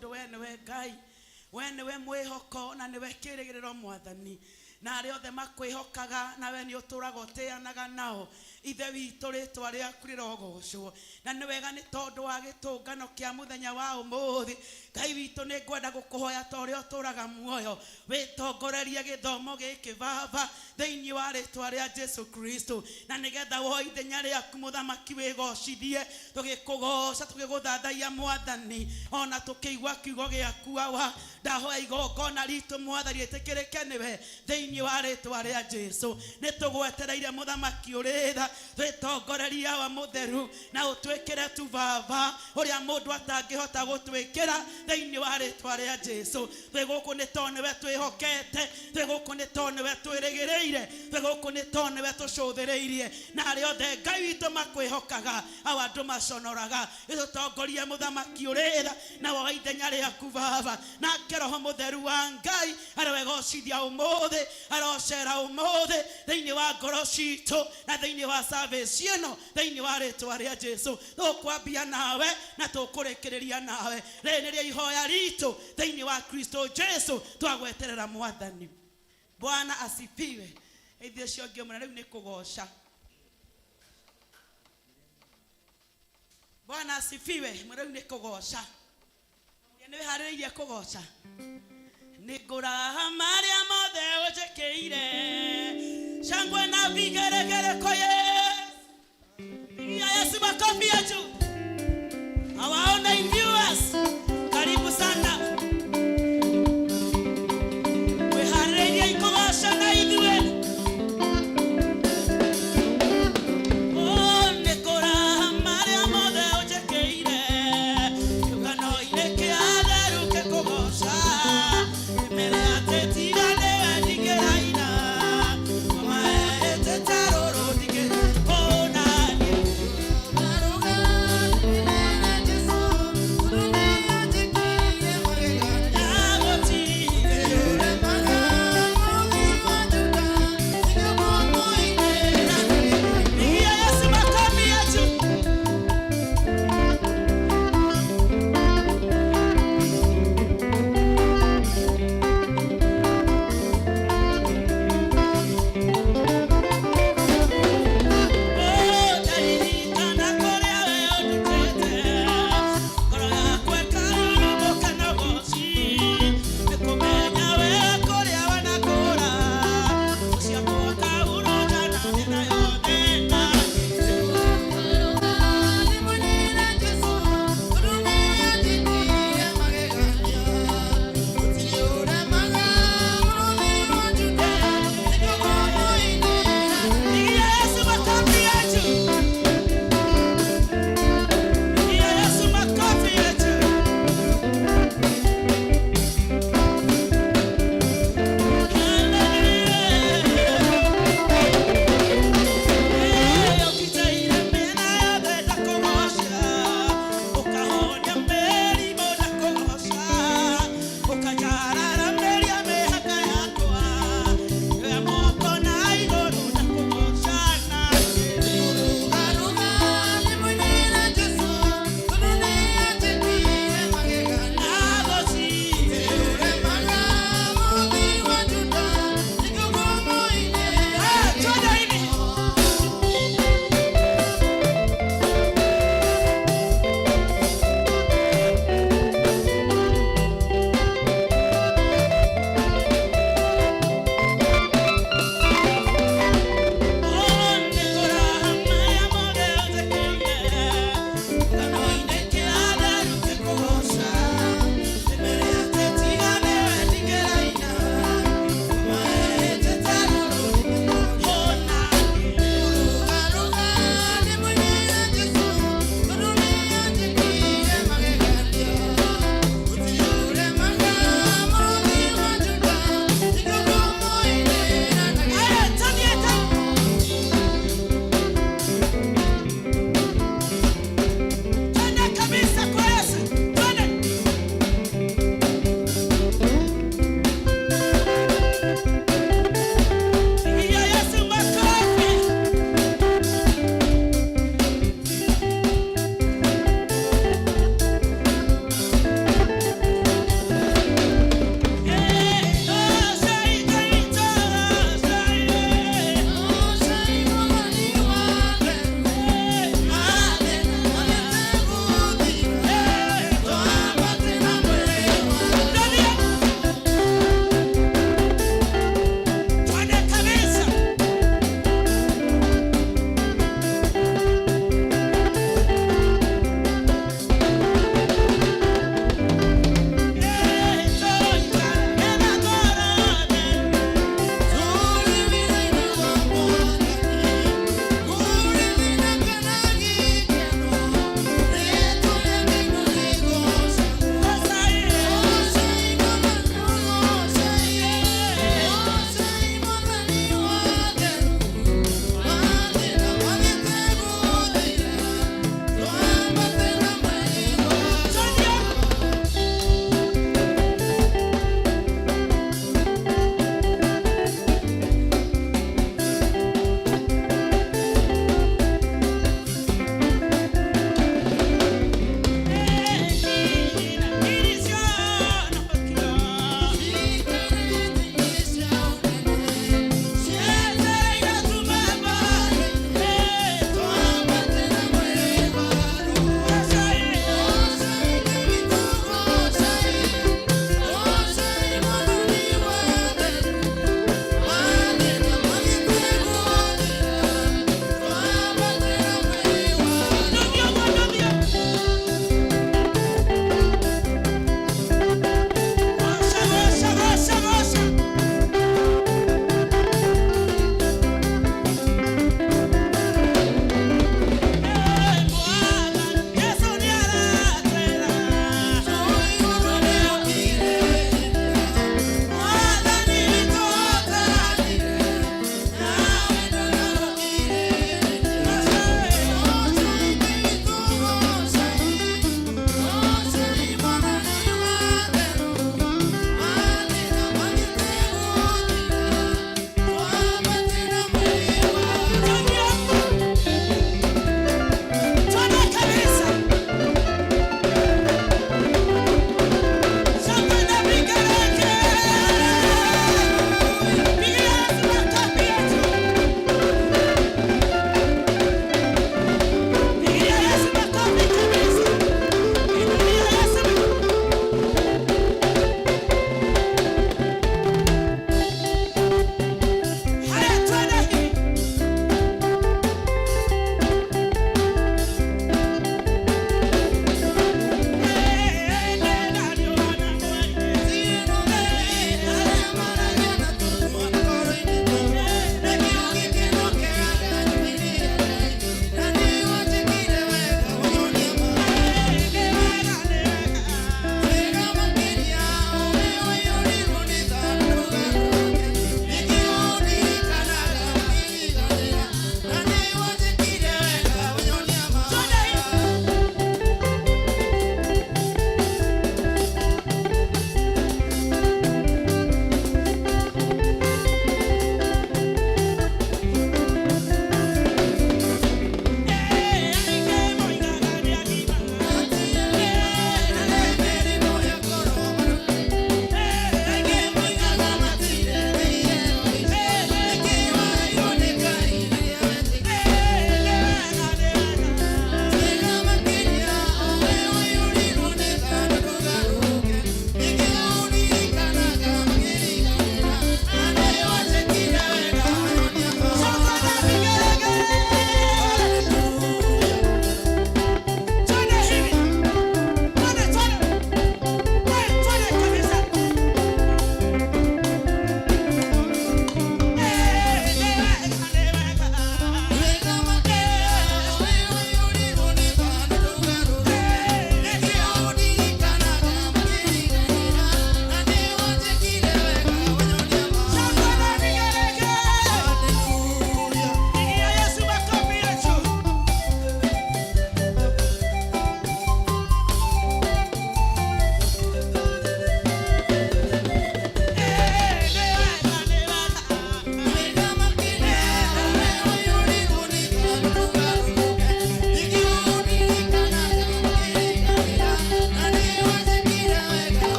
Tondũ we nĩwe Ngai, we nĩwe mwĩhoko na nĩwe kĩrĩgĩrĩro Mwathani. Na arĩa othe makwĩhokaga nawe nĩ ũtũraga ũtĩanaga nao. Ithe witũ, rĩtwa rĩaku rĩrogocwo. Na nĩ wega nĩ tondũ wa gĩtũngano kĩa mũthenya wa ũmũthĩ. Ngai witũ, nĩ ngwenda gũkũhoya ta ũrĩa ũtũraga muoyo, wĩtongorerie gĩthomo gĩkĩ Baba, thĩinĩ wa rĩtwa rĩa Jesu Kristo, na nĩgetha woe ithenya rĩaku mũthamaki wĩgocithie, tũgĩkũgoca tũgĩgũthathaiya Mwathani, ona tũkĩigua kiugo gĩaku Awa. Ndahoya igongona ritũ Mwathani rĩtĩkĩrĩke nĩwe thĩinĩ wa rĩtwa rĩa Jesu. Nĩ tũgwetereire mũthamaki ũrĩ tha, twĩtongorerie Awa mũtheru, na ũtwĩkĩre tu Baba ũrĩa mũndũ atangĩhota gũtwĩkĩra thĩinĩ wa rĩtwa rĩa Jesu. Twĩ gũkũ nĩ tondũ nĩwe twĩhokete, twĩ gũkũ nĩ tondũ nĩwe twĩrĩgĩrĩire, twĩ gũkũ nĩ tondũ nĩwe tũcũthĩrĩirie, na arĩa othe Ngai witũ makwĩhokaga Awa ndũmaconoraga. Ĩtũtongorie mũthamaki ũrĩ tha, na woe ithenya rĩaku Baba. Nake Roho Mũtheru wa Ngai arowegocithia ũmũthĩ, arocera ũmũthĩ thĩinĩ wa ngoro citũ na thĩinĩ wa service ĩno, thĩinĩ wa rĩtwa rĩa Jesu. Tũkwambia nawe na tũkũrĩkĩrĩria nawe. Rĩrĩ nĩrĩo ihoya ritũ thĩinĩ wa Kristo Jesu, twagweterera Mwathani. Bwana asifiwe. Ithuĩ ũcio ũngĩ ũmwe rĩu nĩ kũgoca. Bwana asifiwe. Rĩu nĩ kũgoca. Nĩ wĩharĩrĩirie kũgoca? Nĩ ngũraha marĩa mothe ũnjĩkĩire, shangwe na vigeregere kwa Yesu. Pigia Yesu makofi ya juu. Our online viewers, karibu sana. Wĩharĩrĩirie kũgoca na ithuĩ? Oh, nĩ kũraha marĩa mothe ũnjĩkĩire, kĩũngano-inĩ kĩa atheru kĩkũgoca. Mbere atĩ tiga nĩwe ndingĩraina, ngoma ĩtĩte.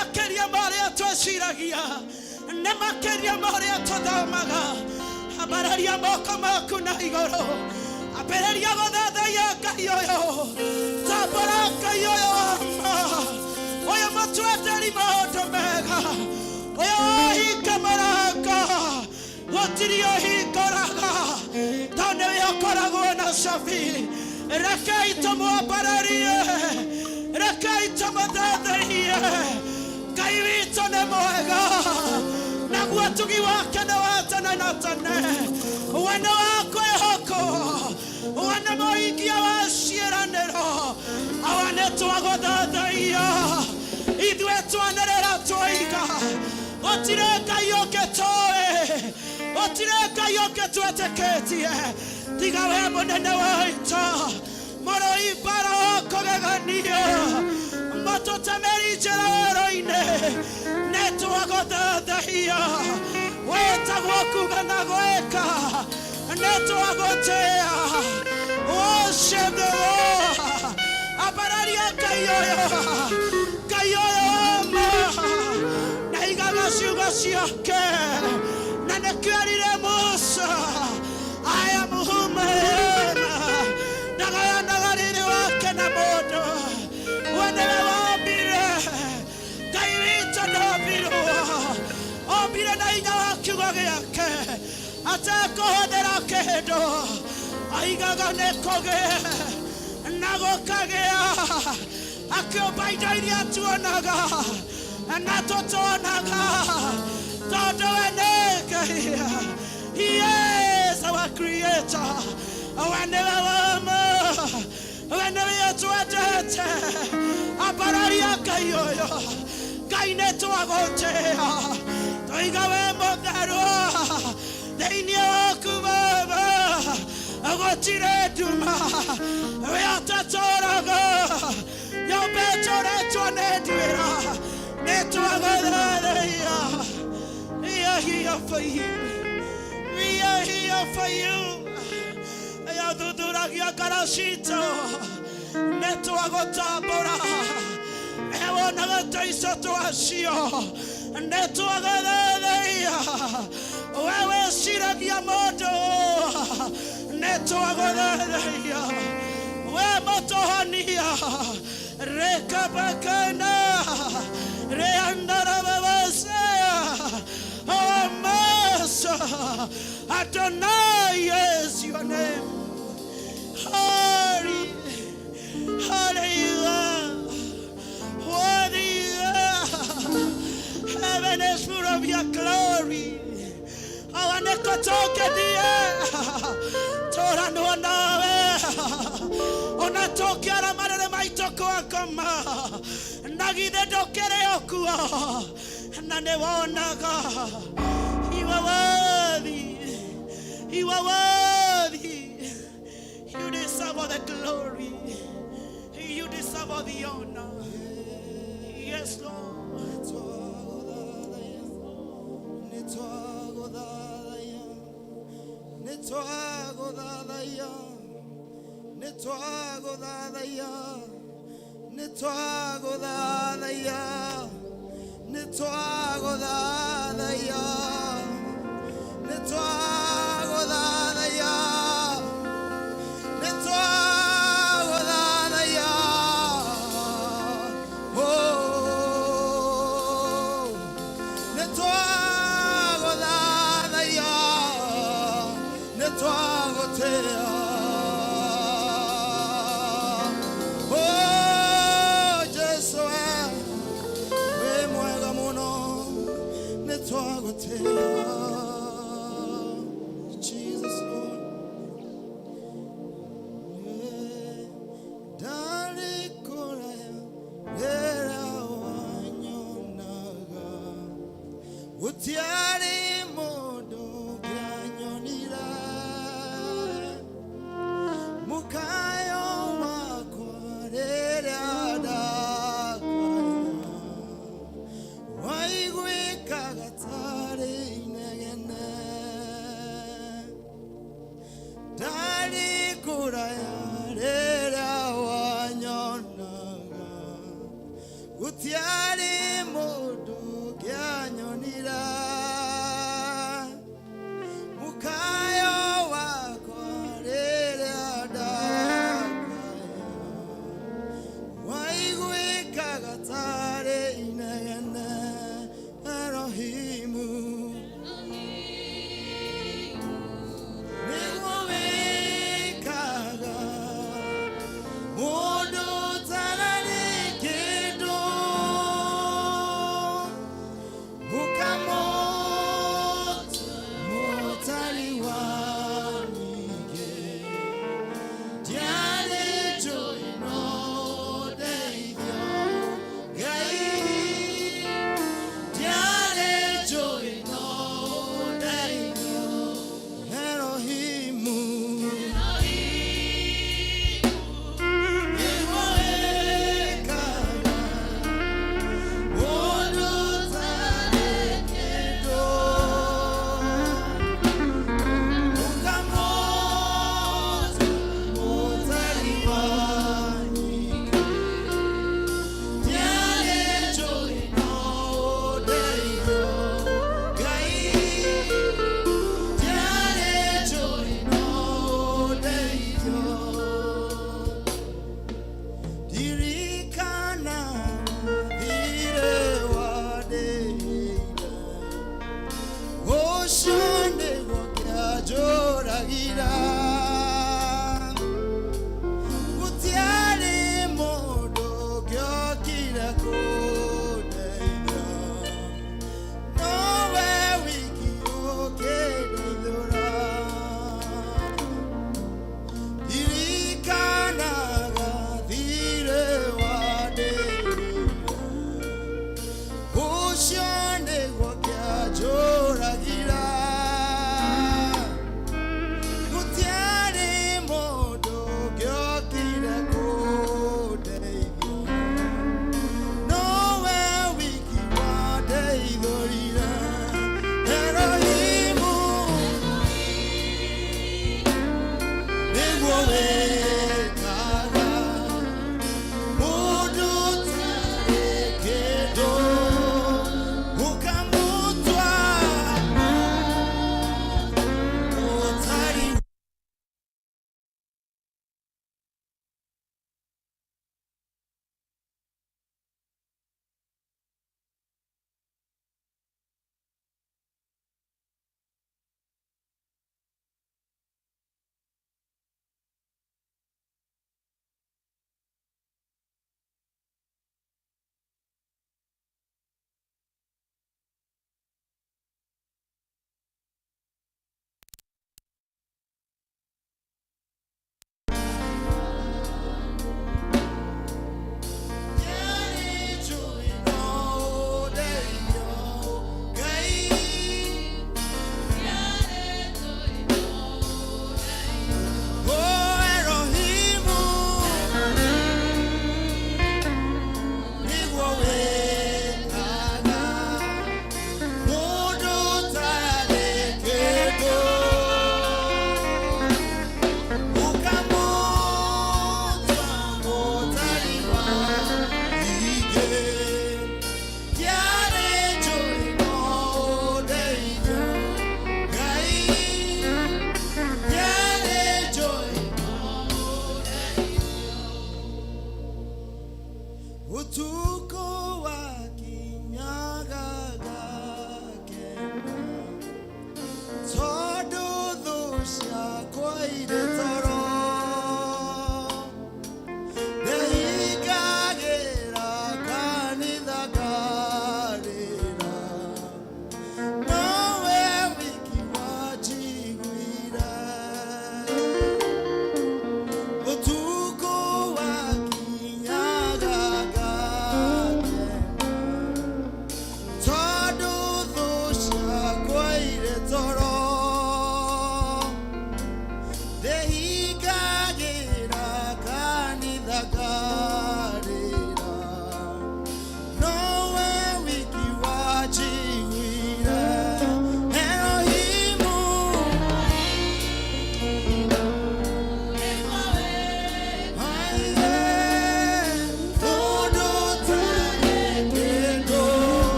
Makĩria ma ũrĩa twĩciragia, nĩ makĩria ma ũrĩa tũthomaga. Ambararia moko maku na igũrũ, ambĩrĩria gũthathaiya Ngai ũyũ. Tambũra Ngai ũyũ wa ma, ũyũ mũtwenderi maũndũ mega, ũyũ wahinga mũrango gũtirĩ ũhingũraga, tondũ nĩwe ũkoragwo na cabi. Rekei tũmwambararie, rekei tũmũthathaiye. Ngai witũ nĩ mwega, naguo tugi wake nĩ wa tene na tene. We nĩ wa kwĩhokwo, we nĩ mũhingia wa ciĩranĩro. Awa, nĩ twagũthathaiya. Ithuĩ twanĩrĩra twoiga gũtirĩ Ngai ũngĩ tũĩ, gũtirĩ Ngai ũngĩ twĩtĩkĩtie tiga we, mũnene wa ita, mũrũi mbara wa kũgegania, mũtũtemeri njĩra werũ-inĩ. Nĩ twagũthathaiya. Wĩtagwo kuga na gwĩka. Nĩ twagũtĩa. Worship the Lord. Ambararia Ngai ũyũ, Ngai ũyũ wa ma, na igaga ciugo ciake, na nĩkĩo erire Musa, "I am whom I am." Ndagayanaga rĩrĩ wake na mũndũ. We nĩwe wombire. Ngai witũ ndombirwo, ombire na hinya wa kiugo gĩake, atekũhũthĩra kĩndũ. Aigaga nĩ kũgĩe na gũkagĩa, akĩũmba indo iria tuonaga na tũtonaga, tondũ we nĩ Ngai. He is our creator. We nĩwe wama, we nĩwe ũtwendete. Ambararia Ngai ũyũ. Ngai, nĩ twagũtĩa, tũiga we mũtheru. Thĩinĩ waku Baba gũtirĩ nduma. We ũtatũraga nyũmba ĩtũrĩtwo nĩ nduĩra. Nĩ twagũthathaiya. We are here for you. We are here for you. Yathuthuragia ngoro citũ. Nĩ twagũtambũra. Ewonaga tũico twacio. Nĩ twagũthathaiya. We wĩciragia mũndũ. Nĩ twagũthathaiya. We mũtũhonia. Rekabakana reandarababasea. Our Master Adonai is your name. Holy, holy you are. Worthy you are. Heaven is full of your glory. Awanekotokethie tũranwo nawe, ona tũkĩara marĩrĩ maitũ kwakoma, na githĩ ndũkĩrĩ o kuo na nĩ wonaga. You are worthy. You are worthy. You deserve all the glory. You deserve all the honor. Yes, Lord. Nĩtwagũthathaiya, nĩtwagũthathaiya, nĩtwagũthathaiya, nĩtwagũthathaiya, nĩtwagũthathaiya, nĩtwagũthathaiya, nĩtwagũthathaiya. Oh, nĩtwagũthathaiya, nĩtwagũtĩa. Oh, Jesu, wĩ mwega mũno, nĩtwagũtĩa. Jesus Lord. Ndarĩ kũraya rĩrĩa wanyonaga, gũtiarĩ mũndũ ũngĩanyonire. Mũkayo wakwa rĩrĩa ndakaya waiguĩkaga tarĩ inegene. Ndarĩ kũraya rĩrĩa wanyonaga, gũtiarĩ mũndũ.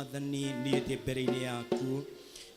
Mwathani, niĩ ndĩ mbere-inĩ yaku.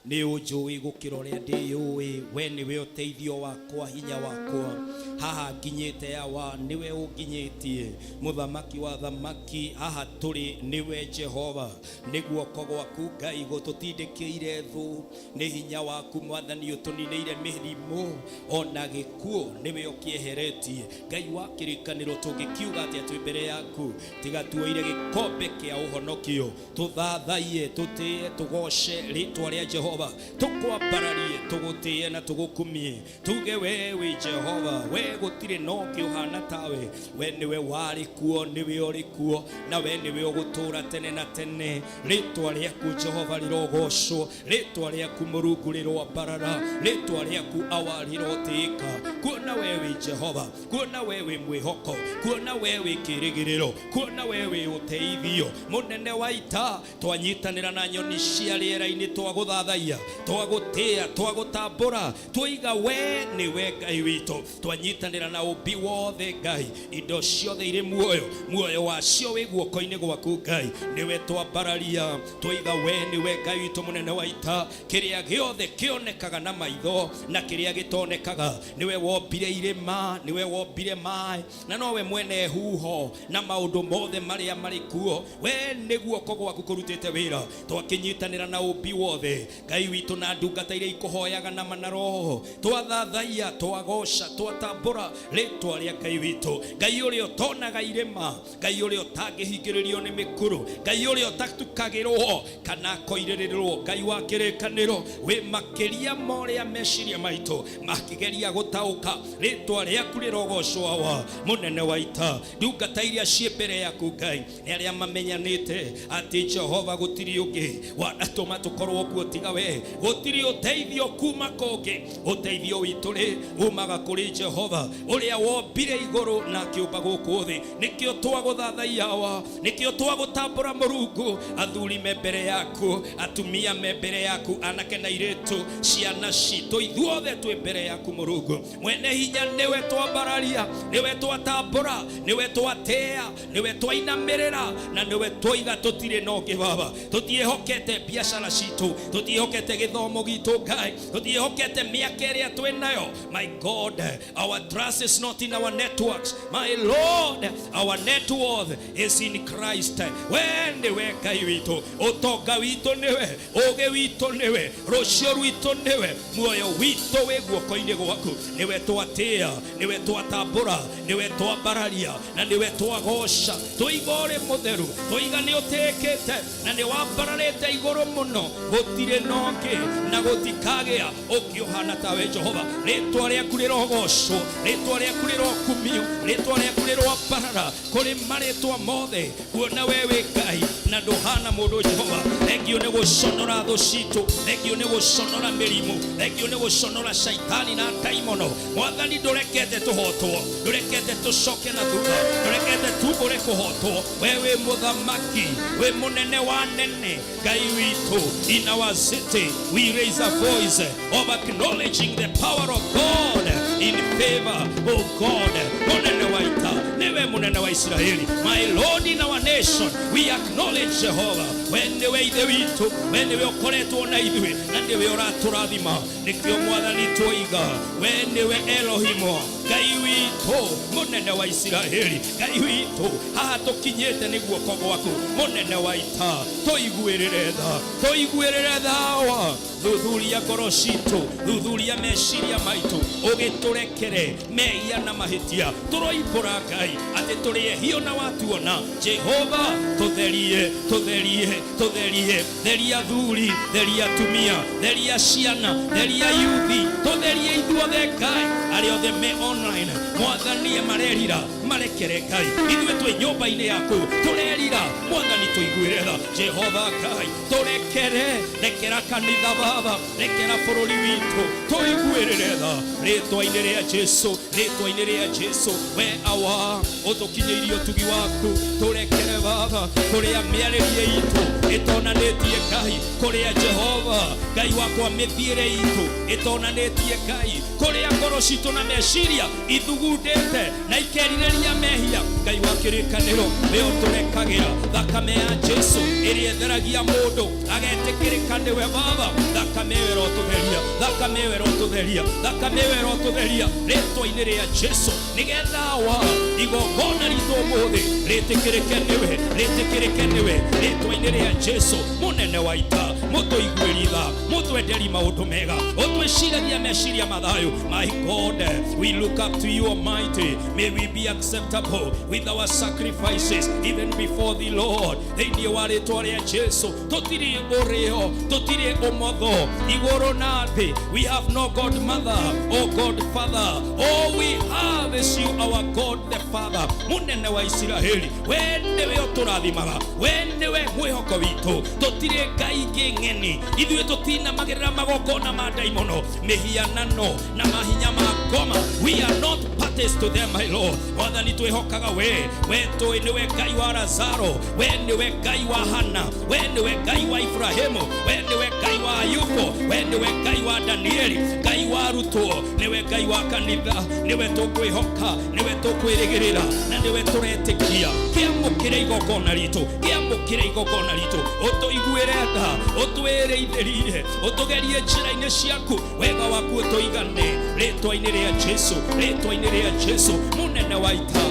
Nĩ ũnjũĩ gũkĩra ũrĩa ndĩyũĩ. We nĩwe ũteithio wakwa, hinya wakwa. Haha nginyĩte Awa, nĩwe ũnginyĩtie. Mũthamaki wa thamaki, haha tũrĩ nĩwe Jehova. Nĩ guoko gwaku Ngai gũtũtindĩkĩire thũ. Nĩ hinya waku Mwathani ũtũninĩire mĩrimũ ona gĩkuũ, nĩwe ũkĩeheretie. Ngai wa kĩrĩkanĩro, tũngĩkiuga atĩa twĩ mbere yaku? Tiga tuoire gĩkombe kĩa ũhonokio, tũthathaiye, tũtĩe, tũgoce rĩtwa rĩa Jehova, tũkwambararie, tũgũtĩe na tũgũkumie, tuge we wĩ Jehova, we gũtirĩ na ũngĩ ũhana tawe. We nĩwe warĩ kuo, nĩwe ũrĩ kuo, na we nĩwe ũgũtũũra tene na tene. Rĩtwa rĩaku Jehova rĩrogocwo, rĩtwa rĩaku Mũrungu rĩroambarara, rĩtwa rĩaku Awa rĩrotĩĩka. Kuona we wĩ Jehova, kuona we wĩ mwĩhoko, kuona we wĩ kĩrĩgĩrĩro, kuona we wĩ ũteithio mũnene wa ita, twanyitanĩra na nyoni cia rĩera-inĩ, twagũthathaiya, twagũtĩĩa, twagũtambũra, twoiga we nĩwe Ngai witũ. Twanyitanĩra na ũmbi wothe Ngai, indo ciothe irĩ muoyo, muoyo wacio wĩ guoko-inĩ gwaku Ngai, nĩwe twambararia, twoiga we nĩwe Ngai witũ mũnene wa ita. Kĩrĩa gĩothe kĩonekaga na maitho na kĩrĩa gĩtonekaga, nĩwe wombire irĩma, nĩwe wombire maĩ, na nowe mwene huho na maũndũ mothe marĩa marĩ kuo. We nĩ guoko gwaku kũrutĩte wĩra. Twakĩnyitanĩra na ũmbi wothe Ngai witũ na ndungata iria ikũhoyaga na mana roho, twathathaiya, twagoca, twatambũra rĩtwa rĩa Ngai witũ, Ngai ũrĩa ũtonaga irĩma, Ngai ũrĩa ũtangĩhingĩrĩrio nĩ mĩkuru, Ngai ũrĩa ũtatukagĩrwo kana akoirĩrĩrwo, Ngai wa kĩrĩkanĩro, wĩ makĩria ma ũrĩa meciria maitũ makĩgeria gũtaũka. Rĩtwa rĩaku rĩrogocwo Awa, mũnene wa ita. Ndungata iria ciĩ mbere yaku Ngai nĩ arĩa mamenyanĩte atĩ Jehova gũtirĩ ũngĩ wanatũma tũkorwo kuo tiga we, gũtirĩ ũteithio kuma kũngĩ. Ũteithio witũ rĩ umaga kũrĩ Jehova ũrĩa wombire igũrũ na akĩũmba gũkũ thĩ. Nĩkĩo twagũthathaiya Awa, nĩkĩo twagũtambũra Mũrungu. Athuri me mbere yaku, atumia me mbere yaku, anake na airĩtu, ciana citũ, ithuothe twĩ mbere yaku Mũrungu mwene hinya. Nĩwe twambararia, nĩwe twatambũra, nĩwe twatĩa, nĩwe twainamĩrĩra, na nĩwe twoiga tũtirĩ na ũngĩ Baba. Tũtiĩhokete biacara citũ, tũtiĩhokete gĩthomo gitũ Ngai, tũtiĩhokete mĩaka ĩrĩa twĩ nayo. My God, our trust is not in our networks. My Lord, our net worth is in Christ. We nĩwe Ngai witũ, ũtonga witũ nĩwe, ũgĩ witũ nĩwe, rũciũ rwitũ nĩwe, muoyo witũ wĩ guoko-inĩ gwaku. Nĩwe twatĩa, nĩwe twatambũra, nĩwe twambararia, na nĩwe twagoca. Tũiga ũrĩ mũtheru, tũiga nĩ ũtĩĩkĩte na nĩ wambararĩte igũrũ mũno. Gũtirĩ na ũngĩ na gũtikagĩa ũngĩ ũhana tawe Jehova. Rĩtwa rĩaku rĩrogocwo, rĩtwa rĩaku rĩrokumio, rĩtwa rĩaku rĩroambarara kũrĩ marĩtwa mothe, kuona we wĩ Ngai na ndũhana mũndũ Jehova. Thengio nĩ gũconora thũ citũ, thengio nĩ gũconora mĩrimũ, thengio nĩ gũconora caitani na ndaimono. Mwathani, ndũrekete tũhotwo, ndũrekete tũcoke na thutha, ndũrekete tumbũre kũhotwo. We wĩ mũthamaki, wĩ mũnene wa nene, Ngai witũ. In our city we raise a voice of acknowledging the power of God in favor of God. Mũnene wa ita, nĩwe mũnene wa Isiraeli. My Lord, in our nation we acknowledge Jehovah. We nĩwe ithe witũ, we nĩwe ũkoretwo na ithuĩ na nĩwe ũratũrathima. Nĩkĩo Mwathani twoiga we nĩwe Elohimu, Ngai witũ, mũnene wa Isiraeli. Ngai witũ, haha tũkinyĩte nĩ guoko gwaku. Mũnene wa ita, tũiguĩrĩre tha, tũiguĩrĩre thawa. Thuthuria ngoro citũ, thuthuria meciria maitũ, ũgĩtũrekere mehia na mahĩtia. Tũroimbũra Ngai atĩ tũrĩ ehio na watuona Jehova, tũtherie, tũtherie, tũtherie. Theria thuri, theria atumia, theria ciana, theria yuthi, tũtherie ithuothe Ngai. Arĩa othe me online, Mwathani, marerira, marekere Ngai. Ithuĩ twĩ nyũmba-inĩ yaku tũrerira, Mwathani, tũiguĩre tha. Jehova Ngai, tũrekere, rekera kanitha Baba, rekera bũrũri witũ, tũiguĩrĩre tha rĩtwa-inĩ rĩa Jesu, rĩtwa-inĩ rĩa Jesu. We Awa ũtũkinyĩirie ũtugi waku, tũrekere Baba kũrĩa mĩarĩrie itũ ĩtonanĩtie Ngai, kũrĩa Jehova Ngai wakwa mĩthiĩre itũ ĩtonanĩtie Ngai, kũrĩa ngoro citũ na meciria ithugundĩte na ikerirĩria. Ũtheria mehia, Ngai wa kĩrĩkanĩro, nĩ ũtũrekagĩra. Thakame ya Jesu ĩrĩa ĩtheragia mũndũ agetĩkĩrĩka nĩwe Baba. Thakame ĩyo ĩrotũtheria, thakame ĩyo ĩrotũtheria, thakame ĩyo ĩrotũtheria rĩtwa-inĩ rĩa Jesu, nĩgetha wa igongona ritũ ũmũthĩ rĩtĩkĩrĩke nĩwe, rĩtĩkĩrĩke nĩwe rĩtwa-inĩ rĩa Jesu. Mũnene wa ita, mũtũiguĩri tha, mũtwenderi maũndũ mega, ũtwĩciragia meciria mathayo. My God, we look up to you, Almighty. May we be acceptable with our sacrifices even before the Lord. Thĩinĩ wa rĩtwa rĩa Jesu, tũtirĩ ũrĩo, tũtirĩ ũmotho, igũrũ na thĩ. We have no godmother or godfather. All we have is you, our God the Father. Mũnene wa Isiraeli, we nĩwe ũtũrathimaga, we nĩwe mwĩhoko witũ. Tũtirĩ ngai ingĩ ng'eni, ithuĩ tũtinamagĩrĩra magongona ma ndaimono, mĩhianano na mahinya ma ngoma. We are not parties to them, my Lord. Mwathani, twĩhokaga we. We tũĩ nĩwe Ngai wa Lazaro, we nĩwe Ngai wa Hana, we nĩwe Ngai wa Ibrahimu, we nĩwe Ngai wa Ayubu, we nĩwe Ngai wa Danieli, Ngai wa arutwo, nĩwe Ngai wa kanitha. Nĩwe tũkwĩhoka, nĩwe tũkwĩrĩgĩrĩra na nĩwe tũretĩkia. Kĩamũkĩre igongona ritũ, kĩamũkĩre igongona ritũ, ũtũiguĩre tha, ũtwĩrĩithĩrie, ũtũgerie njĩra-inĩ ciaku, wega waku ũtũigane rĩtwa-inĩ rĩa Jesu, rĩtwa-inĩ rĩa Jesu. Mũnene wa ita,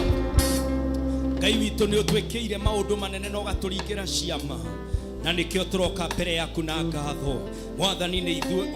Ngai witũ, nĩ ũtwĩkĩire maũndũ manene na ũgatũringĩra ciama, na nĩkĩo tũroka mbere yaku na ngatho. Mwathani, nĩ ithuĩ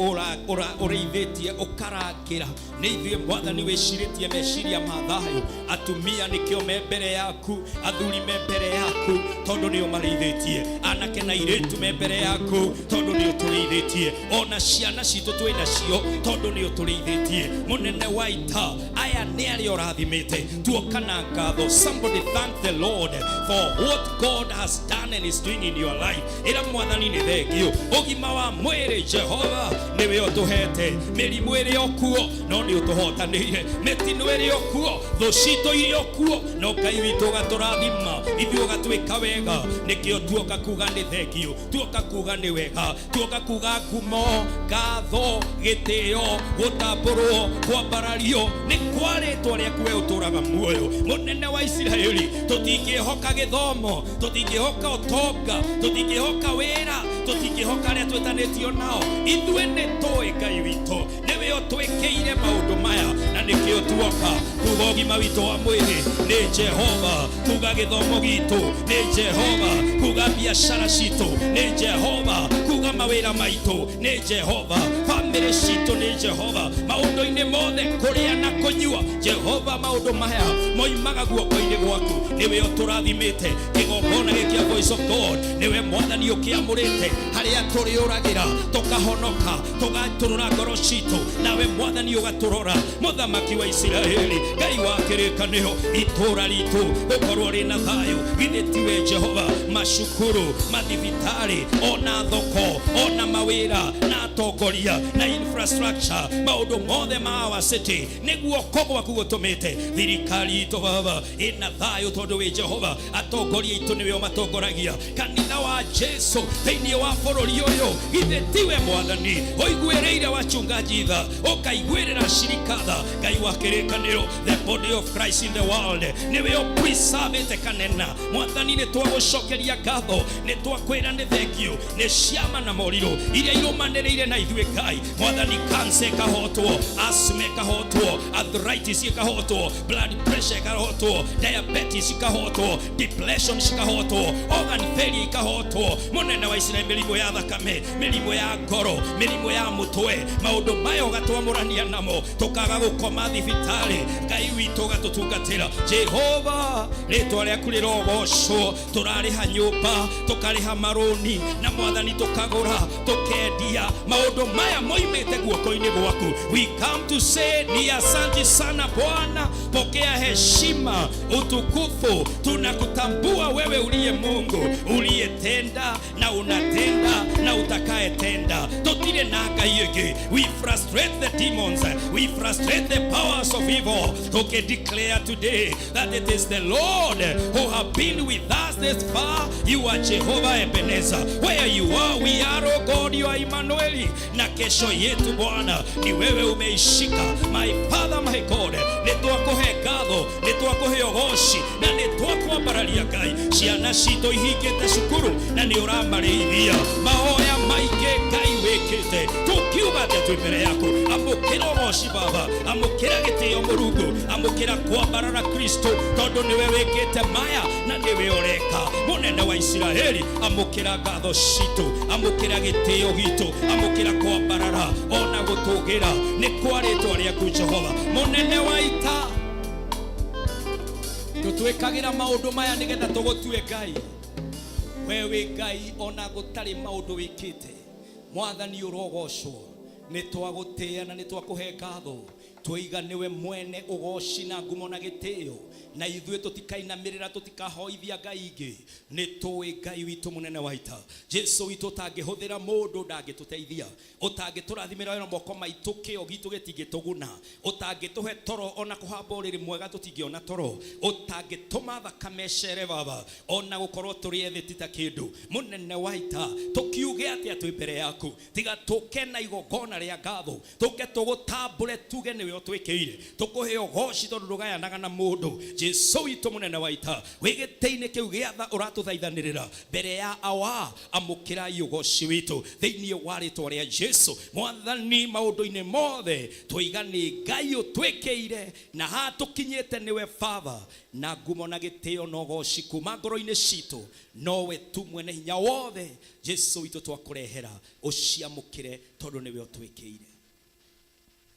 ũrĩithĩtie, ũkarangĩra, nĩ ithuĩ Mwathani wĩcirĩtie meciria ma thayũ. Atumia nĩkĩo me mbere yaku, athuri me mbere yaku tondũ nĩo marĩithĩtie, anake na airĩtu me mbere yaku tondũ nĩ ũtũrĩithĩtie, ona ciana citũ twĩ nacio tondũ nĩ ũtũrĩithĩtie. Mũnene wa ita, aya nĩ arĩa ũrathimĩte, tuoka na ngatho. Somebody thank the Lord for what God has done and is doing in your life. Ĩra Mwathani nĩ thengio. Ũgima wa mwĩrĩ, Jehova, nĩwe ũtũhete. Mĩrimũ ĩrĩ o kuo, no nĩ ũtũhotanĩire. Mĩtino ĩrĩ o kuo, thũ citũ irĩ o kuo, no Ngai witũ ũgatũrathima ithuĩ, ũgatwĩka wega. Nĩkĩo tuoka kuga nĩ thengio, tuoka kuga nĩ wega, tuoka kuga ngumo, ngatho, gĩtĩo, gũtambũrwo, kwambarario nĩ kwa rĩtwa rĩaku, we ũtũraga muoyo, Mũnene wa Isiraeli. Tũtingĩhoka gĩthomo, tũtingĩhoka ũtonga, tũtingĩhoka wĩra, tũtingĩhoka arĩa twĩtanĩtio nao. Ithuĩ nĩ tũĩ Ngai witũ nĩwe ũtwĩkĩire maũndũ maya, na nĩkĩo tuoka kuga ũgima witũ wa mwĩrĩ nĩ Jehova, kuga gĩthomo gitũ nĩ Jehova, kuga biacara citũ nĩ Jehova, kuga mawĩra maitũ nĩ Jehova, bamĩrĩ citũ nĩ Jehova, maũndũ-inĩ mothe, kũrĩa na kũnyua, Jehova, maũndũ maya moimaga guoko-inĩ gwaku. Nĩwe ũtũrathimĩte. Kĩgongona gĩkĩa Voice of God, nĩwe Mwathani ũkĩamũrĩte harĩa tũrĩũragĩra, tũkahonoka, tũgatũrora ngoro citũ, nawe Mwathani ũgatũrora. Mũthamaki wa Isiraeli, Ngai wa kĩrĩkanĩro, itũũra ritũ gũkorwo rĩna thayũ, githĩ tiwe Jehova? Macukuru, mathibitarĩ, ona thoko, ona mawĩra na atongoria na infrastructure, maũndũ mothe ma our city, nĩ guoko gwaku gũtũmĩte thirikari itũ, Baba, ĩna thayũ tondũ wĩ Jehova. Atongoria itũ nĩwe ũmatongoragia. Kanitha wa Jesu thĩinĩ wa bũrũri ũyũ, githĩ tiwe Mwathani ũiguĩrĩire wachungaji tha, ũkaiguĩrĩra shirika tha? Ngai wa kĩrĩkanĩro, the body of Christ in the world, nĩwe ũpreservĩte kanena. Mwathani, nĩ twagũcokeria ngatho, nĩ twakwĩra nĩ thengio nĩ ciama na morirũ iria irũmanĩrĩire na ithuĩ. Ngai Mwathani, cancer ĩkahotwo, asthma ĩkahotwo, arthritis ĩkahotwo, blood pressure ĩkahotwo, diabetes ikahotwo, depression cikahotwo, organ failure ikahotwo. Mũnene wa Isiraeli, mĩrimũ ya thakame, mĩrimũ ya ngoro, mĩrimũ ya mũtwe, maũndũ maya ũgatwamũrania namo, tũkaga gũkoma thibitarĩ. Ngai witũ, ũgatũtungatĩra. Jehova, rĩtwa rĩaku rĩrogocwo. Tũrarĩha nyũmba, tũkarĩha marũni, na Mwathani, tũkagũra, tũkendia, maũndũ maya moimĩte guoko-inĩ gwaku. We come to say ni asante sana Bwana. Pokea heshima, utukufu. Tunakutambua wewe uliye Mungu, uliyetenda na unatenda na utakayetenda. Tũtirĩ. Tũtirĩ na ngai ĩngĩ. We frustrate the demons, we frustrate the powers of evil. Tũkĩ declare today that it is the Lord who have been with us this far. You are Jehovah Ebenezer. Where you are, we are, oh God, you are Emmanuel. Na kesho yetu Bwana ni wewe umeishika. My Father, my God, nĩ twakũhe ngatho, nĩ twakũhe ũgoci na nĩ twakwambararia Ngai. Ciana citũ ihingĩte cukuru na nĩ ũramarĩithia. Mahoya maingĩ Ngai wĩkĩte, tũkiuga atĩa twĩ mbere yaku? Amũkĩra ũgoci Baba, amũkĩra gĩtĩo Mũrungu, amũkĩra kwambarara Kristo, tondũ nĩwe wĩkĩte maya na nĩwe ũreka. Mũnene wa Isiraeli, amũkĩra ngatho citũ, amũkĩra gĩtĩo gitũ, amũkĩra kwambarara ona gũtũgĩra nĩ kwa rĩtwa rĩaku Jehova. Mũnene wa ita, tũtwĩkagĩra maũndũ maya nĩgetha tũgũtue Ngai. We wĩ Ngai ona gũtarĩ maũndũ wĩkĩte. Mwathani, ũrogocwo. Nĩ twagũtĩĩa na nĩ twakũhe ngatho. Twoiga nĩwe mwene ũgoci na ngumo na gĩtĩo, na ithuĩ tũtikainamĩrĩra, tũtikahoithia ngai ingĩ. Nĩ tũĩ Ngai witũ mũnene wa ita, Jesu witũ, ũtangĩhũthĩra mũndũ ndangĩtũteithia, ũtangĩtũrathimĩra na moko maitũ kĩo gitũ gĩtingĩtũguna, ũtangĩtũhe toro ona kũhamba ũrĩrĩ mwega tũtingĩona toro, ũtangĩtũma thakame ĩcere Baba ona gũkorwo tũrĩ ethĩ ti ta kĩndũ. Mũnene wa ita, tũkiuge atĩa twĩ mbere yaku tiga tũke na igongona rĩa ngatho, tũke tũgũtambũre, tuge nĩwe ũtwĩkĩire, tũkũhe ũgoci tondũ ndũgayanaga na mũndũ. Jesu witũ mũnene wa ita, wĩ gĩtĩ-inĩ kĩu gĩa tha ũratũthaithanĩrĩra mbere ya awa, amũkĩrai ũgoci witũ thĩinĩ wa rĩtwa rĩa Jesu. Mwathani, maũndũ-inĩ mothe tũiga nĩ Ngai ũtwĩkĩire na haha tũkinyĩte nĩwe Baba, na ngumo na gĩtĩo na ũgoci kuma ngoro-inĩ citũ nowe tu mwene hinya wothe. Jesu witũ, twakũrehera ũciamũkĩre tondũ nĩwe ũtwĩkĩire.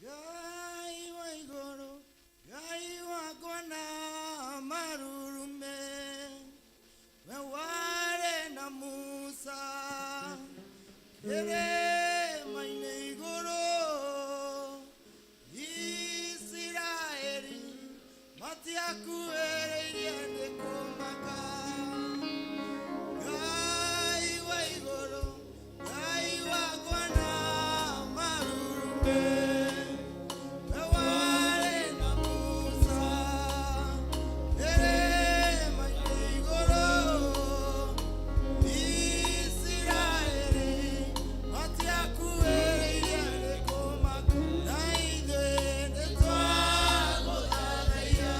Ngai wa igũrũ, Ngai wakwa na marurume, we warĩ na Musa kĩrĩma-inĩ igũrũ, Isiraeli matiakuhĩrĩirie nĩ kũmaka. Ngai wa igũrũ, Ngai wakwa na marurume, we warĩ na Musa kĩrĩma-inĩ igũrũ, Isiraeli matiakuhĩrĩirie nĩ kũmaka, na ithuĩ nĩtwagũthathaiya,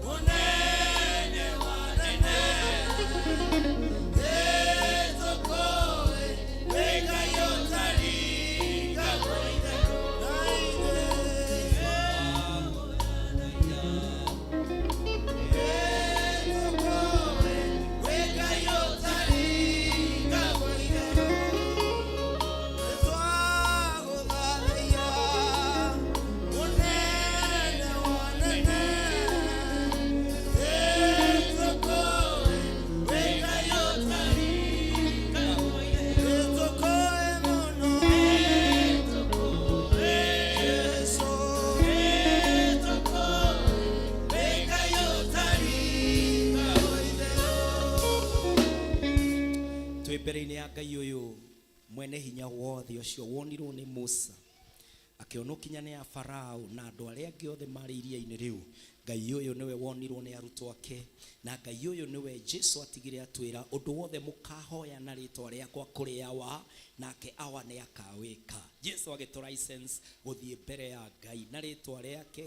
mũnene wa anene, nĩtũkũĩ wĩ Ngai ũtaringagwo itherũ, na ithuĩ nĩtũkũĩ wĩ Ngai ũtaringagwo itherũ, nĩtwagũthathaiya, mũnene wa anene, nĩtũkũĩ wĩ Ngai ũtaringagwo itherũ, nĩtũkũĩ mũno Jesu, nĩtũkũĩ wĩ Ngai ũtaringagwo itherũ. Twĩ mbere-inĩ ya Ngai ũyũ mwene hinya wothe, ũcio wonirwo nĩ Musa akĩonwo kinya nĩ ya Farao na andũ arĩa angĩ othe marĩ iria-inĩ rĩu. Ngai ũyũ nĩwe wonirwo nĩ arutwo ake, na Ngai ũyũ nĩwe Jesu atigire atwĩra ũndũ wothe mũkahoya na rĩtwa rĩakwa kũrĩ Awa, nake Awa nĩ akawĩka. Jesu agĩtũ license gũthiĩ mbere ya Ngai na rĩtwa rĩake,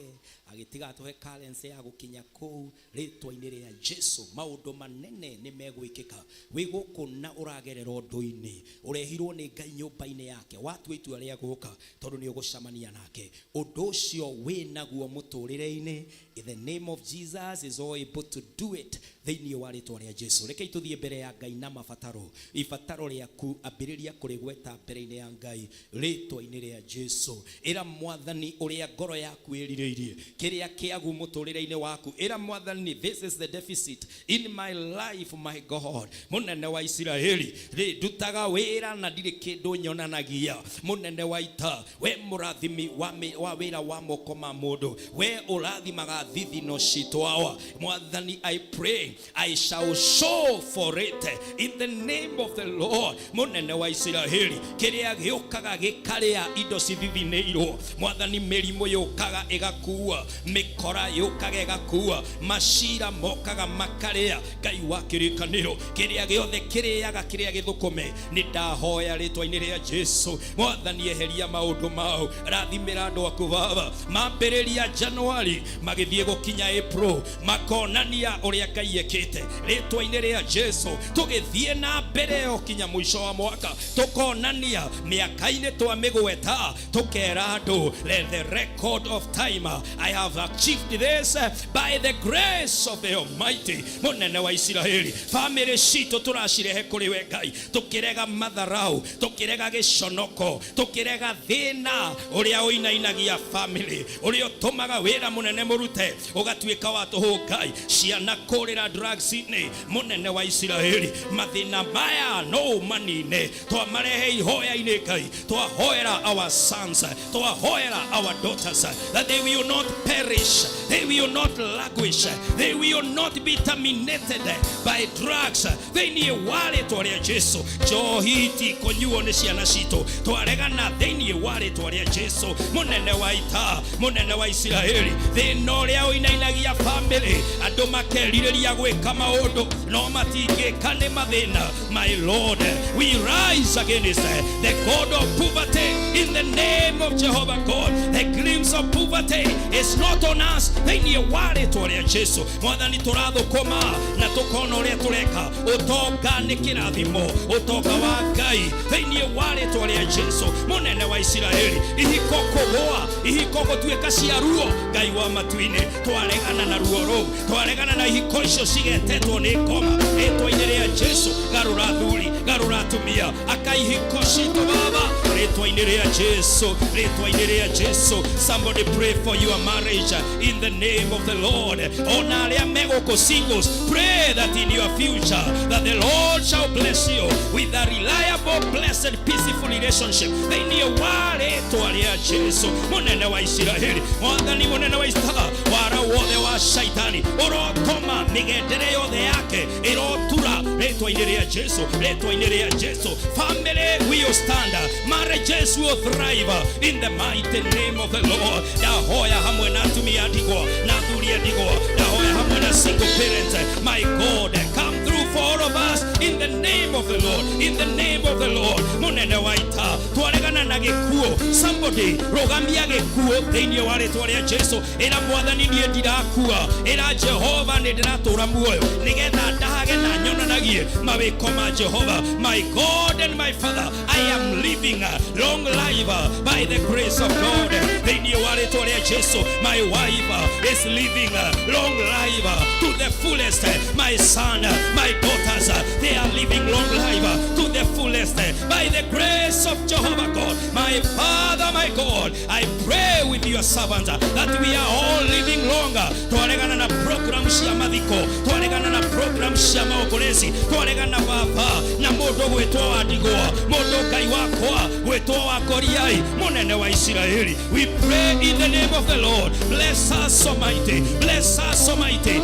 agĩtiga atũhe currency ya gũkinya kũu. Rĩtwa-inĩ rĩa Jesu maũndũ manene nĩ megwĩkĩka. Wĩ gũkũ na ũragerera ũndũ-inĩ, ũrehirwo nĩ Ngai nyũmba-inĩ yake, watua itua rĩa gũka tondũ nĩ ũgũcemania nake, ũndũ ũcio wĩ naguo mũtũrĩre-inĩ, in the name of Jesus is all able to do it. Thĩinĩ wa rĩtwa rĩa Jesu, rekei tũthiĩ mbere ya Ngai na mabataro. Ibataro rĩaku ambĩrĩria kũrĩgweta mbere-inĩ ya Ngai rĩtwa-inĩ rĩa Jesu. Ĩra Mwathani ũrĩa ngoro yaku ĩrirĩirie, kĩrĩa kĩagu mũtũrĩre-inĩ waku. Ĩra Mwathani, "This is the deficit in my life, my God." Mũnene wa Isiraeli, rĩ ndutaga wĩra na ndirĩ kĩndũ nyonanagia. Mũnene wa ita, we mũrathimi wa wĩra wa moko ma mũndũ, we ũrathimaga thithino citũ, awa Mwathani, I pray. I shall show for it in the name of the Lord. Mũnene wa Isiraeli, kĩrĩa gĩũkaga gĩkarĩa indo cithithinĩirwo, mwathani, mĩrimũ yũkaga ĩgakua, mĩkora yũkaga ĩgakua, macira mokaga makarĩa. Ngai wa kĩrĩkanĩro, kĩrĩa gĩothe kĩrĩaga kĩrĩa gĩthũkũme, nĩ ndahoya rĩtwa-inĩ rĩa Jesu, mwathani, eheria maũndũ mau. Rathimĩra andũ aku, Baba. Mambĩrĩria Januari magĩthiĩ gũkinya April, makonania ũrĩa Ngai ekĩte rĩtwa-inĩ rĩa Jesu. Tũgĩthiĩ na mbere o kinya mũico wa mwaka, tũkonania mĩaka-inĩ twamĩgweta, tũkera andũ, "Let the record of time, I have achieved this by the grace of the Almighty." Mũnene wa Isiraeli, famĩlĩ citũ tũracirehe kũrĩ we Ngai, tũkĩrega matharau, tũkĩrega gĩconoko, tũkĩrega thĩna ũrĩa ũinainagia famĩlĩ, ũrĩa ũtũmaga wĩra mũnene mũrute ũgatuĩka wa tũhũ. Ngai, ciana kũrĩra drugs-inĩ, mũnene wa Isiraeli, mathĩna maya no ũmanine. Twamarehe ihoya-inĩ, Ngai. Twahoera our sons, twahoera our daughters, that they will not perish, they will not languish, they will not be terminated by drugs thĩinĩ wa rĩtwa rĩa Jesu. Njohi tikũnyuo nĩ ciana citũ, twaregana thĩinĩ wa rĩtwa rĩa Jesu. Mũnene wa ita, mũnene wa Isiraeli, thĩna ũrĩa ũinainagia famĩlĩ, andũ makerirĩria gwĩka maũndũ no matingĩka nĩ mathĩna, my Lord, we rise against the god of poverty in the name of Jehovah God. The glimpse of poverty is not on us thĩinĩ wa rĩtwa rĩa Jesu. Mwathani, tũrathũkũma na tũkona ũrĩa tũreka. Ũtonga nĩ kĩrathimo, ũtonga wa Ngai thĩinĩ wa rĩtwa rĩa Jesu. Mũnene wa Isiraeli, ihiko kũgũa, ihiko gũtuĩka cia ruo, Ngai wa matu-inĩ, twaregana na ruo rũu, twaregana na ihiko icio cigetetwo nĩ ngoma rĩtwa-inĩ rĩa Jesu. Garũra thuri, garũra atumia, aka ihiko citũ, Baba, rĩtwa-inĩ rĩa Jesu, rĩtwa-inĩ rĩa Jesu. Somebody pray for your marriage in the name of the Lord. Ona arĩa megũkũ singles, pray that in your future that the Lord shall bless you with a reliable, blessed, peaceful relationship thĩinĩ wa rĩtwa rĩa Jesu. Mũnene wa Isiraeli, mwathani mũnene wa Isiraeli, wara wothe wa shaitani ũrotoma mĩgendere yothe yake ĩrotura rĩtwa-inĩ rĩa Jesu, rĩtwa-inĩ rĩa Jesu. Family will stand, marriages will thrive in the mighty name of the Lord. Ndahoya hamwe na atumia a ndigwa na athuri a ndigwa, ndahoya hamwe na single parents. My God, come through for all of us in the name of the Lord, in the name of the Lord. Mũnene wa ita, twaregana na gĩkuũ. Somebody rũgamia gĩkuũ thĩinĩ wa rĩtwa rĩa Jesu. Ĩra mwathani, "Niĩ ndirakua." Ĩra Jehova, "Nĩ ndĩratũra muoyo nĩgetha ndahage na nyonanagie mawĩko ma Jehova." My God and my Father, I am living a long life by the grace of God thĩinĩ wa rĩtwa rĩa Jesu. My wife is living a long life to the fullest. My son, my daughters, they are living long life to the fullest by the grace of Jehovah God. My Father, my God, I pray with your servants that we are all living longer. Twaregana na program cia mathiko, twaregana na program cia maombolezi, twaregana, Baba, na mũndũ gwĩtwo wa ndigwa, mũndũ, Ngai wakwa, gwĩtwo wa Goriai. Mũnene wa Isiraeli, we pray in the name of the Lord. Bless us, Almighty, bless us, Almighty.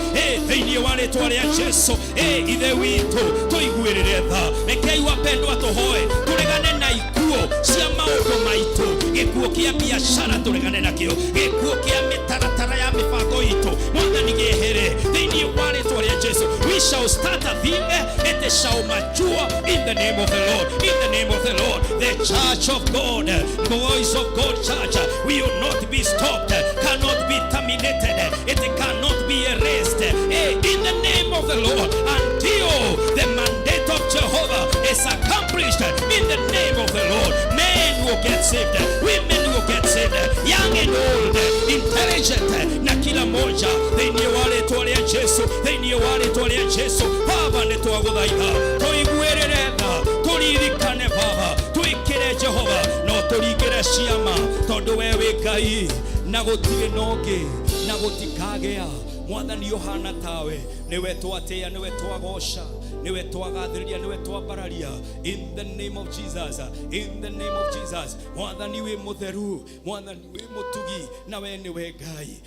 Thĩinĩ wa rĩtwa rĩa Jesu. Ithe witũ, tũiguĩrĩre tha. Rekei, wapendwa, tũhoe tũregane na ikuũ cia maũndũ maitũ. Gĩkuũ kĩa biacara tũregane nakĩo, gĩkuũ kĩa mĩtaratara ya mĩbango itũ, mwathani, gĩehere thĩinĩ wa rĩtwa rĩa Jesu. We shall start a thing, it shall mature in the name of the Lord, in the name of the Lord. The church of God, Voice of God Church, will not be stopped, cannot be terminated, it cannot be erased in the name of the Lord until the mandate of Jehovah is accomplished in the name of the Lord. Men will get saved, women will get saved, young and old, intelligent, na kila moja thĩinĩ wa rĩtwa rĩa Jesu, thĩinĩ wa rĩtwa rĩa Jesu. Baba, nĩ twagũthaitha tũiguĩrĩre tha, tũririkane, Baba, twĩkĩre, Jehova, no tũringĩre ciama, tondũ we wĩ Ngai na gũtirĩ na ũngĩ na gũtikagĩa mwathani ũhana tawe. Nĩwe twatĩa, nĩwe twagoca, nĩwe twagathĩrĩria, nĩwe twambararia in the name of Jesus, in the name of Jesus. Mwathani wĩ mũtheru, mwathani wĩ mũtugi, na we nĩwe Ngai.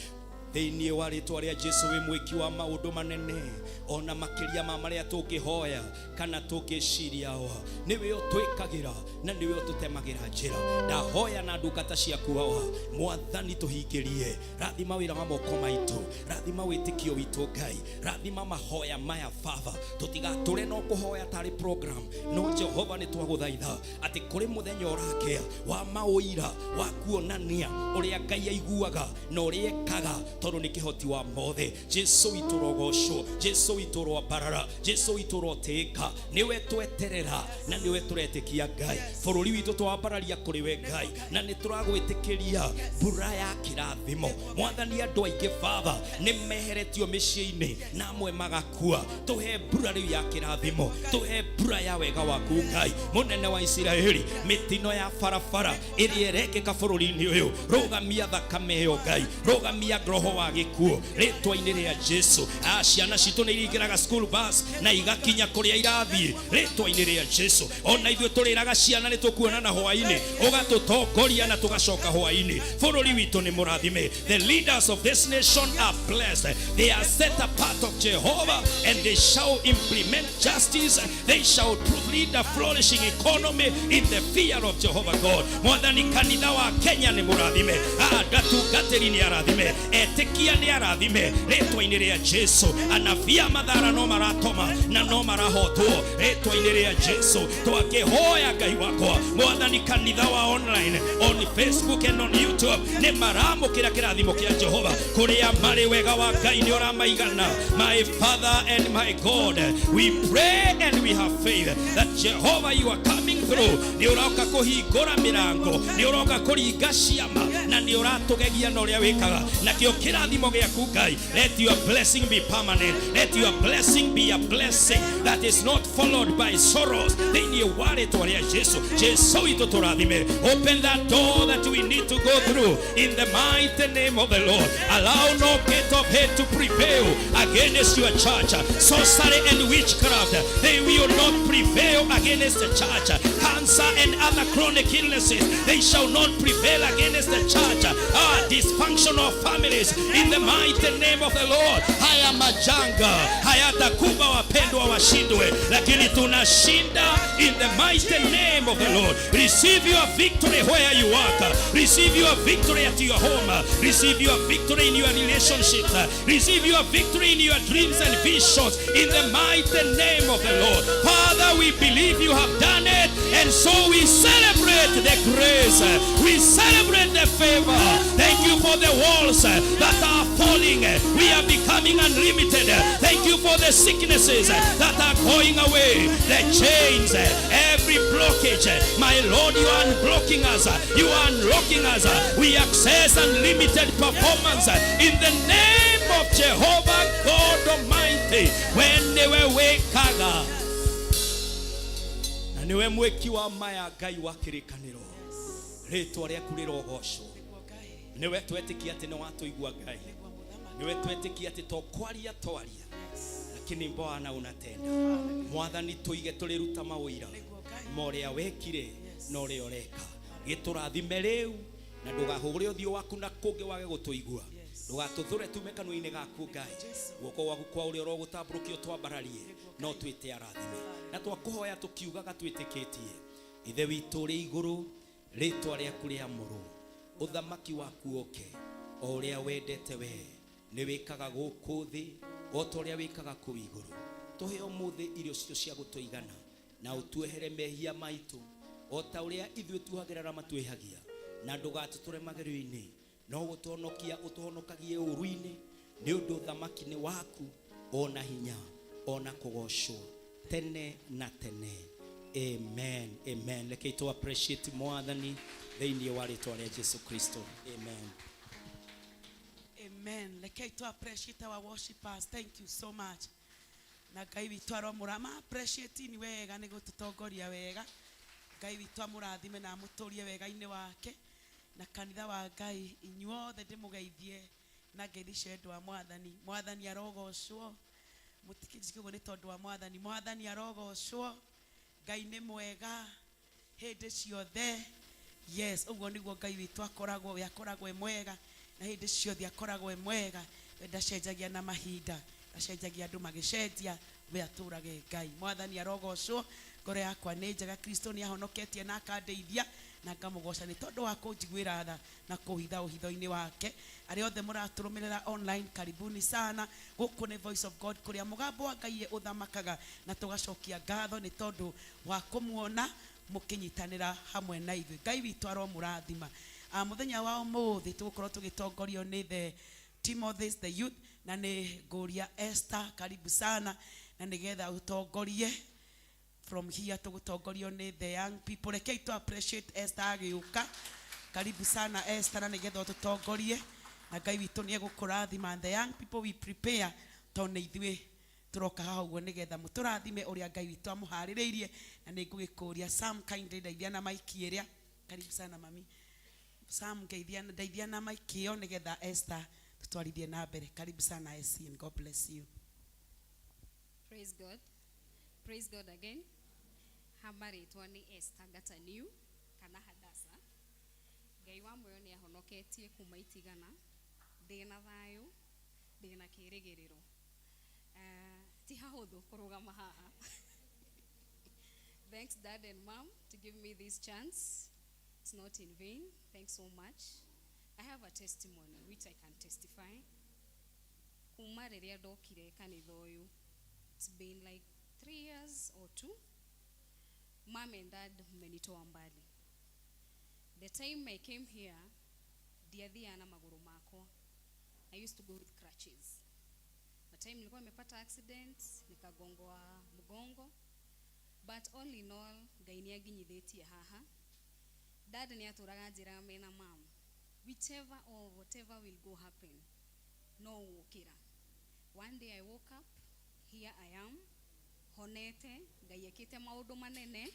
Thĩinĩ wa rĩtwa rĩa Jesu, wĩ mwĩki wa maũndũ manene ona makĩria ma marĩa tũngĩhoya kana tũngĩciria. Awa, nĩwe ũtwĩkagĩra na nĩwe ũtũtemagĩra njĩra. Ndahoya na ndungata ciaku, Awa Mwathani, tũhingĩrie. Rathima wĩra wa moko maitũ, rathima wĩtĩkio witũ Ngai, rathima mahoya maya Baba, tũtigatũre no kũhoya tarĩ program. No Jehova, nĩ twagũthaitha atĩ kũrĩ mũthenya ũrakĩa wa maũira wa kuonania ũrĩa Ngai aiguaga na ũrĩa ekaga, tondũ nĩ kĩhoti wa mothe. Jesu witũ rogocwo, Jesu witũ rwambarara, Jesu witũ rotĩĩka. Nĩwe tweterera na nĩwe tũretĩkia Ngai. Bũrũri witũ twambararia kũrĩ we Ngai, na nĩ tũragwĩtĩkĩria mbura ya kĩrathimo. Mwathani, andũ aingĩ Baba nĩ meheretio mĩciĩ-inĩ na amwe magakua. Tũhe mbura rĩu ya kĩrathimo, tũhe mbura ya wega waku Ngai mũnene wa Isiraeli. Mĩtino ya barabara ĩrĩa ĩrekĩka bũrũri-inĩ ũyũ, rũgamia thakame ĩyo Ngai, rũgamia roho wa gĩkuũ rĩtwa-inĩ rĩa Jesu. Ciana citũ nĩ iringĩraga school bus na igakinya kũrĩa irathiĩ rĩtwa-inĩ rĩa Jesu. Ona ithuĩ tũrĩraga ciana nĩ tũkuonana hwaĩ-inĩ, ũgatũtongoria na tũgacoka hwaĩ-inĩ. Bũrũri witũ nĩ mũrathime. The leaders of this nation are blessed. They are set apart of Jehovah, and they shall implement justice. They shall lead a flourishing economy in the fear of Jehovah God. Mwathani, kanitha wa Kenya nĩ mũrathime, atungatĩri nĩ arathime, etĩkia nĩ arathime rĩtwa-inĩ rĩa Jesu. Anabii a mathara no maratoma na no marahotwo rĩtwa-inĩ rĩa Jesu. Twakĩhoya Ngai wakwa Mwathani, kanitha wa online, on Facebook and on YouTube, nĩ maramũkĩra kĩrathimo kĩa Jehova kũrĩa marĩ. Wega wa Ngai nĩ ũramaigana. My Father and my God, we pray and we have faith that Jehovah, you are coming through. Nĩ ũroka kũhingũra mĩrango, nĩ ũroka kũringa ciama, na nĩ ũratũgegia na ũrĩa wĩkaga. Nakĩo kĩrathimo gĩaku Ngai, let your blessing be permanent. Let your blessing be a blessing that is not followed by sorrows thĩinĩ wa rĩtwa rĩa Jesu. Jesu witũ, tũrathime. Open that door that we need to go through in the mighty name of the Lord. Allow no gate of hate to prevail against your church. Sorcery and witchcraft, they will not prevail against the church. Cancer and other chronic illnesses, they shall not prevail against the church. Dysfunctional families, in the mighty name of the Lord. Haya majanga hayatakuba wapendwa washindwe, lakini tunashinda in the mighty name of the Lord. Receive your victory where you work. Receive your victory at your home. Receive your victory in your relationships. Receive your victory in your dreams and visions in the mighty name of the Lord. Father, we believe you have done it, and so we celebrate the grace. We celebrate the favor. Thank you for the walls that are falling. We are becoming unlimited. Thank you for the sicknesses that are going away, the chains, every blockage. My Lord, you are unblocking us. You are unlocking us. We access unlimited performance in the name of Jehovah God Almighty. We nĩwe wĩkaga na nĩwe mwĩki wa maya. Ngai wa kĩrĩkanĩro, rĩtwa rĩaku rĩrogocwo. Nĩguo Ngai. Nĩwe twetĩkia atĩ nĩ watũigua Ngai. Nĩguo mũthamaki. Nĩwe twetĩkia atĩ to kwaria twaria, lakini Bwana unatenda. Mwathani, tũige tũrĩruta maũira Nĩguo Ngai. ma ũrĩa wekire na ũrĩa ũreka. Gĩtũrathime rĩu na ndũgahũgũre ũthiũ waku na kũngĩ wage gũtũigua. Ndũgatũthũre tume kanua-inĩ gaku Ngai. Guoko gwaku kwa ũrĩa ũrogũtambũrũkio twambararie, no twĩte arathime na twakũhoya tũkiugaga twĩtĩkĩtie. Ithe witũ ũrĩ igũrũ, rĩtwa rĩaku rĩamũrwo, ũthamaki waku ũke, o ũrĩa wendete we nĩ wĩkaga gũkũ thĩ o ta ũrĩa wĩkaga kũu igũrũ. Tũhe ũmũthĩ irio citũ cia gũtũigana, na ũtuohere mehia maitũ o ta ũrĩa ithuĩ tuohagĩra arĩa matwĩhagia, na ndũgatũtũre magerio-inĩ, no gũtũhonokia ũtũhonokagie ũũru-inĩ, nĩ ũndũ ũthamaki nĩ waku, ona hinya, ona kũgocwo tene na tene. Amen, amen. Reke tũ appreciate Mwathani thĩinĩ wa rĩtwa rĩa Jesu Kristo. Amen. Amen. Rekei to appreciate our worshipers. Thank you so much. Na Ngai witũ aromũrama appreciate ni wega nĩ gũtũtongoria wega. Ngai witũ amũrathime na amũtũrie wega-inĩ wake. Na kanitha wa Ngai inyuothe ndĩmũgeithie na ngeithi cia wendo wa Mwathani. Mwathani arogocwo. Mũtikĩnjike ũguo nĩ tondũ wa Mwathani. Mwathani arogocwo. Ngai nĩ mwega hĩndĩ ciothe. Yes, ũguo nĩguo Ngai witũ akoragwo, we akoragwo e mwega. Na hĩndĩ ciothe akoragwo e mwega, we ndacenjagia na mahinda, ndacenjagia andũ magĩcenjia, we atũrage Ngai. Mwathani arogocwo, ngoro yakwa nĩ njega, Kristo nĩ ahonoketie na akandeithia, na ngamũgoca nĩ tondũ wa kũnjiguĩra tha na kũhitha ũhitho-inĩ wake. Arĩa othe mũratũrũmĩrĩra online, karibuni sana. Gũkũ nĩ Voice of God, kũrĩa mũgambo wa Ngai ũthamakaga, na tũgacokia ngatho nĩ tondũ wa kũmuona mũkĩnyitanĩra hamwe na ithuĩ. Ngai witũ aromũrathima. Mũthenya wa ũmũthĩ tũgũkorwo tũgĩtongorio nĩ the Timothy's the youth, na nĩ ngũria Esther, karibu sana, na nĩgetha ũtongorie from here. Tũgũtongorio nĩ the young people. Rekei tu appreciate Esther agĩũka. Karibu sana Esther, na nĩgetha ũtũtongorie, na Ngai witũ nĩ egũkũrathima. And the young people, we prepare, tondũ nĩ ithuĩ tũroka haha ũguo nĩgetha mũtũrathime ũrĩa Ngai witũ amũharĩrĩirie. Na nĩ ngũgĩkũria Sam, kindly ndeithia na maiki ĩrĩa. Karibu sana mami Sam, ngeithia, ndeithia na maiki ĩyo nĩgetha Esther tũtwarithie na mbere. Karibu sana Esther, and God bless you. Praise God. Praise God again. Hama rĩtwa nĩ Esther Gataniu kana Hadasa. Ngai wa muoyo nĩ ahonoketie kuma itigana, ndĩna thayũ, ndĩna kĩrĩgĩrĩro. Ti hahũthũ kũrũgama haha. Thanks Dad and Mom to give me this chance. It's not in vain. Thanks so much. I have a testimony which I can testify. Kuma rĩrĩa ndokire kanitha ũyũ, it's been like 3 years or 2. Mom and Dad mmenitoa mbali. The time I came here, ndiathiaga na magũrũ makwa. I used to go with crutches. The time nilikuwa nimepata accident, nikagongoa mgongo. But all in all, Ngai nĩ anginyithĩtie haha. Dad nĩ atũraga njĩra mena mom, whichever or whatever will go happen, no gũkĩra. One day I woke up, here I am, honete, Ngai ekĩte maũndũ manene.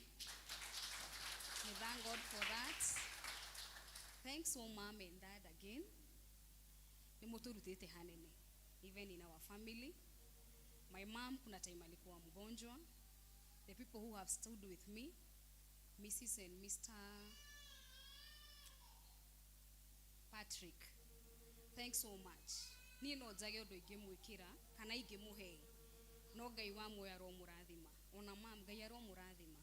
We thank God for that. Thanks so Mom and Dad again. Nĩ mũtũrutĩte hanene, even in our family. My mom kuna time alikuwa mgonjwa. The people who have stood with me, Mrs. and Mr. Patrick, thanks so much. Niĩ no njage ũndũ ingĩmwĩkĩra kana ingĩmũhe, no Ngai wa muoyo aromũrathima. Ona mam, Ngai aromũrathima.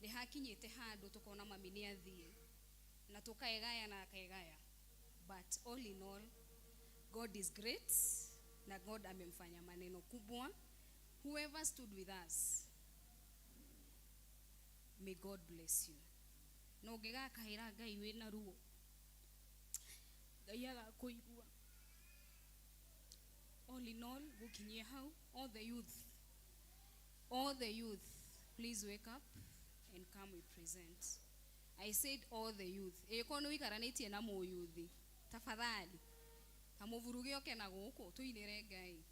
Nĩ hakinyĩte handũ tũkona mami nĩ athiĩ na tũkaegaya na akaegaya, but all in all, God is great na God amemfanya maneno kubwa. Whoever stood with us, may God bless you. Na ũngĩgakahĩra Ngai wĩna ruo, Ngai agakũigua. All in all, gũkinyia hau. All the youth, all the youth, please wake up and come, we present. I said all the youth. Ĩkorwo nĩ ũikaranĩtie na mũyuthi, tafadhali kamũvuruge oke na gũkũ tũinĩre Ngai.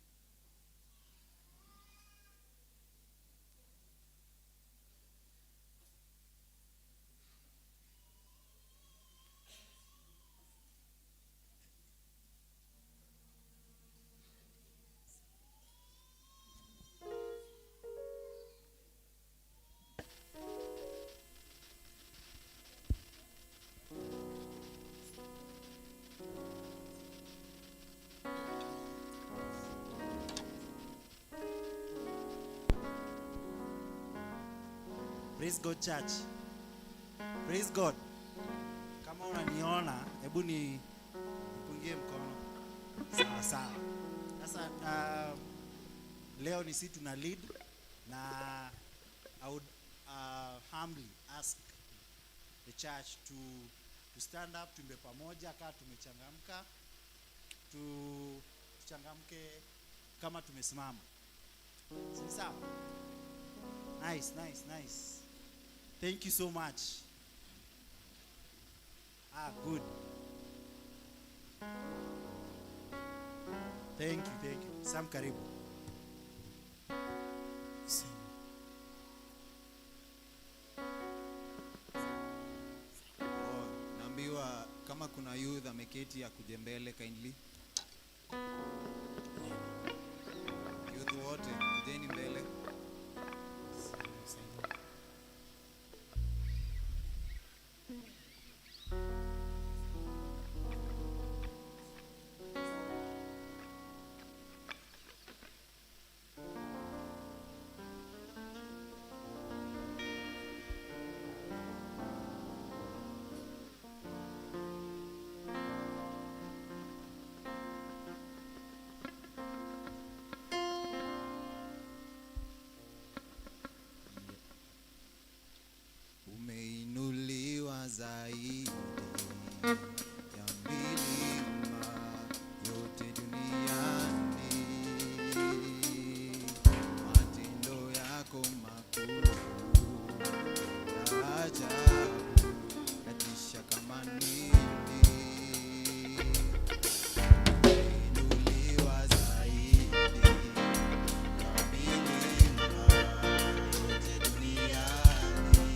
Praise God, church. Praise God. Kama unaniona, hebu ni nipungie mkono. Sawa sawa. Sasa leo ni si tuna lead, na I would humbly ask the church to stand up, tuimbe pamoja kama tumechangamka, tuchangamke kama tumesimama. Si sawa? Nice, nice, nice. Thank you so much. Ah, good. Thank you, thank you. Sam, karibu. Sing. Oh, naambiwa kama kuna youth ameketi akuje mbele kindly. Youth wote kujeni mbele. zaidi ya milima yote duniani. Matendo yako makuu ya ajabu, yatisha kama nini. Umeinuliwa zaidi ya milima yote duniani.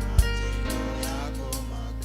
Matendo yako makuu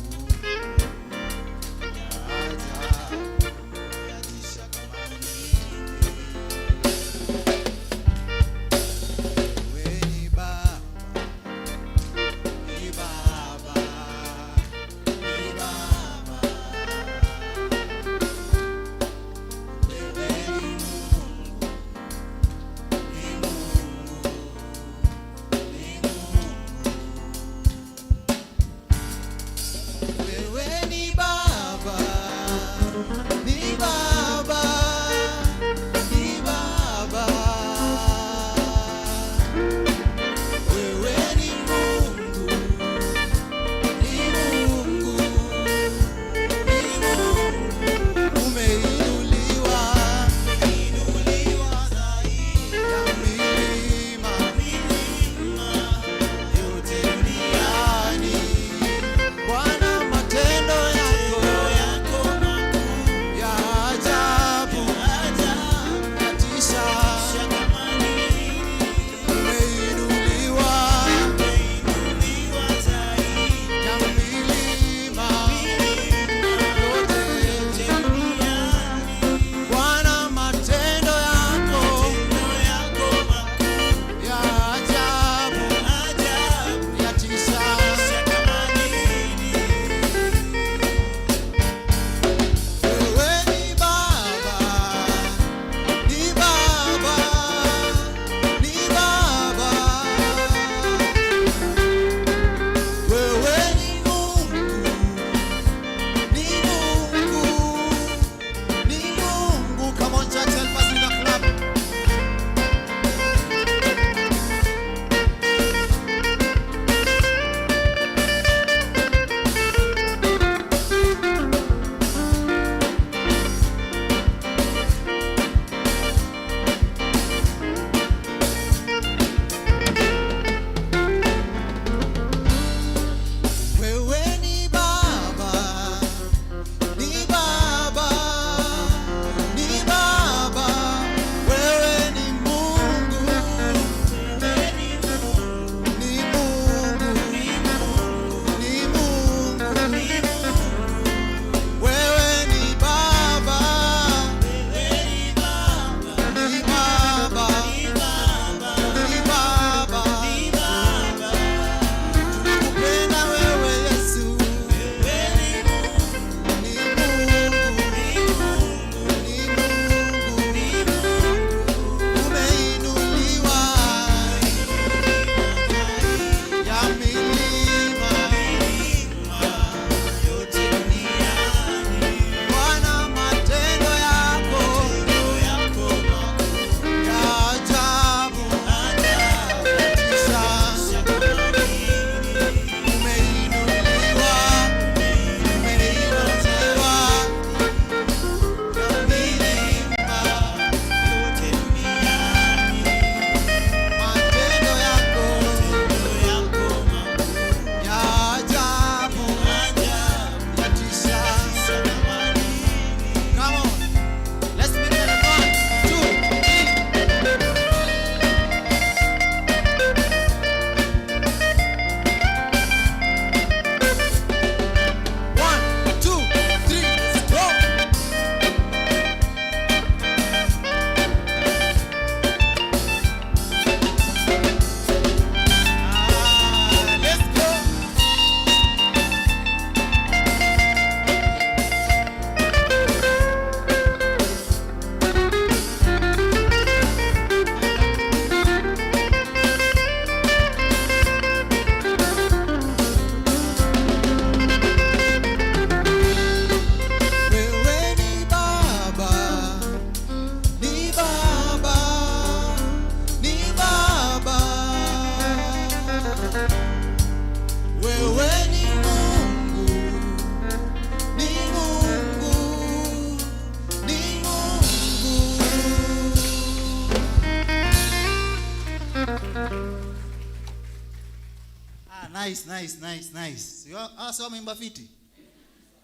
Nice, nice, nice, nice. You are so wameimba fiti.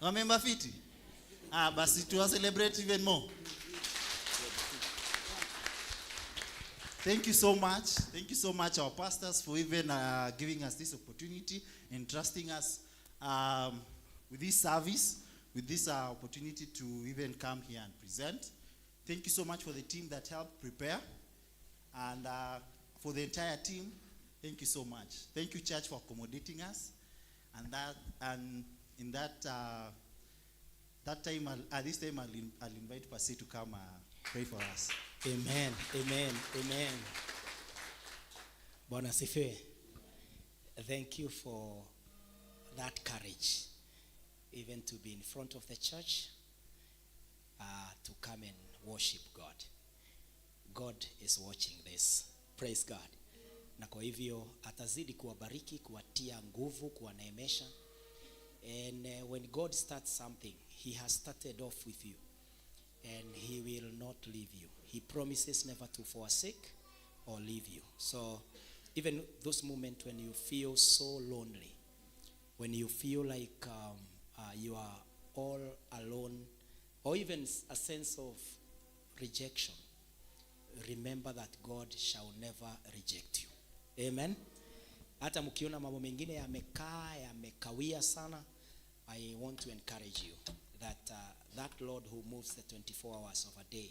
Wameimba fiti. Ah, basi tuwa celebrate even more. Thank you so much. Thank you so much, our pastors, for even giving us this opportunity and trusting us with this service, with this opportunity to even come here and present. Thank you so much for the team that helped prepare, and for the entire team, thank you so much. Thank you, church, for accommodating us. And in that that time, at this time, I'll invite Pasi to come pray for us. Amen, amen, amen. Bwana asifiwe. Thank you for that courage, even to be in front of the church, to come and worship God. God is watching this. Praise God. Na kwa hivyo atazidi kuwabariki, kuwatia nguvu, kuwaneemesha. And when God starts something, he has started off with you. And he will not leave you. He promises never to forsake or leave you. So even those moments when you feel so lonely, when you feel like you are all alone, or even a sense of rejection, remember that God shall never reject you. Amen. Hata mkiona mambo mengine yamekaa, yamekawia sana, I want to encourage you that that Lord who moves the 24 hours of a day,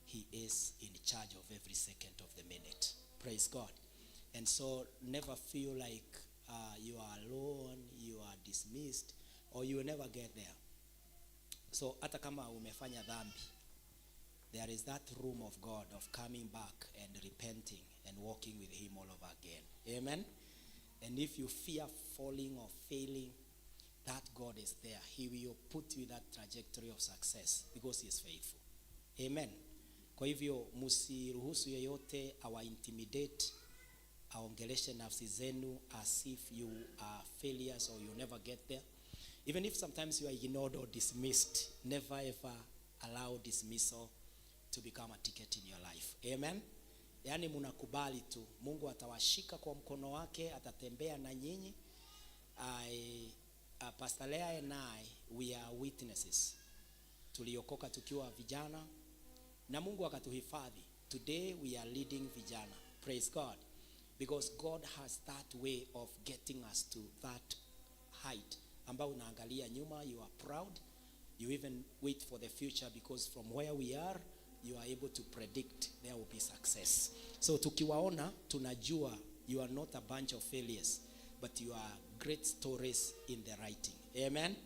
he is in charge of every second of the minute. Praise God. And so never feel like you are alone, you are dismissed, or you will never get there. So hata kama umefanya dhambi, there is that room of God of coming back and repenting and walking with him all over again. Amen. And if you fear falling or failing, that God is there. He will put you in that trajectory of success because he is faithful. Amen. Kwa hivyo msiruhusu yeyote awa intimidate, aongeleshe nafsi zenu as if you are failures or you never get there. Even if sometimes you are ignored or dismissed, never ever allow dismissal to become a ticket in your life. Amen. Yaani mnakubali tu, Mungu atawashika kwa mkono wake, atatembea na nyinyi. Pastor Leah and I, we are witnesses. Tuliokoka tukiwa vijana na Mungu akatuhifadhi. Today we are leading vijana. Praise God. Because God has that way of getting us to that height ambao unaangalia nyuma, you are proud. You even wait for the future because from where we are, you are able to predict there will be success. So tukiwaona, tunajua you are not a bunch of failures, but you are great stories in the writing. Amen.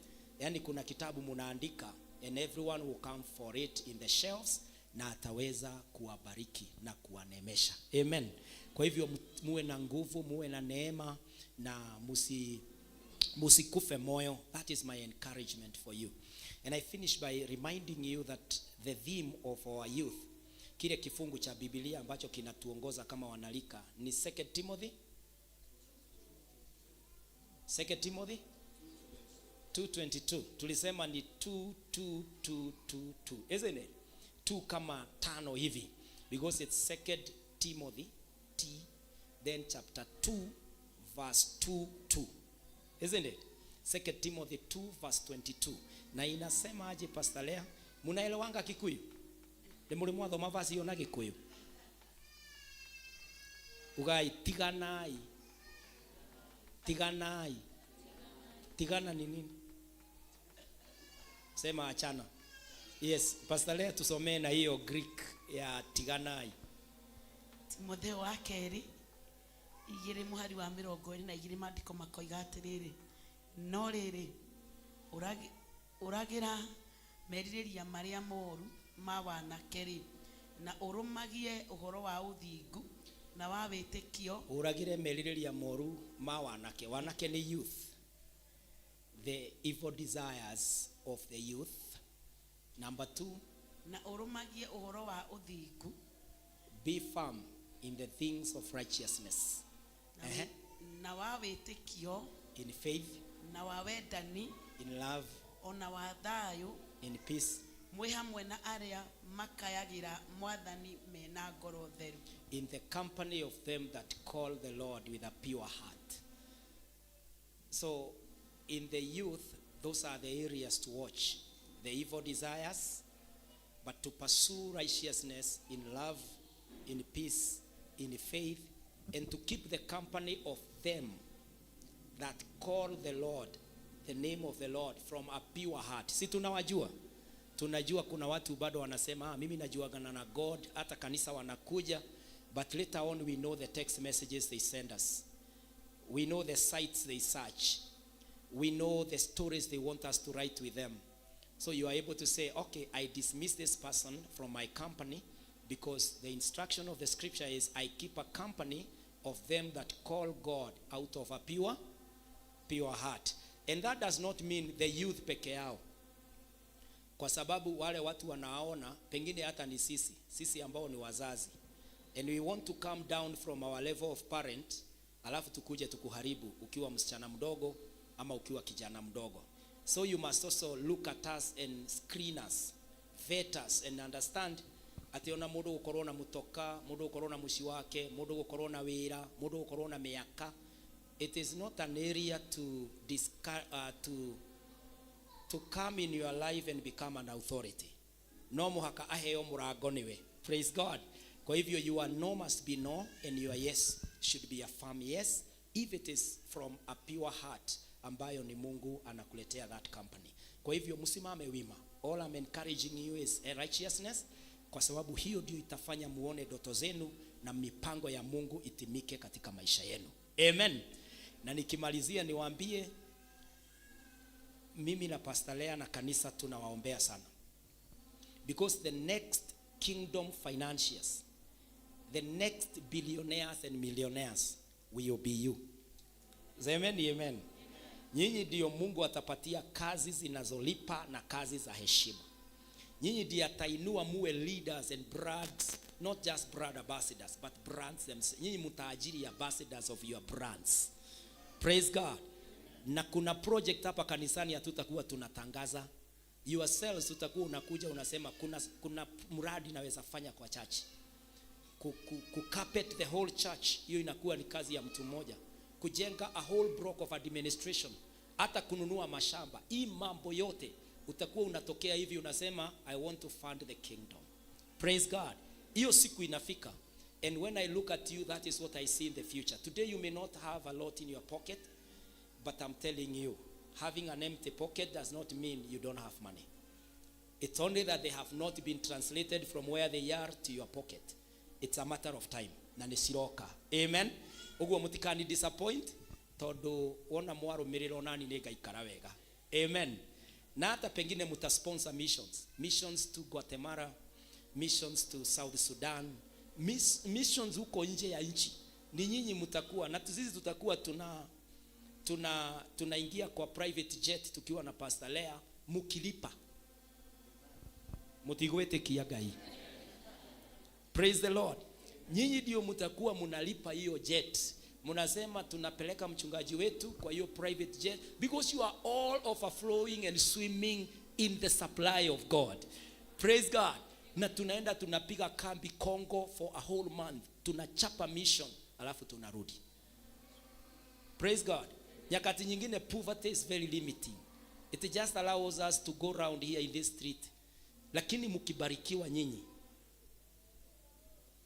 Yaani kuna kitabu munaandika and everyone will come for it in the shelves na ataweza kuwabariki na kuwanemesha. Amen. Kwa hivyo muwe na nguvu, muwe na neema na musikufe moyo. That is my encouragement for you. And I finish by reminding you that the theme of our youth, kile kifungu cha Biblia ambacho kinatuongoza kama wanalika ni 2 Timothy. 2 Timothy 2:22. Tulisema ni 2, 2, 2, 2, 2. Isn't it? 2 kama 5 hivi. Because it's 2 Timothy T, then chapter 2 verse 2, 2. Isn't it? 2 Timothy 2 verse 22. Na inasema aje, Pastor Lea? Munaelewanga Kikuyu? Ni muri mwathoma verse hiyo na Gikuyu? Ugai tiganai. Tiganai. Tigana ni nini? Sema achana. Yes, Pastor Lea tusomee na hiyo Greek ya tiganai. Timotheo wa kerĩ igĩrĩ mũhari wa mĩrongo ĩrĩ na igĩrĩ maandĩko makoiga atĩrĩrĩ, no rĩrĩ ũragĩra merirĩria marĩa moru ma wanake rĩ, na ũrũmagie ũhoro wa ũthingu na wa wĩtĩkio. Ũragĩre merirĩria moru ma wanake. Wanake nĩ youth. The evil desires of the youth. Number 2, na ũrũmagie ũhoro wa ũthingu. Be firm in the things of righteousness. Na wa wĩtĩkio. In faith. Na wa wendani. In love. Ona wa thayũ. In peace. Mwĩ hamwe na arĩa makayagĩra Mwathani mena ngoro theru. In the company of them that call the Lord with a pure heart. So in the youth, those are the areas to watch: the evil desires, but to pursue righteousness in love, in peace, in faith, and to keep the company of them that call the Lord, the name of the Lord, from a pure heart. Si tunawajua? Tunajua kuna watu bado wanasema, "Ah, mimi najuagana na God," hata kanisa wanakuja, but later on we know the text messages they send us. We know the sites they search. We know the stories they want us to write with them. So you are able to say, "Okay, I dismiss this person from my company," because the instruction of the scripture is, "I keep a company of them that call God out of a pure heart." And that does not mean the youth peke yao, kwa sababu wale watu wanaona pengine hata ni sisi ambao ni wazazi, and we want to come down from our level of parent, alafu tukuje tukuharibu ukiwa msichana mdogo ama ukiwa kijana mdogo. So you must also look at us and screen us, vet us and understand atĩ ona mũndũ gũkorwo na mũtoka, mũndũ gũkorwo na mũciĩ wake, mũndũ gũkorwo na wĩra, mũndũ gũkorwo na mĩaka, it is not an area to come in your life and become an authority. No mũhaka aheo mũrango nĩwe. Praise God. Kwa hivyo your no must be no and your yes should be a firm yes if it is from a pure heart ambayo ni Mungu anakuletea that company. Kwa hivyo msimame wima. All I'm encouraging you is a righteousness, kwa sababu hiyo ndio itafanya muone ndoto zenu na mipango ya Mungu itimike katika maisha yenu. Amen. Na nikimalizia niwaambie, mimi na Pastor Lea na kanisa tunawaombea sana, because the next kingdom financiers, the next billionaires and millionaires will be you. Amen, amen. Nyinyi ndio Mungu atapatia kazi zinazolipa na kazi za heshima. Nyinyi ndiye atainua muwe leaders and brands, not just brand ambassadors, but brands themselves. Nyinyi mtaajiri ambassadors of your brands. Praise God. Na kuna project hapa kanisani hatutakuwa tunatangaza yourselves, utakuwa unakuja unasema, kuna mradi naweza fanya kwa church." Ku carpet the whole church, hiyo inakuwa ni kazi ya mtu mmoja. Kujenga a whole block of administration, hata kununua mashamba, hii mambo yote utakuwa unatokea hivi unasema, "I want to fund the kingdom." Praise God. Hiyo siku inafika. And when I look at you, that is what I see in the future. Today you may not have a lot in your pocket, but I'm telling you, having an empty pocket does not mean you don't have money. It's only that they have not been translated from where they are to your pocket. It's a matter of time. Na nĩ ciroka. Amen. Ũguo mũtikani disappoint, tondũ wona mwarũmĩrĩra onani nĩ ngaikara wega. Amen. Na hata pengine mutasponsor missions. Missions to Guatemala, missions to South Sudan, missions huko nje ya nchi. Ni nyinyi mtakuwa na sisi tutakuwa tunaingia kwa private jet tukiwa na Pastor Lea mukilipa. Mutigwĩtĩkia Ngai. Praise the Lord. Nyinyi ndio mtakuwa mnalipa hiyo jet. Mnasema tunapeleka mchungaji wetu kwa hiyo private jet because you are all overflowing and swimming in the supply of God. Praise God. Na tunaenda tunapiga kambi Congo for a whole month. Tunachapa mission alafu tunarudi. Praise God. Nyakati nyingine poverty is very limiting. It just allows us to go round here in this street. Lakini mkibarikiwa nyinyi.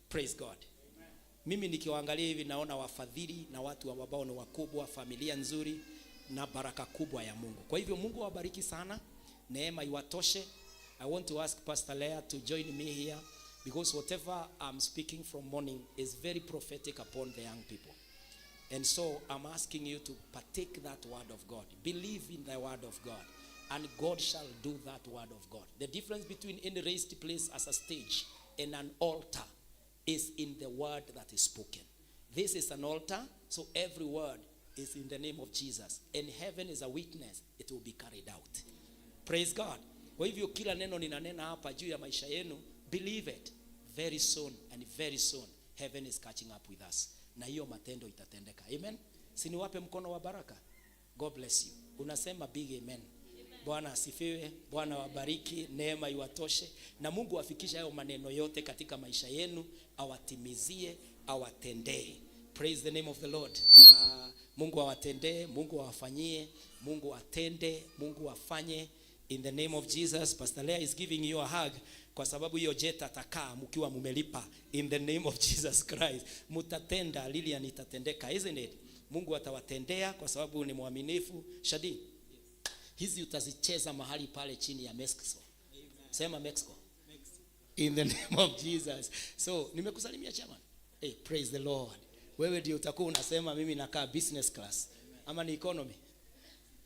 Praise God. Mimi nikiwaangalia hivi naona wafadhili na watu ambao ni wakubwa, familia nzuri na baraka kubwa ya Mungu. Kwa hivyo Mungu awabariki sana, neema iwatoshe. I want to ask Pastor Leah to join me here because whatever I'm speaking from morning is very prophetic upon the young people. And so I'm asking you to partake that word of God. Believe in the word of God. And God shall do that word of God. The difference between any raised place as a stage and an altar is in the word that is spoken. This is an altar, so every word is in the name of Jesus. And heaven is a witness, it will be carried out. Praise God. Kwa hivyo kila neno ninanena hapa juu ya maisha yenu, believe it. Very soon and very soon, heaven is catching up with us. Na hiyo matendo itatendeka. Amen. Si niwape mkono wa baraka. God bless you. Unasema big amen. Bwana asifiwe, Bwana wabariki, neema iwatoshe, na Mungu afikishe hayo maneno yote katika maisha yenu, awatimizie, awatendee. Praise the name of the Lord. Mungu awatendee, Mungu awafanyie, Mungu atende, Mungu afanye in the name of Jesus. Pastor Leah is giving you a hug kwa sababu hiyo jet atakaa mkiwa mumelipa in the name of Jesus Christ. Mutatenda, Lilian, itatendeka, isn't it? Mungu atawatendea kwa sababu ni mwaminifu. Shadi, hizi utazicheza mahali pale chini ya Mexico. Sema Mexico. In the name of Jesus. So, nimekusalimia, chairman. Hey, praise the Lord. Wewe ndio utakuwa unasema mimi nakaa business class ama ni economy?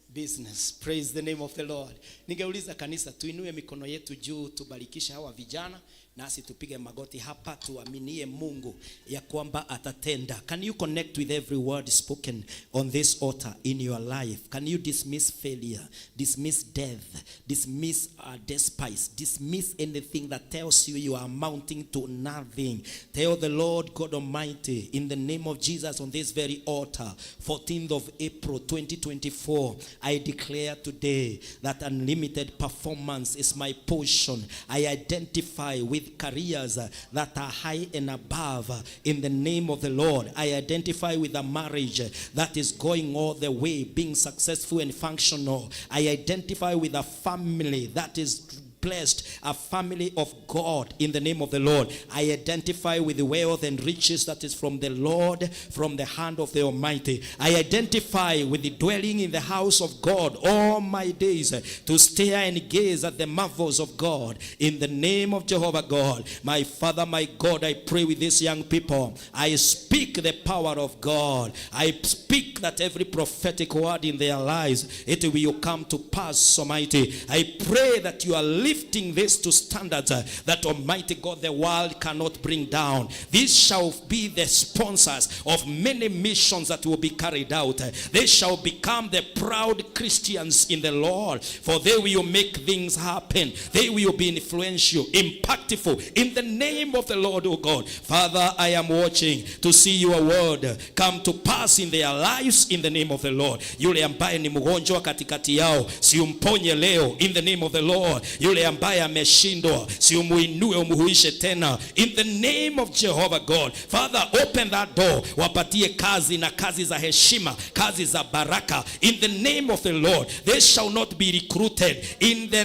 Business. Praise the name of the Lord. Ningeuliza kanisa tuinue mikono yetu juu, tubarikishe hawa vijana, nasi tupige magoti hapa tuaminie Mungu ya kwamba atatenda. Can you connect with every word spoken on this altar in your life? Can you dismiss failure, dismiss death, dismiss despise, dismiss anything that tells you you are amounting to nothing? Tell the Lord God Almighty, in the name of Jesus, on this very altar, 14th of April 2024, I declare today that unlimited performance is my portion. I identify with careers that are high and above in the name of the Lord. I identify with a marriage that is going all the way, being successful and functional. I identify with a family that is blessed, a family of God in the name of the Lord. I identify with the wealth and riches that is from the Lord, from the hand of the Almighty. I identify with the dwelling in the house of God all my days, to stare and gaze at the marvels of God in the name of Jehovah God. My Father, my God, I pray with these young people. I speak the power of God. I speak that every prophetic word in their lives, it will come to pass, Almighty. I pray that you are lifting this to standards that, Almighty God, the world cannot bring down. These shall be the sponsors of many missions that will be carried out. They shall become the proud Christians in the Lord, for they will make things happen. They will be influential, impactful in the name of the Lord, oh God. Father, I am watching to see your word come to pass in their lives in the name of the Lord. Yule ambaye ni mgonjwa katikati yao, si umponye leo in the name of the Lord. Yule ambaye ameshindwa, si umuinue umuhuishe tena in the name of Jehovah God. Father, open that door, wapatie kazi na kazi za heshima, kazi za baraka in the name of the Lord. They shall not be recruited in the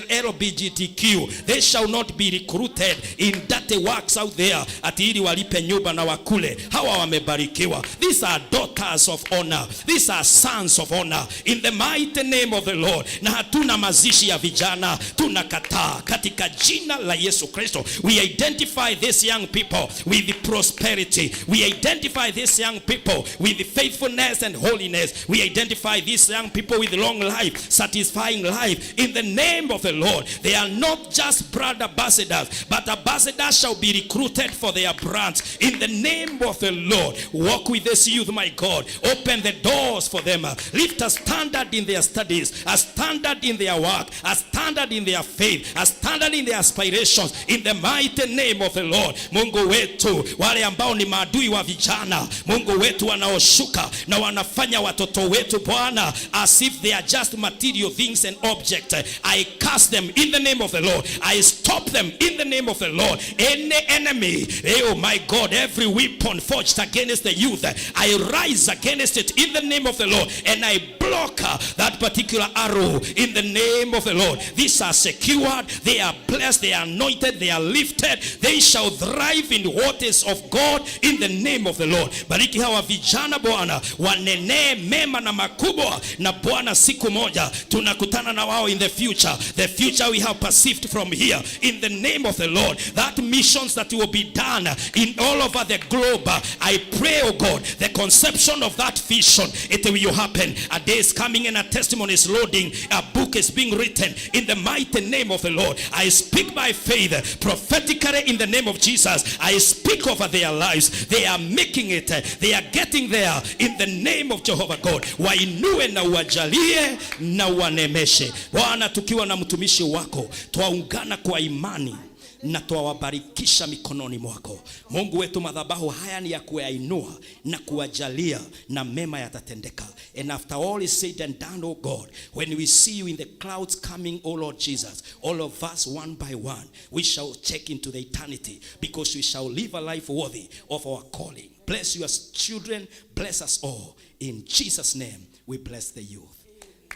LBGTQ. They shall not be recruited in dirty works out there, ati ili walipe nyumba na wakule. Hawa wamebarikiwa. These are daughters of honor. These are sons of honor in the mighty name of the Lord. Na hatuna mazishi ya vijana, tunakataa katika jina la Yesu Kristo. We identify these young people with the prosperity. We identify these young people with the faithfulness and holiness. We identify these young people with long life, satisfying life in the name of the Lord. They are not just brand ambassadors, but ambassadors shall be recruited for their brands in the name of the Lord. Walk with this youth, my God. Open the doors for them. Lift a standard in their studies, a standard in their work, a standard in their faith, a standard in their aspirations in the mighty name of the Lord. Mungu wetu, wale ambao ni maadui wa vijana, Mungu wetu, wanaoshuka na wanafanya watoto wetu, Bwana, as if they are just material things and objects, I curse them in the name of the Lord. I stop them in the name of the Lord. Any enemy, oh my God, every weapon forged against the youth, I rise against it in the name of the Lord, and I block that particular arrow in the name of the Lord. These are secured, they are blessed, they are anointed, they are lifted. They shall thrive in what is of God in the name of the Lord. Bariki hawa vijana, Bwana, wanenee mema na makubwa, na Bwana, siku moja tunakutana na wao in the future. The future we have perceived from here in the name of the Lord. That missions that will be done in all over the globe. I pray, oh God, the conception of that vision, it will happen. A day is coming and a testimony is loading. A book is being written in the mighty name of the Lord. I speak by faith, prophetically, in the name of Jesus. I speak over their lives. They are making it. They are getting there in the name of Jehovah God. Wainue na uwajalie na uwanemeshe. Bwana, tukiwa na mtumishi wako, twaungana kwa imani na twawabarikisha mikononi mwako. Mungu wetu, madhabahu haya ni ya kuyainua na kuwajalia na mema yatatendeka. And after all is said and done, oh God, when we see you in the clouds coming, oh Lord Jesus, all of us one by one, we shall check into the eternity because we shall live a life worthy of our calling. Bless your children, bless us all. In Jesus name we bless the youth.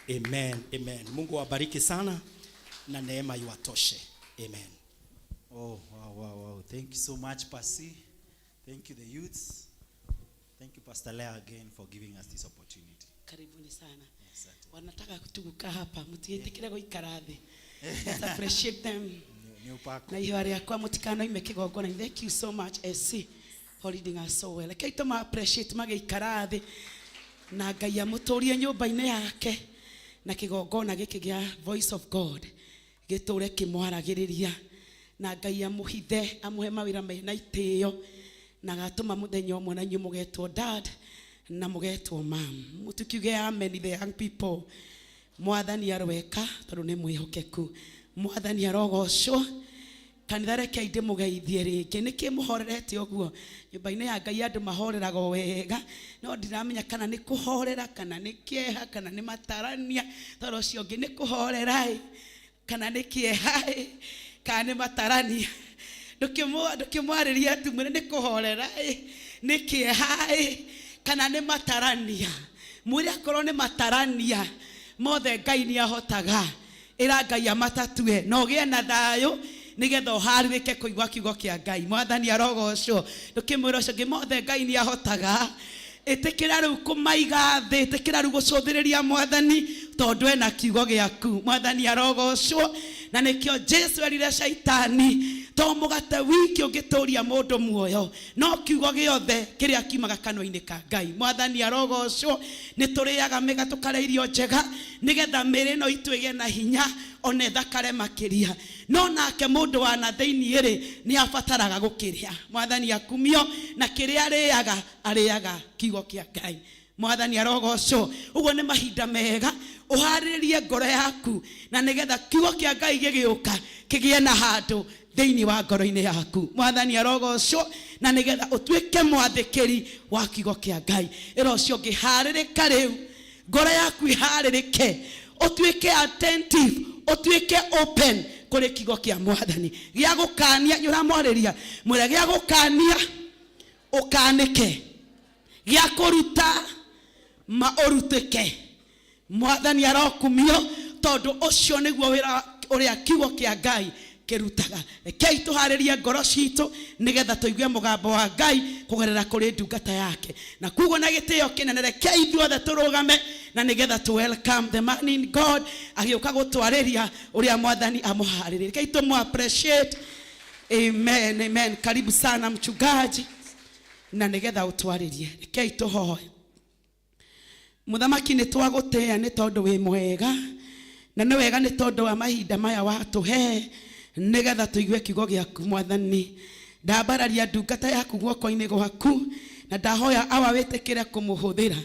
Amen, amen. Mungu awabariki sana na neema iwatoshe. Amen. Oh, wow, wow, wow. Thank you so much, Pasi. Thank you, the youths. Thank you, Pastor Lea, again for giving us this opportunity. Karibuni sana. Asante. Wanataka tu kukaa hapa, mutiĩtĩkĩre gũikara thĩ. Let's appreciate them. Ni upako. Na ihoya rĩakwa mũtikanoime kĩgongona. Thank you so much, SC, for leading us so well. Rekei tũma appreciate magĩikara thĩ, na Ngai amũtũrie nyũmba-inĩ yake, na kĩgongona gĩkĩ gĩa Voice of God gĩtũre kĩmwaragĩrĩria, na Ngai amũhithe, amũhe mawĩra mena itĩo, na agatũma mũthenya ũmwe na inyuĩ mũgetwo dad na mũgetwo mam. Mũtikiuge amen, the young people. Mwathani arweka tondũ nĩ mwĩhokeku. Mwathani arogocwo. Kanitha, rekei ndĩmũgeithie rĩngĩ. Nĩkĩ mũhorerete ũguo? Nyũmba-inĩ ya Ngai andũ mahoreraga o wega, no ndiramenya kana nĩ kũhorera, kana nĩ kĩeha, kana nĩ matarania. Tondũ ũcio ũngĩ nĩ kũhorera ĩ, kana nĩ kĩeha ĩ, kana nĩ matarania. Ndũkĩmwarĩria tu, mwĩre nĩ kũhorera ĩ, nĩ kĩeha ĩ, kana nĩ matarania. Mwĩre akorwo nĩ matarania mothe Ngai nĩ ahotaga. Ĩra Ngai amatatue na ũgĩe na thayũ, nĩgetha ũharĩrĩke kũigua kiugo kĩa Ngai. Mwathani arogocwo. Ndũkĩmwĩra ũcio ũngĩ, mothe Ngai nĩ ahotaga. Ĩtĩkĩra rĩu kũmaiga thĩ, ĩtĩkĩra rĩu gũcũthĩrĩria Mwathani, tondũ ena kiugo gĩaku. Mwathani arogocwo. Na nĩkĩo Jesu erire Shaitani, to mũgate wiki ũngĩtũria mũndũ muoyo, no kiugo gĩothe kĩrĩa kiumaga kanua-inĩ ka Ngai. Mwathani arogocwo. Nĩ tũrĩaga mĩga, tũkarĩa irio njega, nĩgetha mĩĩrĩ ĩno itũ ĩgĩe na hinya, ona ĩthakare makĩria. No nake mũndũ wa na thĩinĩ rĩ, nĩ abataraga gũkĩrĩa. Mwathani akumio. Na kĩrĩa arĩaga, arĩaga kiugo kĩa Ngai. Mwathani arogocwo. Ũguo nĩ mahinda mega ũharĩrĩrie ngoro yaku, na nĩgetha kiugo kĩa Ngai gĩgĩũka kĩgĩe na handũ thĩinĩ wa ngoro-inĩ yaku. Mwathani arogocwo. Na nĩgetha ũtuĩke mwathĩkĩri wa kiugo kĩa Ngai. Ĩra ũcio ũngĩ, harĩrĩka rĩu, ngoro yaku iharĩrĩke, ũtuĩke attentive, ũtuĩke open kũrĩ kiugo kĩa Mwathani gĩa gũkania. Nĩ ũramwarĩria, mwĩre gĩa gũkania ũkanĩke, gĩa kũruta ma ũrutĩke. Mwathani arokumio, tondũ ũcio nĩguo wĩra ũrĩa kiugo kĩa Ngai kĩrutaga. Rekei tũharĩrie ngoro citũ, nĩgetha tũigue mũgambo wa Ngai kũgerera kũrĩ ndungata yake. Na kuguo na gĩtĩo kĩnene, rekei ithuothe tũrũgame, na nĩgetha tũ welcome the man in God agĩũka gũtwarĩria ũrĩa Mwathani amũharĩrĩrie. Rekei tũmũ appreciate. Amen, amen. Karibu sana mchungaji, na nĩgetha ũtwarĩrie. Rekei tũhoe. Mũthamaki, nĩ twagũtĩĩa nĩ tondũ wĩ mwega, na nĩ wega nĩ tondũ wa mahinda maya watũhe, nĩgetha tũigue kiugo gĩaku. Mwathani, ndambararia ndungata yaku guoko-inĩ gwaku, na ndahoya awa wĩtĩkĩre kũmũhũthĩra.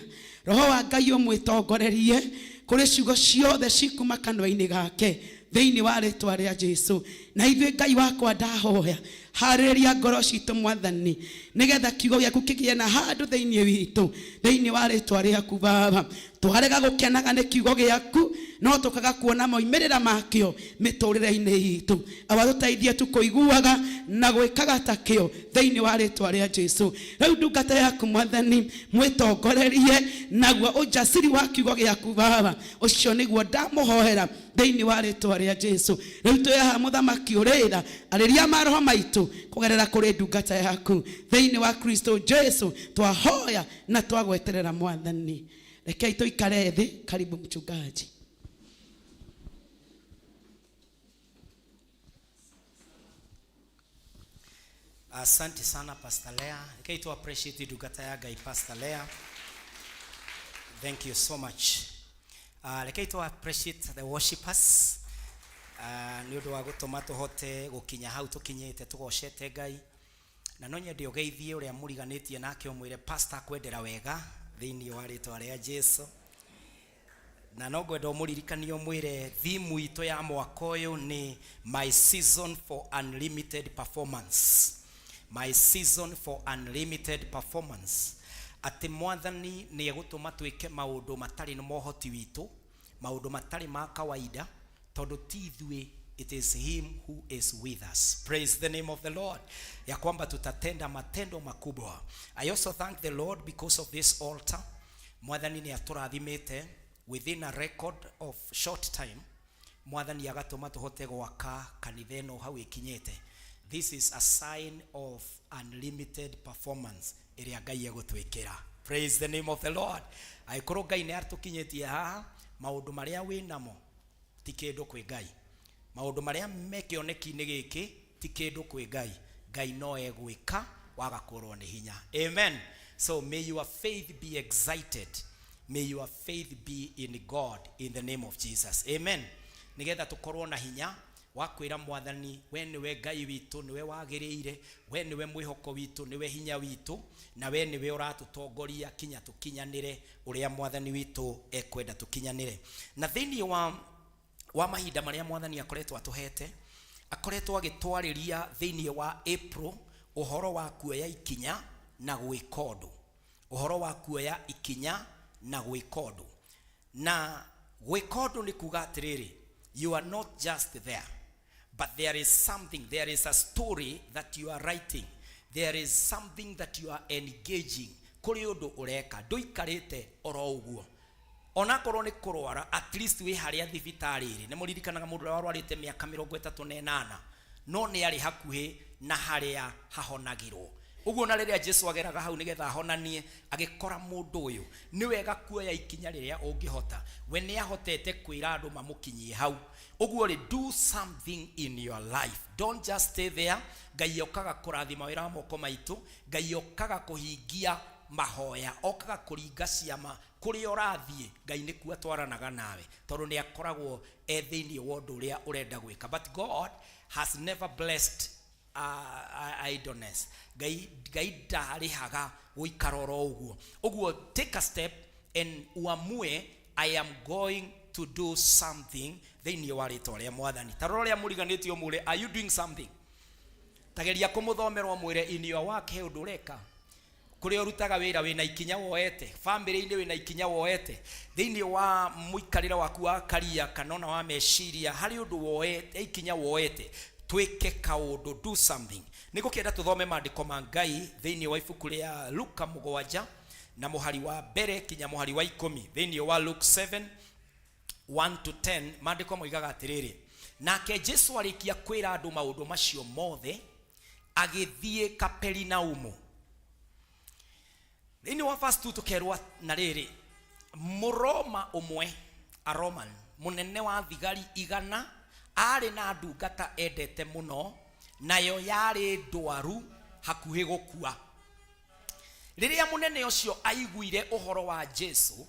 Roho wa Ngai ũmwĩtongorerie kũrĩ ciugo ciothe cikuma kanua-inĩ gake, thĩinĩ wa rĩtwa rĩa Jesu. Na ithuĩ, Ngai wakwa, ndahoya harĩrĩria ngoro citũ, Mwathani, nĩgetha kiugo gĩaku kĩgĩe na handũ thĩinĩ witũ, thĩinĩ wa rĩtwa rĩaku. Baba, twarega gũkenaga nĩ kiugo gĩaku, no tũkaga kuona moimĩrĩra makĩo mĩtũrĩre-inĩ itũ. Awa, tũteithie tu kũiguaga na gwĩkaga takĩo, thĩinĩ wa rĩtwa rĩa Jesu. Rĩu ndungata yaku, Mwathani, mwĩtongorerie naguo ũjaciri wa kiugo gĩaku. Baba, ũcio nĩguo ndamũhoera, thĩinĩ wa rĩtwa rĩa Jesu. Rĩu twĩ haha, Mũthamaki ũrĩra, arĩria maroho maitũ kũgerera kũrĩ ndungata yaku, thĩinĩ wa Kristo Jesu twahoya na twagweterera. Mwathani, rekei tũikare thĩ. Karibu mchungaji. Asante sana, Pastor Lea. Rekei tu appreciate ndungata ya Ngai, Pastor Lea. Thank you so much. Rekei tu appreciate the worshipers nĩ ũndũ wa gũtũma tũhote gũkinya hau tũkinyĩte tũgocete Ngai. Na no nyende ũgeithie ũrĩa mũriganĩtie nake, ũmwĩre pastor akwendera wega, thĩinĩ wa rĩtwa rĩa Jesu. Na no ngwenda ũmũririkanie, ũmwĩre thimu itũ ya mwaka ũyũ nĩ "My season for unlimited performance", "My season for unlimited performance", atĩ Mwathani nĩ egũtũma twĩke maũndũ matarĩ na mohoti witũ, maũndũ matarĩ ma kawaida, tondũ ti ithuĩ. It is him who is with us. Praise the name of the Lord. Ya kwamba tutatenda matendo makubwa. I also thank the Lord because of this altar. Mwathani nĩ atũrathimĩte within a record of short time. Mwathani agatũma tũhote gwaka kanitha ĩno hau ĩkinyĩte. This is a sign of unlimited performance ĩrĩa Ngai egũtwĩkĩra. Praise the name of the Lord. Angĩkorwo Ngai nĩ atũkinyĩtie haha, maũndũ marĩa wĩ namo ti kĩndũ kwĩ Ngai. Maũndũ marĩa me kĩoneki-inĩ gĩkĩ ti kĩndũ kwĩ Ngai. Ngai no egwĩka waga kũrwo nĩ hinya. Amen. So may your faith be excited. May your faith be in God in the name of Jesus. Amen. Nigetha tũkorwo na hinya wa kwĩra Mwathani, we nĩwe Ngai witũ, nĩwe wagĩrĩire, we nĩwe mwĩhoko witũ, nĩwe hinya witũ, na we nĩwe ũratũtongoria kinya tũkinyanĩre ũrĩa Mwathani witũ ekwenda tũkinyanĩre. Na thĩinĩ wa mahinda marĩa Mwathani akoretwo atũhete, akoretwo agĩtwarĩria thĩinĩ wa April ũhoro wa kuoya ikinya na gwĩka ũndũ. Ũhoro wa kuoya ikinya na gwĩka ũndũ. Na gwĩka ũndũ nĩ kuga atĩrĩrĩ, you are not just there, but there is something, there is a story that you are writing, there is something that you are engaging. Kũrĩ ũndũ ũreka, ndũikarĩte oro ũguo. Onakorwo nĩ kũrwara, at least wĩ harĩa thibitarĩ ĩrĩ. Nĩ mũririkanaga mũndũ ũrĩa warwarĩte mĩaka 38, no nĩ arĩ hakuhĩ na harĩa hahonagĩrwo. Ũguo na rĩrĩa Jesu ageraga hau nĩgetha ahonanie, agĩkora mũndũ ũyũ. Nĩ wega kuoya ikinya rĩrĩa ũngĩhota. We nĩ ahotete kwĩra andũ mamũkinyie hau. Ũguo rĩ, do something in your life. Don't just stay there. Ngai okaga kũrathima wĩra wa moko maitũ. Ngai okaga kũhingia mahoya, okaga kũringa ciama. Kũrĩa ũrathiĩ, Ngai nĩkuo atwaranaga nawe, tondũ nĩ akoragwo e thĩinĩ wa ũndũ ũrĩa ũrenda gwĩka. But God has never blessed idleness. Ngai ndarĩhaga gũikara oro ũguo. Ũguo take a step and uamue, I am going to do something thĩinĩ wa rĩtwa rĩa Mwathani. Ta rora ũrĩa mũriganĩtie ũmwĩre, are you doing something? Tageria kũmũthomera ũmwĩre in your work he ũndũ ũreka. Kũrĩa ũrutaga wĩra wĩna ikinya woete, family-inĩ wĩna ikinya woete, thĩinĩ wa mũikarĩre waku wa karia kana ona wa meciria harĩ ũndũ woete, ikinya woete. Twĩke kaũndũ, do something. Nĩ ngũkĩenda tũthome maandĩko ma Ngai thĩinĩ wa ibuku rĩa Luka 7 na mũhari wa mbere kinya mũhari wa 10. Thĩinĩ wa Luke 7 1 to 10, maandĩko moigaga atĩrĩrĩ, nake Jesu arĩkia kwĩra andũ maũndũ macio mothe, agĩthiĩ Kaperinaumu. Thĩinĩ wa verse 2 tũkerwo na rĩrĩ, Mũroma ũmwe, a Roman, mũnene wa thigari 100, arĩ na ndungata endete mũno, nayo yarĩ ndwaru hakuhĩ gũkua. Rĩrĩa mũnene ũcio aiguire ũhoro wa Jesu,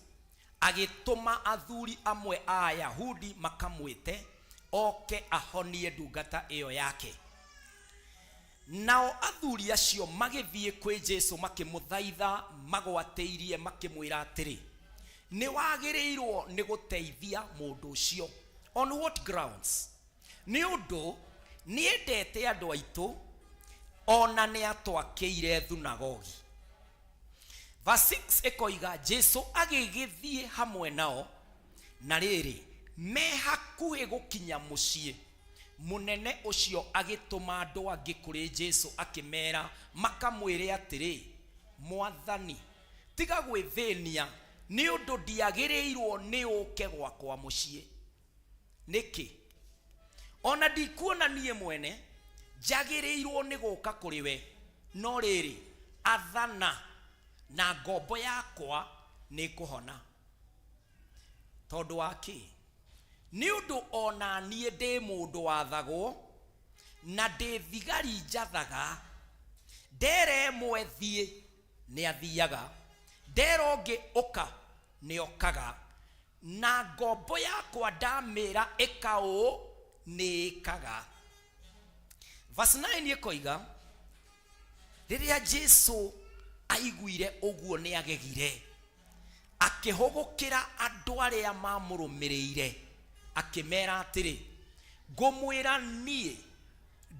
agĩtũma athuri amwe a Ayahudi makamwĩte oke ahonie ndungata ĩyo yake. Nao athuri acio magĩthiĩ kwĩ Jesu makĩmũthaitha magwatĩirie makĩmwĩra atĩrĩ, nĩ wagĩrĩirwo nĩ gũteithia mũndũ ũcio. On what grounds? Nĩ ũndũ nĩendete andũ aitũ, ona nĩ atwakĩire thunagogi. Verse 6 ĩkoiga Jesu agĩgĩthiĩ hamwe nao, na rĩrĩ, me hakuhĩ gũkinya mũciĩ, mũnene ũcio agĩtũma andũ angĩ kũrĩ Jesu akĩmera makamwĩre atĩrĩ, Mwathani, tiga gwĩthĩnia nĩ ũndũ ndiagĩrĩirwo nĩ ũke gwakwa mũciĩ. Nĩkĩ? Ona ndikuona niĩ mwene njagĩrĩirwo nĩ gũka kũrĩ we, no rĩrĩ, athana na ngombo yakwa nĩ kũhona. Tondũ wa kĩ? Nĩ ũndũ ona niĩ ndĩ mũndũ wathagwo na ndĩ thigari njathaga, ndera ĩmwe thiĩ nĩ athiaga, ndera ũngĩ ũka nĩ okaga, na ngombo yakwa ndamĩra ĩka ũũ nĩ ĩkaga. Verse 9 ĩkoiga rĩrĩa Jesu aiguire ũguo nĩ agegire, akĩhũgũkĩra andũ arĩa mamũrũmĩrĩire akĩmera atĩrĩ, ngũmwĩra niĩ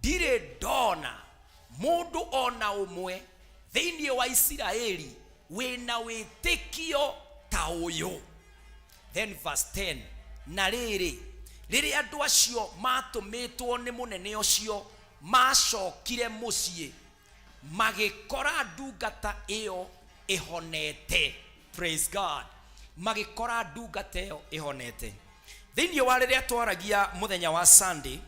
ndirĩ ndona mũndũ ona ũmwe thĩinĩ wa Isiraeli wĩna wĩtĩkio ta ũyũ. Then verse 10, na rĩrĩ, Rĩrĩa andũ acio matũmĩtwo nĩ mũnene ũcio macokire mũciĩ, magĩkora ndungata ĩyo ĩhonete. Praise God. Magĩkora ndungata ĩyo ĩhonete. Thĩinĩ wa rĩrĩa twaragia mũthenya wa Sunday,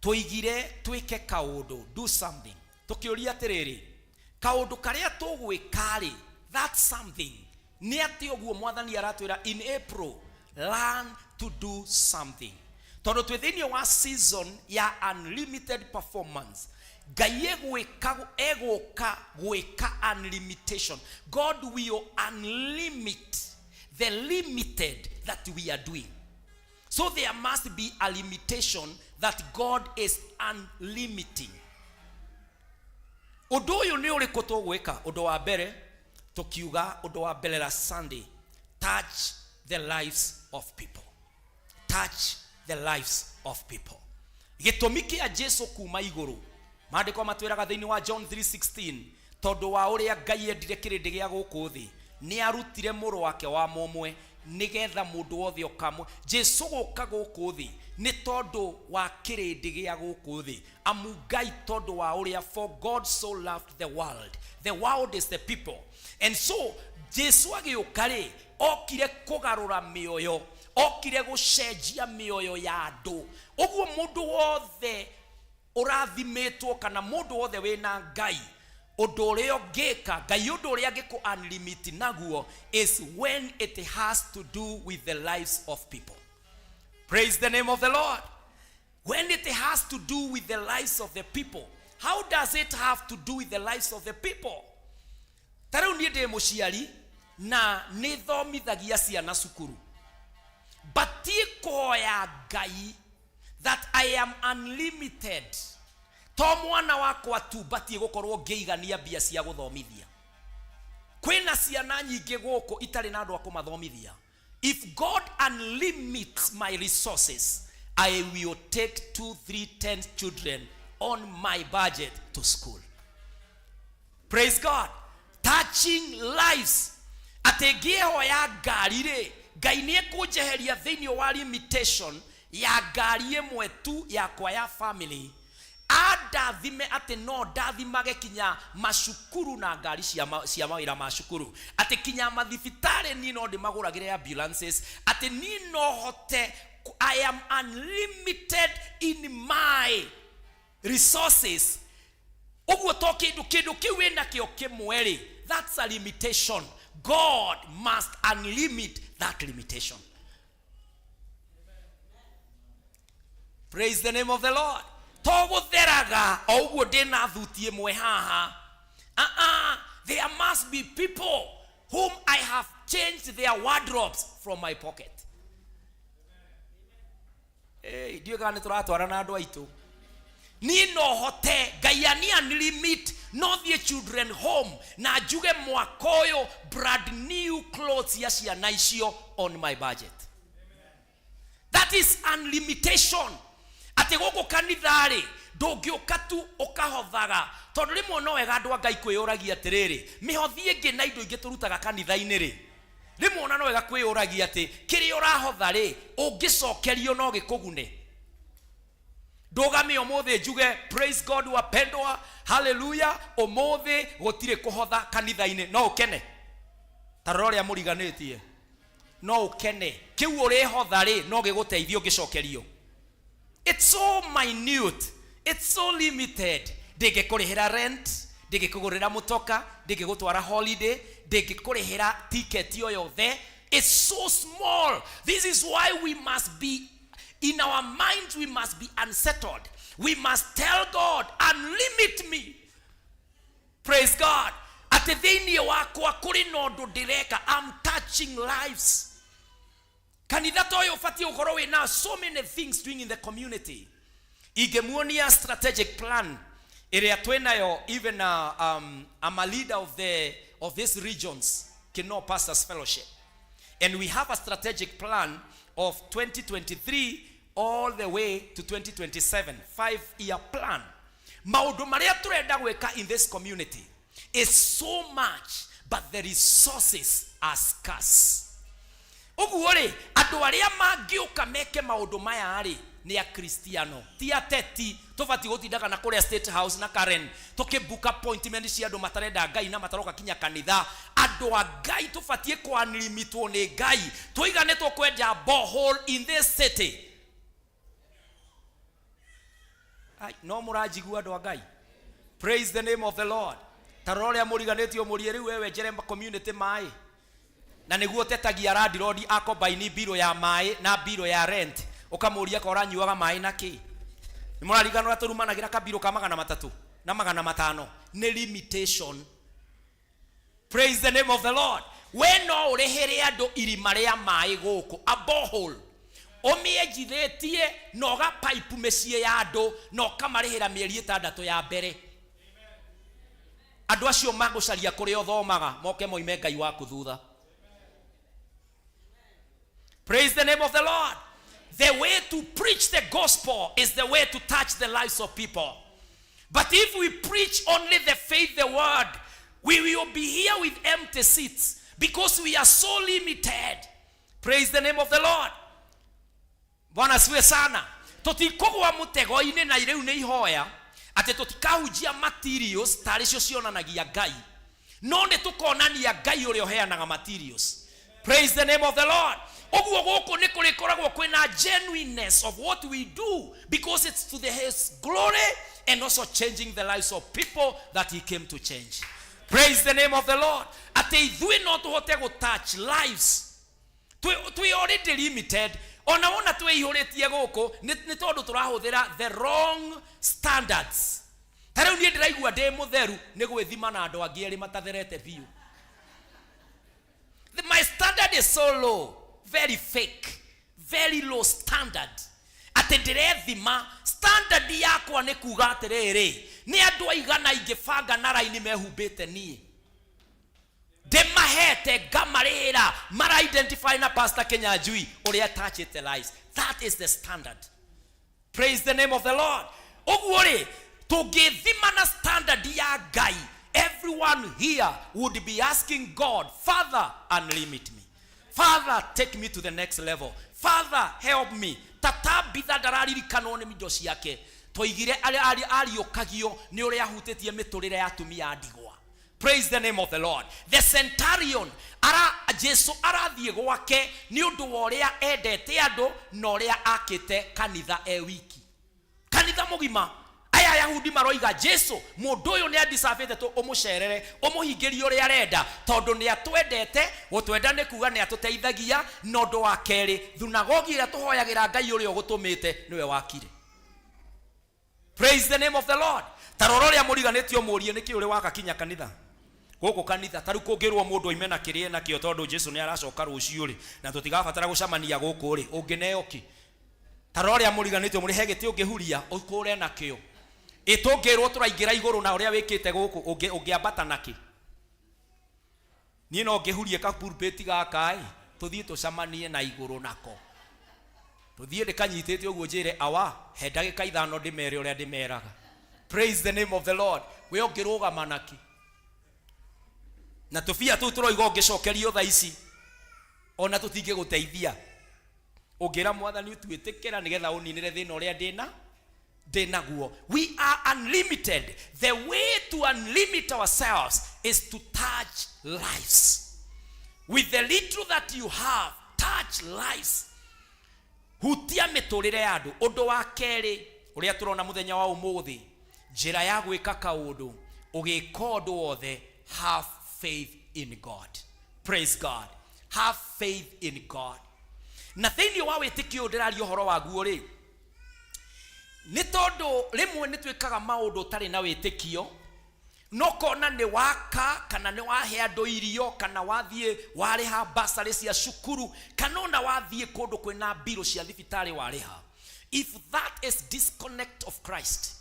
twoigire twĩke kaũndũ, do something. Tũkĩũria atĩrĩrĩ, kaũndũ karĩa tũgwĩka-rĩ, that something, nĩ atĩ ũguo Mwathani aratwĩra in April, learn to do something. Tondũ twĩ thĩinĩ wa season ya unlimited performance, Ngai egwĩka, egũka gwĩka unlimitation. God will unlimit the limited that we are doing. So there must be a limitation that God is unlimiting. Ũndũ ũyũ nĩ ũrĩkũ tũgwĩka? Ũndũ wa mbere tũkiuga, ũndũ wa mbere la Sunday, touch the lives of people. Touch the lives of people. Gĩtũmi kĩa Jesu kuma igũrũ, maandĩko matwĩraga thĩinĩ wa John 3:16, tondũ wa ũrĩa Ngai endire kĩrĩndĩ gĩa gũkũ thĩ, nĩ arutire mũrũ wake wa mũmwe, nĩgetha mũndũ wothe ũkamwe. Jesu gũka gũkũ thĩ nĩ tondũ wa kĩrĩndĩ gĩa gũkũ thĩ. Amu Ngai tondũ wa ũrĩa, for God so loved the world. The world is the people. And so Jesu agĩũka rĩ, okire kũgarũra mĩoyo, okire gũcenjia mĩoyo ya andũ. Ũguo mũndũ wothe ũrathimĩtwo kana mũndũ wothe wĩna Ngai, ũndũ ũrĩa ũngĩka, Ngai ũndũ ũrĩa angĩkũ unlimit naguo is when it has to do with the lives of people. Praise the name of the Lord. When it has to do with the lives of the people. How does it have to do with the lives of the people? Ta rĩu niĩ ndĩ mũciari na nĩ thomithagia ciana cukuru. Batiĩ kũhoya Ngai that I am unlimited. To mwana wakwa tu batiĩ gũkorwo ngĩigania mbia cia gũthomithia. Kwĩna ciana nyingĩ gũkũ itarĩ na andũ a kũmathomithia. If God unlimits my resources, I will take 2, 3, 10 children on my budget to school. Praise God. Touching lives. Atĩ ngĩhoya ngari rĩ, Ngai nĩ ekũnjeheria thĩinĩ wa limitation ya ngari ĩmwe tu yakwa ya family. Andathime atĩ no ndathimage kinya macukuru na ngari cia mawĩra ma cukuru, atĩ kinya mathibitarĩ niĩ no ndĩmagũragĩre ambulances, atĩ niĩ no hote, I am unlimited in my resources. Ũguo to kĩndũ, kĩndũ kĩu wĩnakĩo kĩmwe rĩ, that's a limitation. God must unlimit that limitation. Praise the name of the Lord. To gũtheraga o ũguo ndĩna thuti ĩmwe haha. There must be people whom I have changed their wardrobes from my pocket. Hey, ndiũĩ kana nĩ tũratwarana andũ aitũ. Niĩ no hote, Ngai ani unlimit, no thiĩ children home na njuge mwaka ũyũ brand new clothes ya ciana icio on my budget. That is unlimitation. Atĩ gũkũ kanitha-rĩ, ndũngĩũka tu ũkahothaga, tondũ rĩmwe no wega andũ a Ngai kwĩyũragia atĩrĩrĩ, mĩhothi ĩngĩ na indo ingĩ tũrutaga kanitha-inĩ rĩ, rĩmwe ona no wega kwĩyũragia atĩ kĩrĩa ũrahotha rĩ, ũngĩcokerio no gĩkũgune. Ndũgame ũmũthĩ njuge praise God wapendwa, hallelujah, ũmũthĩ gũtirĩ kũhotha kanitha-inĩ, no ũkene. Ta rora ũrĩa mũriganĩtie, no ũkene. Kĩu ũrĩhotha rĩ, no gĩgũteithie ũngĩcokerio. It's so minute, it's so limited. Ndĩngĩkũrĩhĩra rent, ndĩngĩkũgũrĩra mũtoka, ndĩngĩgũtwara holiday, ndĩngĩkũrĩhĩra ticket o yothe. It's so small. This is why we must be, in our minds, we must be unsettled. We must tell God, unlimit me. Praise God. Atĩ thĩinĩ wakwa kũrĩ na ũndũ ndĩreka. I'm touching lives. Kanitha ta ũyũ ũbatiĩ gũkorwo wĩna so many things doing in the community. Ingĩmuonia strategic plan ĩrĩa twĩnayo, even, I'm a leader of these regions, Kinoo Pastors Fellowship. And we have a strategic plan of 2023 all the way to 2027, 5-year plan. Maũndũ marĩa tũrenda gwĩka in this community is so much, but the resources are scarce. Ũguo rĩ, andũ arĩa mangĩũka meke maũndũ maya rĩ, nĩ akristiano, ti ateti. Tũbatiĩ gũtindaga na kũrĩa State House na Karen tũkĩbook appointment cia andũ matarenda Ngai na mataroka kinya kanitha. Andũ a Ngai tũbatiĩ kũanlimitwo nĩ Ngai. Twoiga nĩ tũkwenja borehole in this city. Ai, no mũranjigua andũ a Ngai? Praise the name of the Lord. Ta rora ũrĩa mũriganĩtio mũrie rĩu wewe njere community maĩ na nĩguo ũtetagia landlord akombaini mbirũ ya maĩ na mbirũ ya rent, ũkamũria ka ũranyuaga maĩ na kĩ. Nĩ mũrarigana ũrĩa tũrumanagĩra kabirũ ka 300 na 500? Nĩ limitation. Praise the name of the Lord. We no ũrĩhĩre andũ irima rĩa maĩ gũkũ, a borehole, ũmĩenjithĩtie na ũga pipe mĩciĩ ya andũ na ũkamarĩhĩra mĩeri 6 ya mbere. Andũ acio magũcaria kũrĩa ũthomaga moke moime Ngai waku thutha. Praise the name of the Lord. The way to preach the gospel is the way to touch the lives of people. But if we preach only the faith, the word, we will be here with empty seats because we are so limited. Praise the name of the Lord. Bwana asifiwe sana. Tũtikũgwa mũtego-inĩ na rĩu nĩ ihoya atĩ tũtikahunjia materials tarĩ cio cionanagia Ngai, no nĩ tũkonania Ngai ũrĩa ũheanaga materials. Praise the name of the Lord. Ũguo gũkũ nĩ kũrĩkoragwo kwĩna genuineness of what we do because it's to the his glory and also changing the lives of people that he came to change. Praise the name of the Lord. Atĩ ithuĩ no tũhote gũ touch lives. Twĩ already limited. Ona wona twĩihũrĩtie gũkũ nĩ tondũ tũrahũthĩra the wrong standards. Ta rĩu niĩ ndĩraigua ndĩ mũtheru nĩ gwĩthima na andũ angĩ erĩ matatherete biũ. My standard is so low, very fake, very low standard. Atĩ ndĩrethima standard yakwa nĩ kuga atĩrĩrĩ, nĩ andũ aigana ingĩbanga na raini mehumbĩte niĩ ndĩmahete ngamarĩhĩra mara identify na Pastor Kinyanjui ũrĩa touchĩte lives. That is the standard. Praise the name of the Lord. Ũguo rĩ, tũngĩthima na standard ya Ngai, everyone here would be asking God, Father, unlimit me. Father, take me to the next level. Father, help me. Ta Tabitha ndararirikanwo nĩ indo ciake. Twaigire ariũkagio nĩ ũrĩa ahutĩtie mĩtũrĩre ya atumia a ndigwa. Praise the name of the Lord. The centurion, ara Jesu arathiĩ gwake nĩ ũndũ wa ũrĩa endete andũ na ũrĩa akĩte kanitha e wiki. Kanitha mũgima. Aya Ayahudi maroiga Jesu mũndũ ũyũ nĩ adisabĩte tũ ũmũcerere ũmũhingĩrie ũrĩa arenda tondũ nĩ atwendete. Gũtwenda nĩ kuga nĩ atũteithagia. Na ũndũ wa kerĩ, thunagogi ĩrĩa tũhoyagĩra Ngai ũrĩa ũgũtũmĩte nĩwe wakire. Praise the name of the Lord. Ta rora ũrĩa mũriganĩtio mũrie nĩkĩ ũrĩ waka kinya kanitha gũkũ kanitha. Ta rĩu kũngĩrwo mũndũ oime na kĩrĩa nakĩo tondũ Jesu nĩ aracoka rũciũ rĩ, na tũtigabatara gũcemania gũkũ rĩ, ũngĩneo kĩ? Ta rora ũrĩa mũriganĩtio mũrĩ he gĩtĩ ũngĩhuria ũkũre nakĩo. Ĩ tũngĩrwo tũraingĩra igũrũ na ũrĩa wĩkĩte gũkũ, ũngĩambata nakĩ? Niĩ no ngĩhurie kapulpiti gaka ĩ, tũthiĩ tũcemanie na igũrũ nako. Tũthiĩ ndĩkanyitĩte ũguo njĩre awa, he ndagĩka 5 ndĩmere ũrĩa ndĩmeraga. Praise the name of the Lord. We ũngĩrũgama nakĩ? Na tũbia tũu tũroiga ũngĩcokerio thaa ici, ona tũtingĩgũteithia. Ũngĩra Mwathani ũtuĩtĩkĩra nĩgetha ũninĩre thĩna ũrĩa ndĩna ndĩnaguo. We are unlimited. The way to unlimit ourselves is to touch lives. With the little that you have, touch lives. Hutia mĩtũrĩre ya andũ. Ũndũ wa kerĩ ũrĩa tũrona mũthenya wa ũmũthĩ, njĩra ya gwĩka kaũndũ, ũgĩka ũndũ wothe, have faith in God. Praise God. Have faith in God. Na thĩinĩ wa wĩtĩkio ũyũ ndĩraria ũhoro waguo rĩ, nĩ tondũ rĩmwe nĩ twĩkaga maũndũ ũtarĩ na wĩtĩkio, no kona nĩ waka kana nĩ wahe andũ irio kana wathiĩ warĩha basarĩ cia cukuru kana ona wathiĩ kũndũ kwĩna mbirũ cia thibitarĩ warĩha. If that is disconnect of Christ,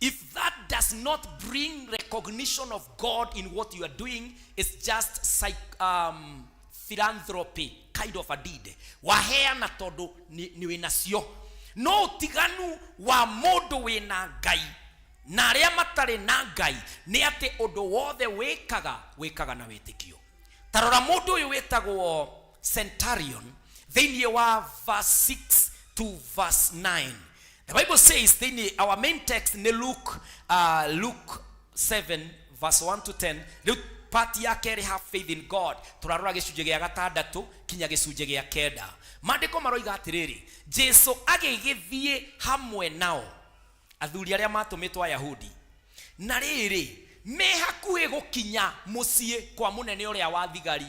if that does not bring recognition of God in what you are doing, it's just philanthropy kind of a deed. Waheana tondũ nĩ wĩnacio. No ũtiganu wa mũndũ wĩna Ngai na arĩa matarĩ na Ngai nĩ atĩ ũndũ wothe wĩkaga, wĩkaga na wĩtĩkio. Ta rora mũndũ ũyũ wĩtagwo Centurion thĩinĩ wa verse 6 to verse 9. The Bible says thĩinĩ our main text nĩ Luke, Luke 7 verse 1 to 10. Rĩu part ya kerĩ, have faith in God, tũrarora gĩcunjĩ gĩa gatandatũ kinya gĩcunjĩ gĩa kenda. Maandĩko maroiga atĩrĩrĩ, Jesu agĩgĩthiĩ hamwe nao athuri arĩa matũmĩtwo Ayahudi, na rĩrĩ, me hakuhĩ gũkinya mũciĩ kwa mũnene ũrĩa wa thigari,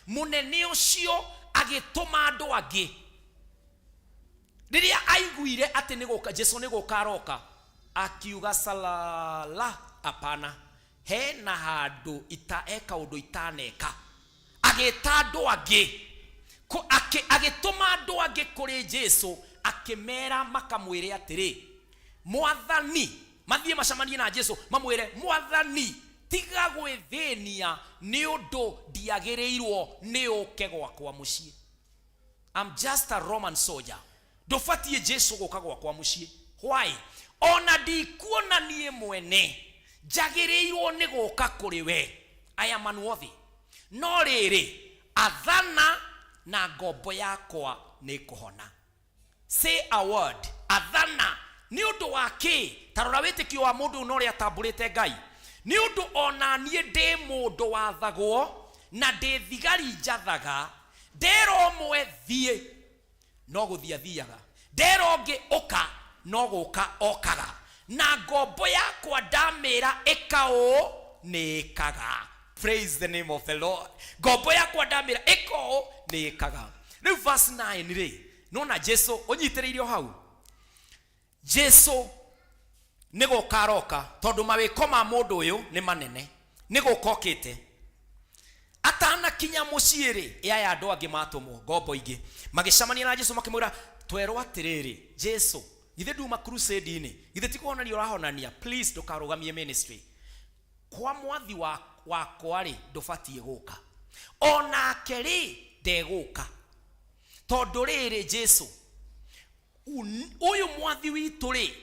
mũnene ũcio agĩtũma andũ angĩ. Rĩrĩa aiguire atĩ nĩ gũka Jesu nĩ gũka aroka, akiuga salala, hapana, hena handũ ita he kaũndũ itaneka. Agĩta andũ angĩ, agĩtũma andũ angĩ kũrĩ Jesu, akĩmera makamwĩre atĩrĩ, mwathani, mathiĩ macemanie na Jesu mamwĩre, mwathani, tiga gwĩthĩnia nĩ ũndũ ndiagĩrĩirwo nĩ ũke gwakwa mũciĩ. I'm just a Roman soldier. Ndũbatiĩ Jesu gũka gwakwa mũciĩ. Why? Ona ndikuona niĩ mwene njagĩrĩirwo nĩ gũka kũrĩ we. I am unworthy. No rĩrĩ, athana na ngombo yakwa nĩ kũhona. Say a word. Athana. Nĩ ũndũ wa kĩ? Ta rora wĩtĩkio wa mũndũ ũyũ na ũrĩa atambũrĩte Ngai. Nĩ ũndũ ona niĩ ndĩ mũndũ wathagwo na ndĩ thigari njathaga, ndera ũmwe thiĩ no gũthiĩ athiaga, ndera ũngĩ ũka no gũka okaga, na ngombo yakwa ndamĩra ĩka ũũ nĩ ĩkaga. Praise the name of the Lord. Ngombo yakwa ndamĩra ĩka ũũ nĩ ĩkaga. Rĩu verse 9 rĩ, nona Jesu ũnyitĩrĩire o hau. Jesu nĩ gũka aroka tondũ mawĩko ma mũndũ ũyũ nĩ manene, nĩ gũka okĩte. Atanakinya mũciĩ rĩ, aya andũ angĩ matũmwo, ngombo ingĩ magĩcemania na Jesu makĩmwĩra, twerwo atĩrĩrĩ, Jesu, githĩ nduma crusade-inĩ, githĩ ti kũhonania ũrahonania? Please ndũkarũgamie ministry. Kwa mwathi wakwa rĩ, ndũbatiĩ gũka. Onake rĩ, ndegũka. Tondũ rĩrĩ, Jesu, ũyũ mwathi witũ rĩ,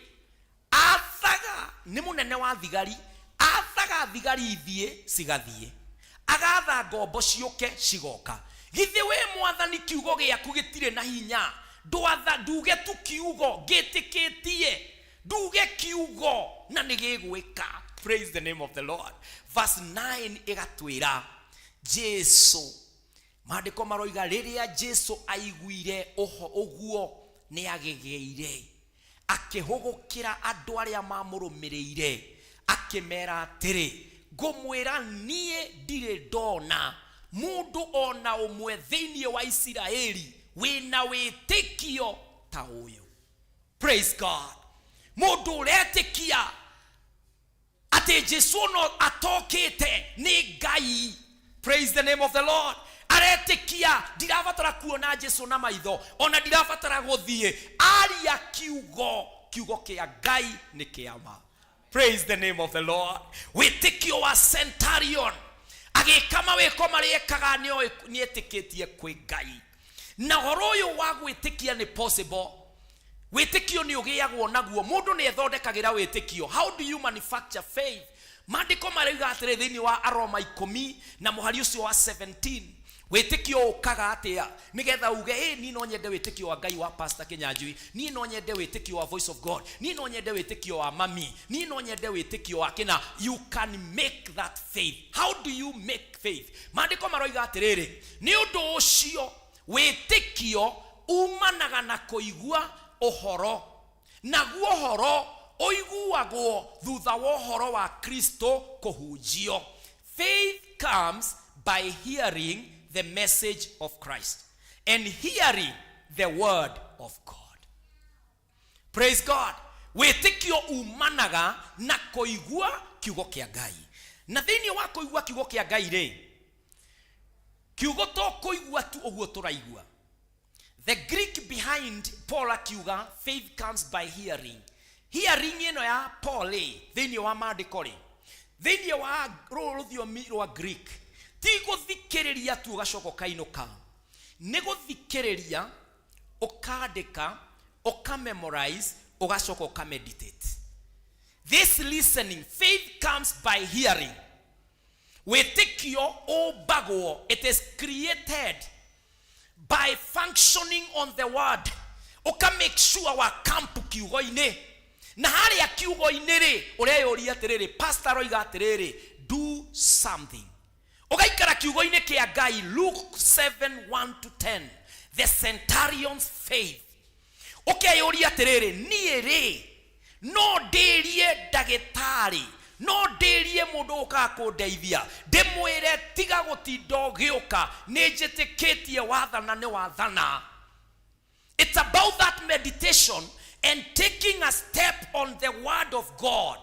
athaga, nĩ mũnene wa thigari, athaga thigari ithiĩ cigathiĩ, agatha ngombo ciũke cigoka. Githĩ wĩ mwathani kiugo gĩaku gĩtirĩ na hinya? Ndwatha nduge tu kiugo ngĩtĩkĩtie, nduge kiugo na nĩ gĩgwĩka. Praise the name of the Lord. Verse 9 ĩgatwĩra Jesu, maandĩko maroiga rĩrĩa Jesu aiguire ũho ũguo nĩ agegeire, akĩhũgũkĩra andũ arĩa mamũrũmĩrĩire akĩmera atĩrĩ, ngũmwĩra niĩ ndirĩ ndona mũndũ ona ũmwe thĩinĩ wa Isiraeli wĩna wĩtĩkio ta ũyũ. Praise God. Mũndũ ũretĩkia atĩ Jesu no atokĩte nĩ Ngai. Praise the name of the Lord. Aretĩkia ndirabatara kuona Jesu na maitho, ona ndirabatara gũthiĩ, aria kiugo, kiugo kĩa Ngai nĩ kĩa ma. Praise the name of the Lord. Wĩtĩkio wa Centurion agĩka mawĩko marĩa ekaga nĩ etĩkĩtie kwĩ Ngai. Na ũhoro ũyũ wa gwĩtĩkia nĩ possible. Wĩtĩkio nĩ ũgĩagwo naguo, mũndũ nĩ ethondekagĩra wĩtĩkio. How do you manufacture faith? Maandĩko marauga atĩrĩ thĩinĩ wa Aroma 10 na mũhari ũcio wa 17, wĩtĩkio ũkaga atĩa nĩgetha uge ĩ niĩ no nyende wĩtĩkio wa Ngai wa Pastor Kinyanjui, niĩ no nyende wĩtĩkio wa Voice of God, niĩ no nyende wĩtĩkio wa mami, niĩ no nyende wĩtĩkio wa kĩna. You can make that faith. How do you make faith? Maandĩko maroiga atĩrĩrĩ, nĩ ũndũ ũcio wĩtĩkio umanaga na kũigua ũhoro, naguo ũhoro ũiguagwo thutha wa ũhoro wa Kristo kũhunjio. Faith comes by hearing the message of Christ and hearing the word of God. Praise God. Wĩtĩkio umanaga na kũigua kiugo kĩa Ngai, na thĩinĩ wa kũigua kiugo kĩa Ngai rĩ, kiugo to kũigua tu ũguo tũraigua. The Greek behind Paul akiuga faith comes by hearing, hearing ĩno ya Paul rĩ, thĩinĩ wa maandĩko rĩ, thĩinĩ wa rũrũ rũthiomi rwa Greek, ti gũthikĩrĩria tu ũgacoka ũkainũka, nĩ gũthikĩrĩria ũkandĩka, ũkamemorize, ũgacoka ũkameditate. This listening, faith comes by hearing. Wĩtĩkio ũmbagwo, it is created. By functioning on the word, ũka make sure wa camp kiugo-inĩ, na harĩa kiugo-inĩ rĩ, ũreyũria atĩrĩrĩ, pastor aroiga atĩrĩrĩ, do something. Ũgaikara kiugo-inĩ kĩa Ngai. Luke 7 1 to 10, the centurion's faith. Ũkeyũria atĩrĩrĩ, niĩ rĩ, no ndĩrie ndagĩtarĩ, no ndĩrie mũndũ ũkaga kũndeithia, ndĩmwĩre tiga gũtinda ũgĩũka, nĩ njĩtĩkĩtie wathana nĩ wathana. It's about that meditation and taking a step on the word of God.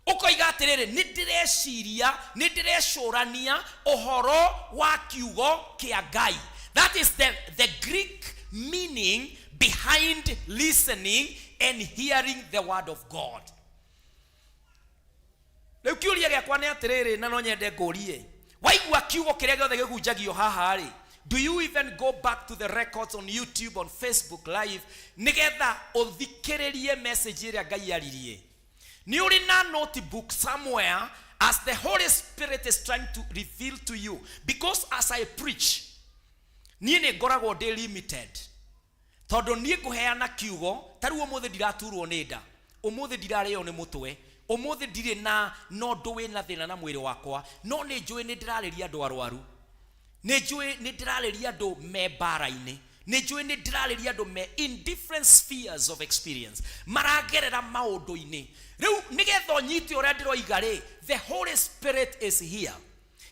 Ũkoiga atĩrĩrĩ, nĩ ndĩreciria, nĩ ndĩrecũrania ũhoro wa kiugo kĩa Ngai. That is the Greek meaning behind listening and hearing the word of God. Rĩu kĩũria gĩakwa nĩ atĩrĩrĩ, na no nyende ngũrie, waigua kiugo kĩrĩa gĩothe gĩhunjagio haha rĩ, do you even go back to the records on YouTube, on Facebook Live, nĩgetha ũthikĩrĩrie message ĩrĩa Ngai aririe? Nĩ ũrĩ na notebook somewhere as the Holy Spirit is trying to reveal to you? Because as I preach, niĩ nĩ ngoragwo ndĩ limited, tondũ niĩ ngũheana kiugo. Ta rĩu ũmũthĩ ndiraturwo nĩ nda, ũmũthĩ ndirarĩo nĩ mũtwe, ũmũthĩ ndirĩ na na ũndũ wĩna thĩna na mwĩrĩ wakwa, no nĩ njũĩ nĩ ndĩrarĩria andũ arwaru, nĩ njũĩ nĩ ndĩrarĩria andũ me mbara-inĩ, nĩ njũĩ nĩ ndĩrarĩria andũ me in different spheres of experience, maragerera maũndũ-inĩ. Rĩu nĩgetha ũnyite ũrĩa ndĩroiga rĩ, the Holy Spirit is here.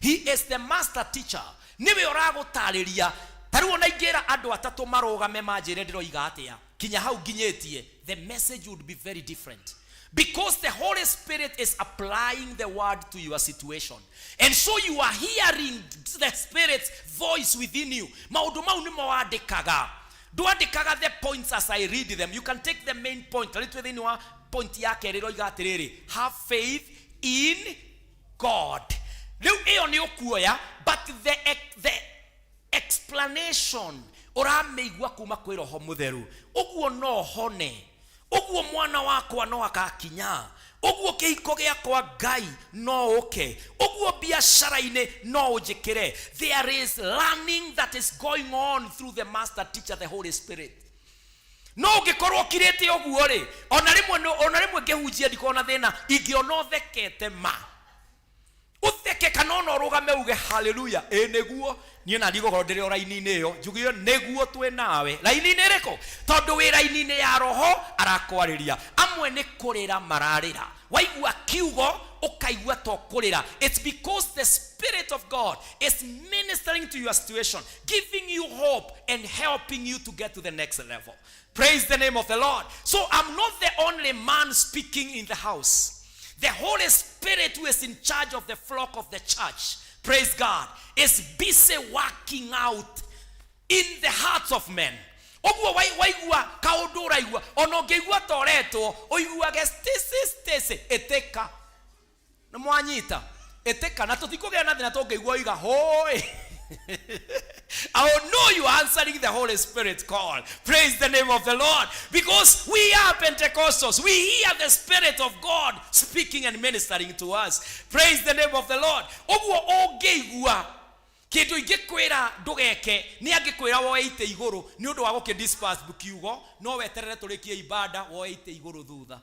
He is the master teacher, nĩwe ũragũtarĩria. Ta rĩu ona ingĩra andũ atatũ marũgame manjĩre ndĩroiga atĩa kinya hau nginyĩtie, the message would be very different, because the Holy Spirit is applying the word to your situation, and so you are hearing the Spirit's voice within you. Maũndũ mau nĩmo wandĩkaga. Ndwandĩkaga the points as I read them. You can take the main point. Rĩu twĩ thĩinĩ wa point ya kerĩ, ĩroiga atĩrĩrĩ, have faith in God. Rĩu ĩyo nĩ ũkuoya, but the explanation ũramĩigua kuma kwĩ Roho Mũtheru. Ũguo no hone, ũguo mwana wakwa no akakinya, ũguo kĩhiko gĩakwa Ngai no ũke, ũguo biacara-inĩ no ũnjĩkĩre. There is learning that is going on through the master teacher, the Holy Spirit. No ũngĩkorwo ũkirĩte ũguo rĩ, ona rĩmwe ngĩhunjia ndikorwo na thĩna ingĩona ũthekete, ma ũtheke, kana ona ũrũgame uge haleluya, ĩ nĩguo. Niĩ na ndigũkorwo ndĩrĩ o raini-inĩ ĩyo, njuge nĩguo twĩ nawe raini-inĩ ĩrĩkũ, tondũ wĩ raini-inĩ ya Roho arakwarĩria. Amwe nĩ kũrĩra mararĩra, waigua kiugo ũkaigua to kũrĩra. It's because the Spirit of God is ministering to your situation, giving you hope and helping you to get to the next level. Praise the name of the Lord. So I'm not the only man speaking in the house. The Holy Spirit, who is in charge of the flock of the church, praise God, is busy working out in the hearts of men. Ũguo waigua kaũndũ ũraigua, ona ũngĩigua ta ũretwo, ũiguage Stacy, Stacy, ĩtĩka. Nĩ mwanyita? Ĩtĩka, na tũtikũgĩa na thĩna tũngĩigua oiga hũĩ. I will know you are answering the Holy Spirit call. Praise the name of the Lord. Because we are Pentecostals. We hear the Spirit of God speaking and ministering to us. Praise the name of the Lord. Ũguo ũngĩigua kĩndũ ingĩkwĩra ndũgeke, nĩ angĩkwĩra woe itĩ igũrũ nĩ ũndũ wa gũkĩ disperse kiugo, no weterere tũrĩkie ibada, woe itĩ igũrũ thutha.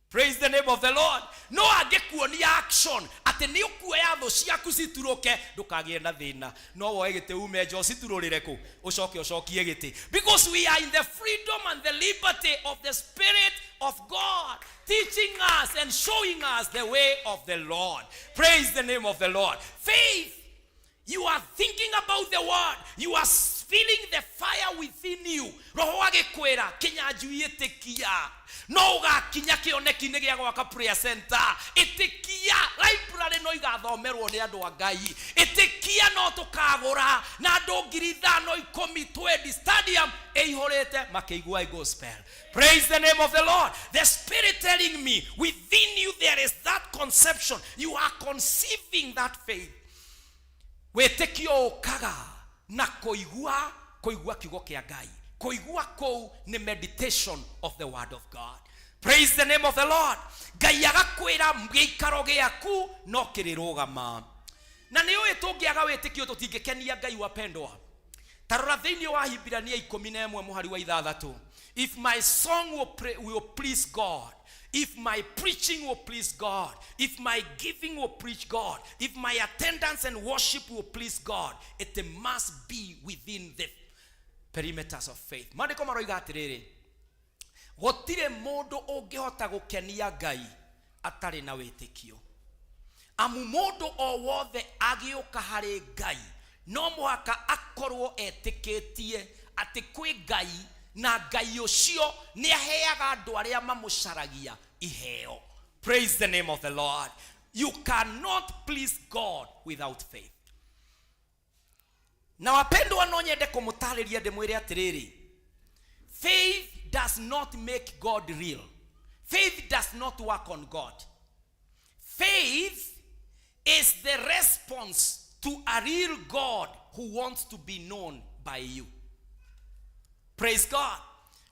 Praise the name of the Lord. No angĩkuonia action atĩ nĩ ũkuoya thũ ciaku citurũke, ndũkagĩe na thĩna, no woe gĩtĩ ume nja, ũciturũrĩre kũ, ũcoke ũcokie gĩtĩ, because we are in the freedom and the liberty of the Spirit of God teaching us and showing us the way of the Lord. Praise the name of the Lord. Faith. You are thinking about the word. You are feeling the fire within you. Roho agĩkwĩra, Kĩnyanjui, ĩtĩkia no ũgakinya kĩoneki-inĩ gĩa gwaka prayer center. Ĩtĩkia library no igathomerwo nĩ andũ a Ngai. Ĩtĩkia no tũkagũra na andũ 5,000, 10, 20, stadium ĩihũrĩte makĩigua gospel. Praise the name of the Lord. The Spirit telling me within you there is that conception. You are conceiving that faith. Wĩtĩkio ũkaga na kũigua, kũigua kiugo kĩa Ngai. Kũigua kũu nĩ meditation of the word of God. Praise the name of the Lord. Ngai agakwĩra gĩikaro gĩaku no kĩrĩrũgama. Na nĩ ũĩ tũngĩaga wĩtĩkio tũtingĩkenia Ngai, wapendwa. Ta Tarora thĩinĩ wa Hibirania 11 mũhari wa 6. If my song will, pray, will please God, if my preaching will please God, if my giving will please God, if my attendance and worship will please God, it must be within the perimeters of faith. Maandĩko maroiga atĩrĩrĩ, gũtirĩ mũndũ ũngĩhota gũkenia Ngai atarĩ na wĩtĩkio. Amu mũndũ o wothe agĩũka harĩ Ngai no mũhaka akorwo etĩkĩtie atĩ kwĩ Ngai, na Ngai ũcio nĩ aheaga andũ arĩa mamũcaragia iheo. Praise the name of the Lord. You cannot please God without faith. Na wapendwa, no nyende kũmũtarĩria ndĩmwĩre atĩrĩrĩ, faith does not make God real. Faith does not work on God. Faith is the response to a real God who wants to be known by you. Praise God.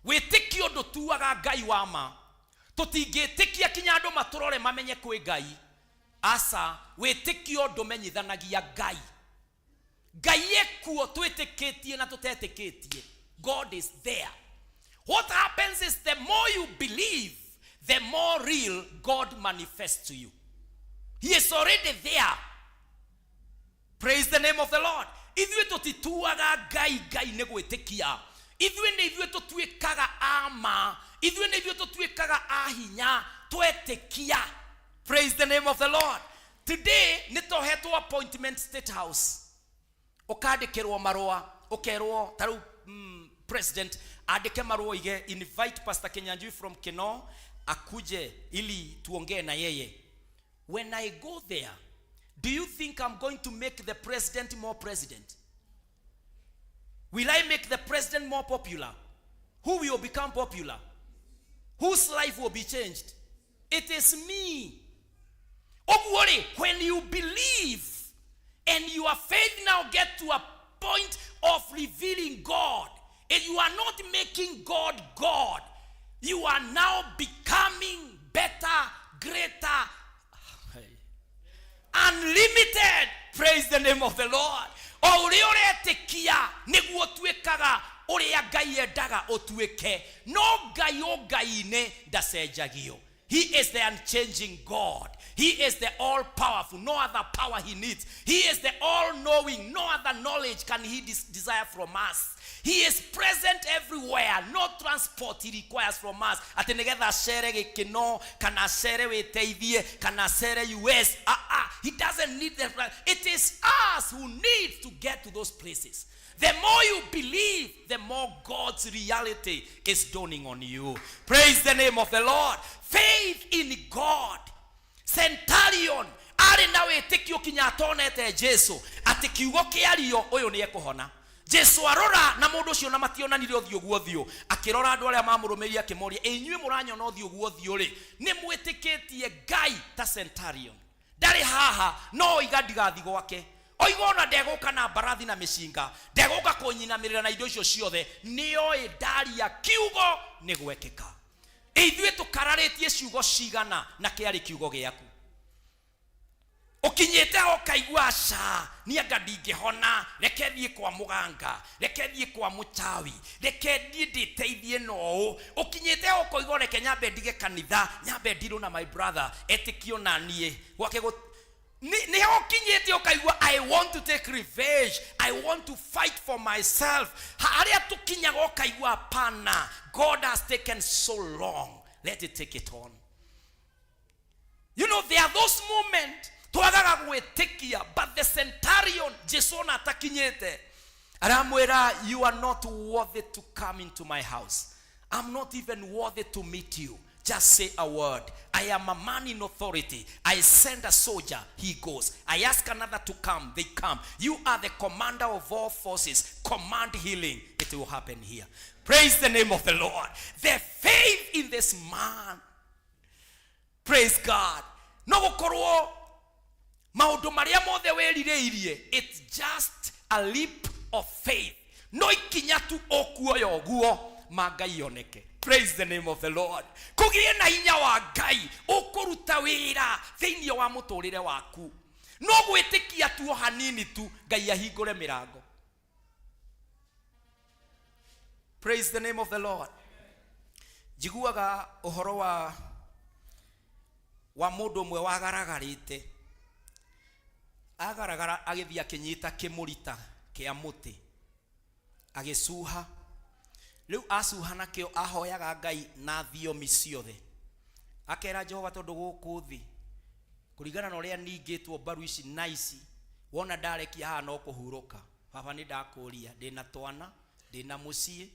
Wĩtĩkio ndũtuaga Ngai wa ma. Tũtingĩtĩkia kinya andũ matũrore mamenye kwĩ Ngai. Aca, wĩtĩkio ndũmenyithanagia Ngai. Ngai ekuo twĩtĩkĩtie na tũtetĩkĩtie. God is there. What happens is the more you believe, the more real God manifests to you. He is already there. Praise the name of the Lord. Ithuĩ tũtituaga Ngai, Ngai nĩ gwĩtĩkia. Ithuĩ nĩ ithuĩ tũtuĩkaga ama, ithuĩ nĩ ithuĩ tũtuĩkaga a hinya twetĩkia. Praise the name of the Lord. Today nĩ tũhetwo appointment State House, ũkandĩkĩrwo marũa, ũkerwo ta rĩu president andĩke marũa oige, "Invite Pastor Kinyanjui from Kino akuje ili tuongee na yeye." When I go there, do you think I'm going to make the president more president? Will I make the president more popular? Who will become popular? Whose life will be changed? It is me. Ũguo rĩ, when you believe and your faith now get to a point of revealing God, and you are not making God God, you are now becoming better, greater, unlimited. Praise the name of the Lord. O ũrĩa ũretĩkia nĩguo ũtuĩkaga ũrĩa Ngai endaga ũtuĩke. No Ngai o Ngai-inĩ ndacenjagio. He is the unchanging God. He is the all powerful. No other power he needs. He is the all knowing. No other knowledge can he desire from us. He is present everywhere. No transport he requires from us. Atĩ nĩgetha acere gĩkĩno kana acere wĩteithie kana acere US. Ah, ah. He doesn't need the. It is us who need to get to those places. The more you believe, the more God's reality is dawning on you. Praise the name of the Lord. Faith in God. Centurion arĩ na wĩtĩkio kinya atonete Jesu atĩ kiugo kĩario ũyũ nĩ ekũhona. Jesu arora na mũndũ ũcio na mationanire ũthiũ guo ũthiũ, akĩrora andũ arĩa mamũrũmĩrĩire akĩmoria, "Ĩ inyuĩ mũranyona ũthiũ guo ũthiũ rĩ, nĩ mwĩtĩkĩtie Ngai ta centurion?" Ndarĩ haha, no oiga ndigathi gwake, oiga ona ndegũka na mbarathi na mĩcinga, ndegũka kũnyinamĩrĩra na indo icio ciothe, nĩoĩ ndaria kiugo nĩ gwekĩka. Ithuĩ tũkararĩtie ciugo cigana na kĩarĩ kiugo gĩaku ũkinyĩte ho ũkaigua, "Aca, niĩ anga ndingĩhona, reke thiĩ kwa mũganga, reke thiĩ kwa mũchawi, reke thiĩ ndĩteithie." Na ũũ ũkinyĩte ho ũkoiga, "Reke nyambe ndige kanitha, nyambe ndirũ na my brother etĩkio na niĩ gwake." Nĩ ho ũkinyĩte ũkaigua, "I want to take revenge, I want to fight for myself." Harĩa tũkinyaga ũkaigua, "Hapana, God has taken so long, let it take it on." There are those moments twagaga gwĩtĩkia, but the centurion, Jesu ona atakinyĩte aramwĩra, "You are not worthy to come into my house. I'm not even worthy to meet you. Just say a word. I am a man in authority. I send a soldier, he goes. I ask another to come, they come. You are the commander of all forces. Command healing. It will happen here." Praise the name of the Lord. The faith in this man. Praise God. No gũkorwo maũndũ marĩa mothe wĩrirĩirie, it's just a leap of faith. No ikinya tu ũkuoya ũguo ma Ngai oneke. Praise the name of the Lord. Kũgĩe na hinya wa Ngai ũkũruta wĩra thĩinĩ wa mũtũrĩre waku. No gwĩtĩkia tu o hanini tu, Ngai ahingũre mĩrango. Praise the name of the Lord. Njiguaga ũhoro wa wa mũndũ ũmwe wagaragarĩte, agaragara agĩthiĩ akĩnyita kĩmũrita kĩa mũtĩ, agĩcuha. Rĩu acuha nakĩo, ahoyaga Ngai na thiomi ciothe, akera Jehova, tondũ gũkũ thĩ kũringana na ũrĩa ningĩtwo mbaru ici na ici, wona ndarekia haha no kũhurũka. Baba, nĩ ndakũria, ndĩna twana, ndĩna mũciĩ,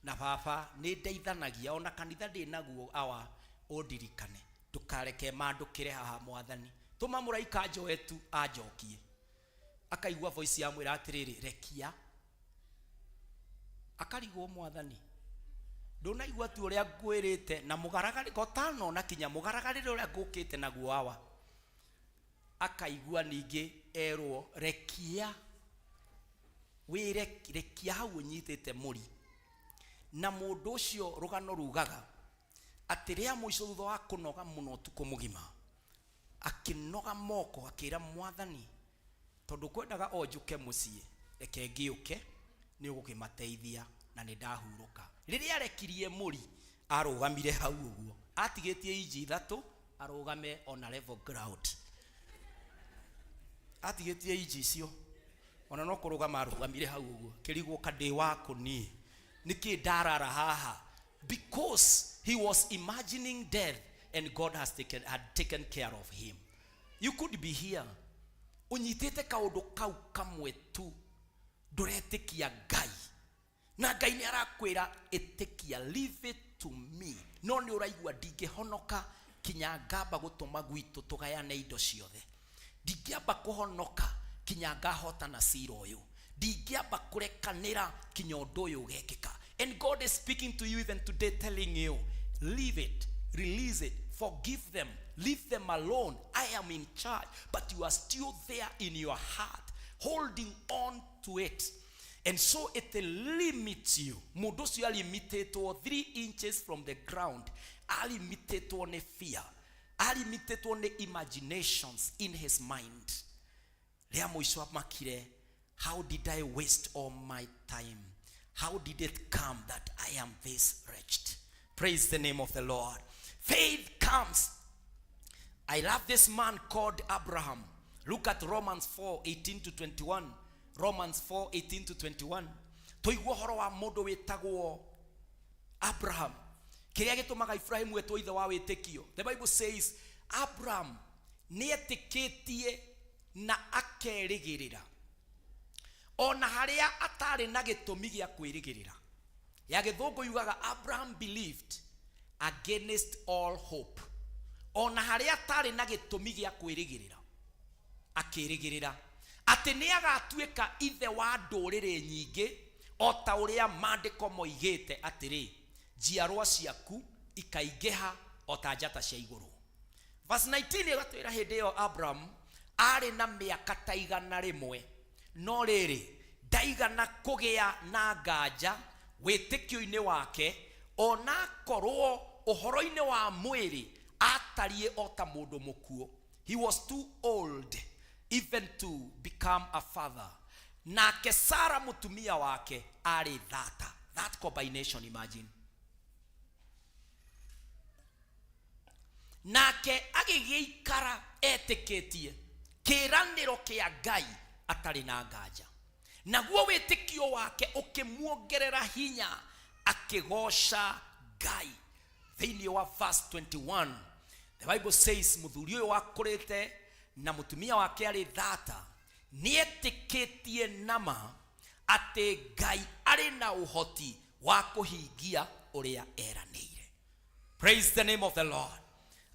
na baba nĩ ndeithanagia, ona kanitha ndĩ naguo. Awa, ũndirikane, ndũkareke mandũkĩre haha. Mwathani, tũma mũraika njoe tu anjokie. Akaigua voice ya mwĩra atĩrĩrĩ, rekia. Akarigwo, Mwathani, ndũnaigua tu ũrĩa ngwĩrĩte na mũgaragarĩ gotano na kinya mũgaragarĩre ũrĩa ngũkĩte naguo, awa? Akaigua ningĩ erwo, rekia, wĩre rekia hau ũnyitĩte mũri. Na mũndũ ũcio, rũgano rugaga atĩ rĩa mũico, thutha wa kũnoga mũno ũtukũ mũgima, akĩnoga moko, akĩra Mwathani, tondũ kwendaga o njũke mũciĩ, reke ngĩũke, nĩ ũgũkĩmateithia na nĩ ndahurũka. Rĩrĩa arekirie mũri, arũgamire hau ũguo atigĩtie inji 3 arũgame ona level ground. Atigĩtie inji icio, ona no kũrũgama arũgamire hau ũguo, kĩrigwo kandĩ wako niĩ nĩkĩ ndarara haha, because he was imagining death and God had taken care of him. You could be here ũnyitĩte kaũndũ kau kamwe tu, ndũretĩkia Ngai, na Ngai nĩ arakwĩra, ĩtĩkia, leave it to me. No nĩ ũraigua, ndingĩhonoka kinya ngamba gũtũma gwitũ tũgayane indo ciothe, ndingĩamba kũhonoka kinya ngahotana cira ũyũ, ndingĩamba kũrekanĩra kinya ũndũ ũyũ ũgekĩka. And God is speaking to you even today, telling you, leave it, release it, forgive them, leave them alone, I am in charge. But you are still there in your heart holding on to it, and so it limits you. Mũndũ ũcio alimitĩtwo 3 inches from the ground, alimitĩtwo nĩ fear, alimitĩtwo nĩ imaginations in his mind. Rĩa mũico amakire, how did I waste all my time? How did it come that I am this wretched? Praise the name of the Lord. Faith comes. I love this man called Abraham. Look at Romans 4 18 to 21. Romans 4 18 to 21. Tũigua ũhoro wa mũndũ wĩtagwo Abraham. Kĩrĩa gĩtũmaga Ibrahimu etwo ithe wa wĩtĩkio. The Bible says Abraham nĩetĩkĩtie na akerĩgĩrĩra ona harĩa atarĩ na gĩtũmi gĩa kwĩrĩgĩrĩra. Ya gĩthũngũ yugaga, Abraham believed against all hope. Ona harĩa atarĩ na gĩtũmi gĩa kwĩrĩgĩrĩra, akĩrĩgĩrĩra atĩ nĩ agatuĩka ithe wa ndũrĩrĩ nyingĩ, o ta ũrĩa maandĩko moigĩte atĩrĩ, njiarwa ciaku ikaingĩha o ta njata cia igũrũ. Verse 19 ĩgatwĩra hĩndĩ ĩyo Abraham arĩ na mĩaka ta 100, no rĩrĩ, ndaigana kũgĩa na nganja wĩtĩkio-inĩ wake, onakorwo ũhoro-inĩ wa mwĩrĩ atariĩ o ta mũndũ mũkuũ. He was too old even to become a father, nake Sara mũtumia wake arĩ thata. That combination, imagine. Nake agĩgĩikara etĩkĩtie kĩĩranĩro kĩa Ngai atarĩ na nganja, naguo wĩtĩkio wake ũkĩmuongerera hinya, akĩgoca Ngai. Thĩinĩ wa verse 21, the Bible says mũthuri ũyũ wakũrĩte na mũtumia wake arĩ thata nĩetĩkĩtie nama atĩ Ngai arĩ na ũhoti wa kũhingia ũrĩa eranĩire. Praise the name of the Lord.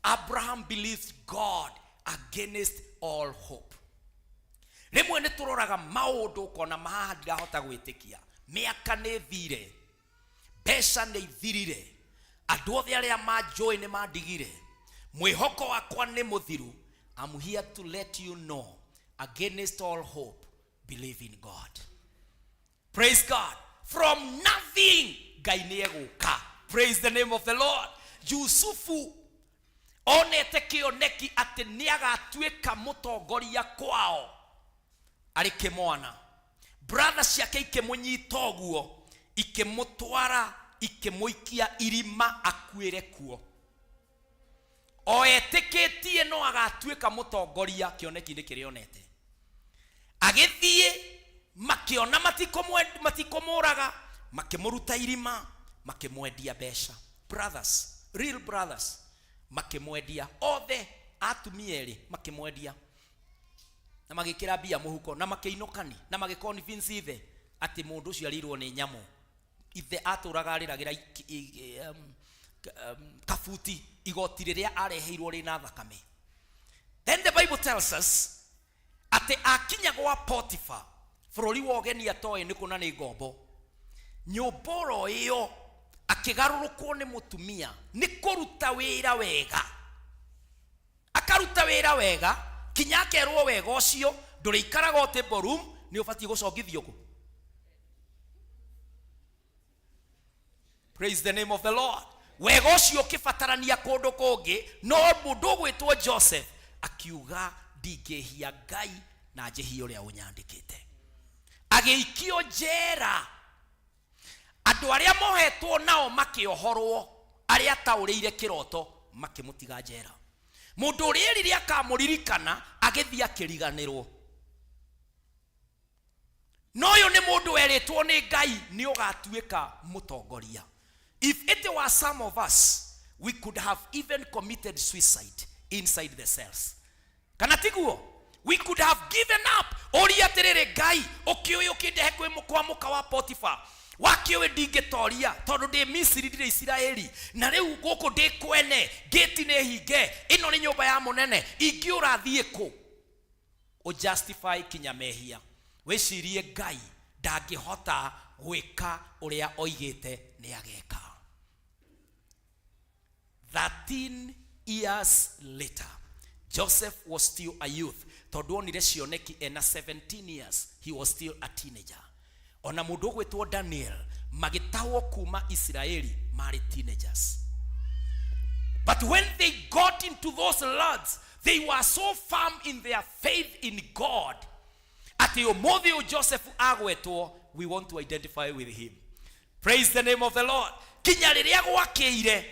Abraham believes God against all hope. Rĩmwe nĩ tũroraga maũndũ ũkona mahaha ndirahota gwĩtĩkia, mĩaka nĩ thire, mbeca nĩ ithirire, andũ othe arĩa manjũĩ nĩ mandigire, mwĩhoko wakwa nĩ mũthiru. I'm here to let you know, against all hope, believe in God. Praise God. From nothing, Ngai nĩ egũka. Praise the name of the Lord. Yusufu onete kĩoneki atĩ nĩ agatuĩka mũtongoria kwao arĩ kĩmwana. Brother ciake ikĩmũnyita ũguo, Ikĩmũtwara, ikĩmũikia irima akuĩre kuo, o etĩkĩtie no agatuĩka mũtongoria kĩoneki-inĩ kĩrĩa onete. Agĩthiĩ, makĩona matikũmũraga, makĩmũruta irima, makĩmwendia mbeca. Brothers, real brothers, makĩmwendia othe, atumia erĩ makĩmwendia na magĩkĩra mbia mũhuko na makĩinũkani na magĩconvince ithe atĩ mũndũ ũcio arĩirwo nĩ nyamũ. Ithe atũraga arĩragĩra kabuti igoti rĩrĩa areheirwo rĩna thakame. Then the Bible tells us atĩ akinya gwa Potifa, bũrũri wa ũgeni atoĩ nĩ kũ na nĩ ngombo, nyũmba oro ĩyo akĩgarũrũkwo nĩ mũtumia nĩ kũruta wĩra wega. Akaruta wĩra wega kinya akerwo wega ũcio ndũrĩikaraga o table room, nĩ ũbatiĩ gũcongithio kũ. Praise the name of the Lord. Wega ũcio ũkĩbatarania kũndũ kũngĩ, no mũndũ ũgwĩtwo Joseph akiuga, "Ndingĩhia Ngai na njĩhie ũrĩa ũnyandĩkĩte." Agĩikio njera, andũ arĩa mohetwo nao makĩohorwo, arĩa ataũrĩire kĩroto makĩmũtiga njera. Mũndũ ũrĩa erire akamũririkana agĩthiĩ akĩriganĩrwo. No ũyũ nĩ mũndũ werĩtwo nĩ Ngai nĩ ũgatuĩka mũtongoria. If it were some of us, we could have even committed suicide inside the cells, kana tiguo? We could have given up. Ũria atĩrĩrĩ, "Ngai, ũkĩũĩ ũkĩndehe kwĩ kwa mũka wa Potifa, wakĩũĩ ndingĩtoria tondũ ndĩ Misiri, ndirĩ Isiraeli, na rĩu gũkũ ndĩ kwene, ngĩti nĩ hinge, ĩno nĩ nyũmba ya mũnene, ingĩũra thiĩ kũ?" Ũjustify kinya mehia, wĩcirie Ngai ndangĩhota gwĩka ũrĩa oigĩte nĩ ageka. 13 years later, Joseph was still a youth, tondũ onire cioneki ena 17 years. He was still a teenager. Ona mũndũ ũgwĩtwo Daniel magĩtahwo kuma Isiraeli marĩ teenagers, but when they got into those lands, they were so firm in their faith in God atĩ ũmũthĩ ũyũ Joseph agwetwo, we want to identify with him. Praise the name of the Lord. Kinya rĩrĩa gwakĩire,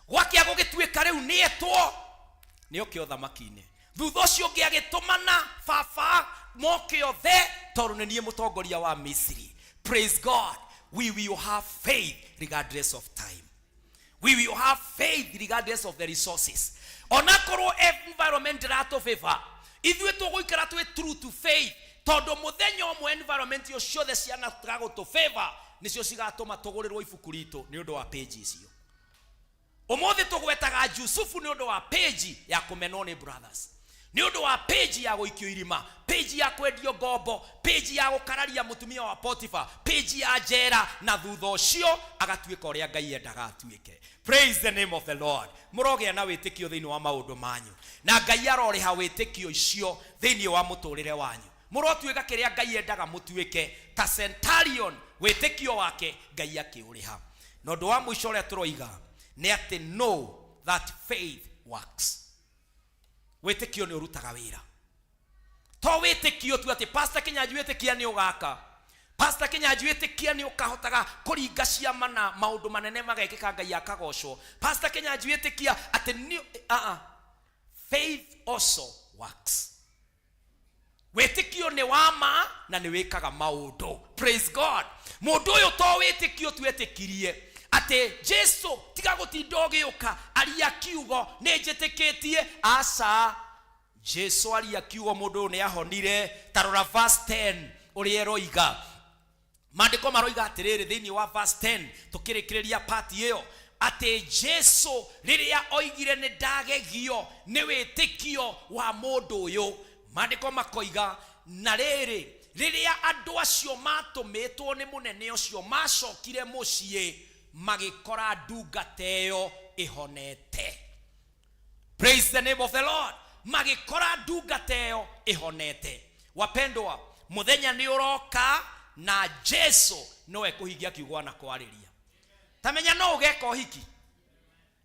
gwakĩa gũgĩtuĩka rĩu nĩetwo nĩoke ũthamaki-inĩ. Thutha ũcio ũngĩ agĩtũmana, "Baba, moke othe tondũ nĩ niĩ mũtongoria wa Misiri." Praise God. We will have faith regardless of time. We will have faith regardless of the resources. Onakorwo environment ndĩratũ favor, ithuĩ tũgũikara twĩ true to faith, tondũ mũthenya ũmwe environment icio ciothe cianataga gũtũ favor nĩcio cigatũma tũgũrĩrwo ibuku ritũ nĩ ũndũ wa page icio. Ũmũthĩ tũgwetaga Jusufu nĩ ũndũ wa page ya kũmenwo nĩ brothers, nĩ ũndũ wa page ya gũikio irima, page ya kwendio ngombo, page ya gũkararia mũtumia wa Potifa, page ya njera, na thutha ũcio agatuĩka ũrĩa Ngai endaga atuĩke. Praise the name of the Lord. Mũrogĩa na wĩtĩkio thĩinĩ wa maũndũ manyu, na Ngai arorĩha wĩtĩkio icio thĩinĩ wa mũtũrĩre wanyu. Mũrotuĩka kĩrĩa Ngai endaga mũtuĩke, ta centurion, wĩtĩkio wake Ngai akĩũrĩha. Na ũndũ wa mũico ũrĩa tũroiga nĩ atĩ know that faith works. Wĩtĩkio nĩ ũrutaga wĩra. To wĩtĩkio tu atĩ, "Pastor Kinyanjui, wĩtĩkia nĩ ũgaka. Pastor Kinyanjui, wĩtĩkia nĩ ũkahotaga kũringa ciama na maũndũ manene magekĩka, Ngai akagocwo. Pastor Kinyanjui, wĩtĩkia atĩ nĩ." Faith also works. Wĩtĩkio nĩ wa ma na nĩ wĩkaga maũndũ. Praise God. Mũndũ ũyũ to wĩtĩkio twetĩkirie atĩ, "Jesu, tiga gũtinda ũgĩũka, aria kiugo, nĩ njĩtĩkĩtie." Aca, Jesu aria kiugo, mũndũ ũyũ nĩ ahonire. Ta rora verse 10 ũrĩa ĩroiga. Maandĩko maroiga atĩrĩrĩ thĩinĩ wa verse 10, tũkĩrĩkĩrĩria pati ĩyo, atĩ Jesu rĩrĩa oigire, "Nĩ ndagegio nĩ wĩtĩkio wa mũndũ ũyũ," maandĩko makoiga, "Na rĩrĩ, rĩrĩa andũ acio matũmĩtwo nĩ mũnene ũcio macokire mũciĩ, magĩkora ndungata ĩyo ĩhonete." Praise the name of the Lord. Magĩkora ndungata ĩyo ĩhonete. Wapendwa, mũthenya nĩ ũroka na Jesu no ekũhingia kiugo ana kwarĩria. Ta menya no ũgeka ũhiki,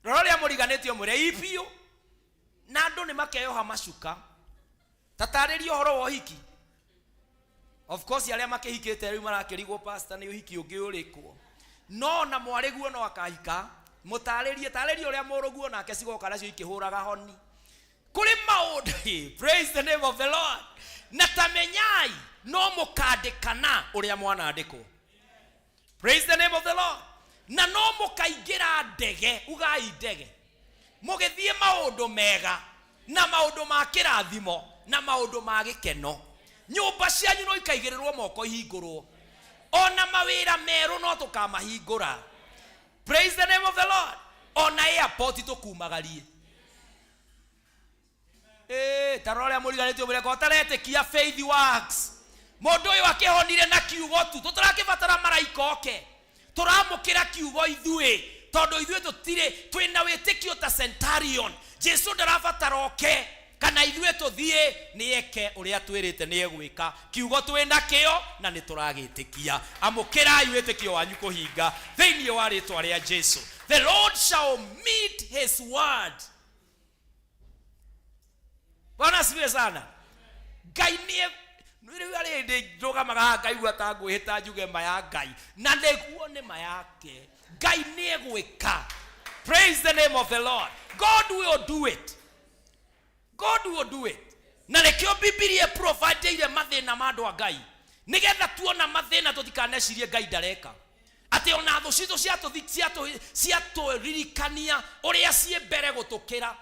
rora ũrĩa mũriganĩtie, ũmwĩre ii biũ, na andũ nĩ makeyoha macuka. Tatarĩria ũhoro wa ũhiki. Of course arĩa makĩhikĩte rĩu marakĩrigwo, pastor, nĩ ũhiki ũngĩ ũrĩkũ? No na mwarĩguo no akahika. Mũtarĩrie, tarĩrie ũrĩa mũrũguo nake cigoka nacio ikĩhũraga honi kũrĩ maũndũ. Praise the name of the Lord. Na tamenyai no mũkandĩkana ũrĩa mwanandĩkwo. Praise the name of the Lord. Na no mũkaingĩra ndege, ugai ndege, mũgĩthiĩ maũndũ mega na maũndũ ma kĩrathimo na maũndũ ma gĩkeno. Nyũmba cianyu no ikaigĩrĩrwo moko ihingũrwo, ona mawĩra merũ no tũkamahingũra. Praise the name of the Lord. Ona airport tũkumagarie. Ta rora ũrĩa mũriganĩtio, mũreka ũtaretĩkia. Faith works. Mũndũ ũyũ akĩhonire na kiugo tu. Tũtarakĩbatara maraika oke, tũramũkĩra kiugo ithuĩ, tondũ ithuĩ tũtirĩ, twĩna wĩtĩkio ta centurion. Jesu ndarabatara oke kana ithuĩ tũthiĩ, nĩ eke ũrĩa twĩrĩte nĩ egwĩka. Kiugo twĩna kĩo na nĩ tũragĩtĩkia. Amũkĩrai wĩtĩkio wanyu kũhinga thĩinĩ wa rĩtwa rĩa Jesu. The Lord shall meet his word. Bwana asifiwe sana. Ngai nĩ rĩu arĩ ndĩ ndũgamaga haha ngaigua ta ngwĩhĩta njuge ma ya Ngai, na nĩguo nĩ ma yake. Ngai nĩ egwĩka. Praise the name of the Lord. God will do it. God will do it. Na nĩkĩo Bibilia ĩprovideire mathĩna ma andũ a Ngai, nĩgetha tuona mathĩna tũtikanecirie Ngai ndareka. Atĩ ona thũ citũ ciatũririkania ũrĩa ciĩ mbere gũtũkĩra,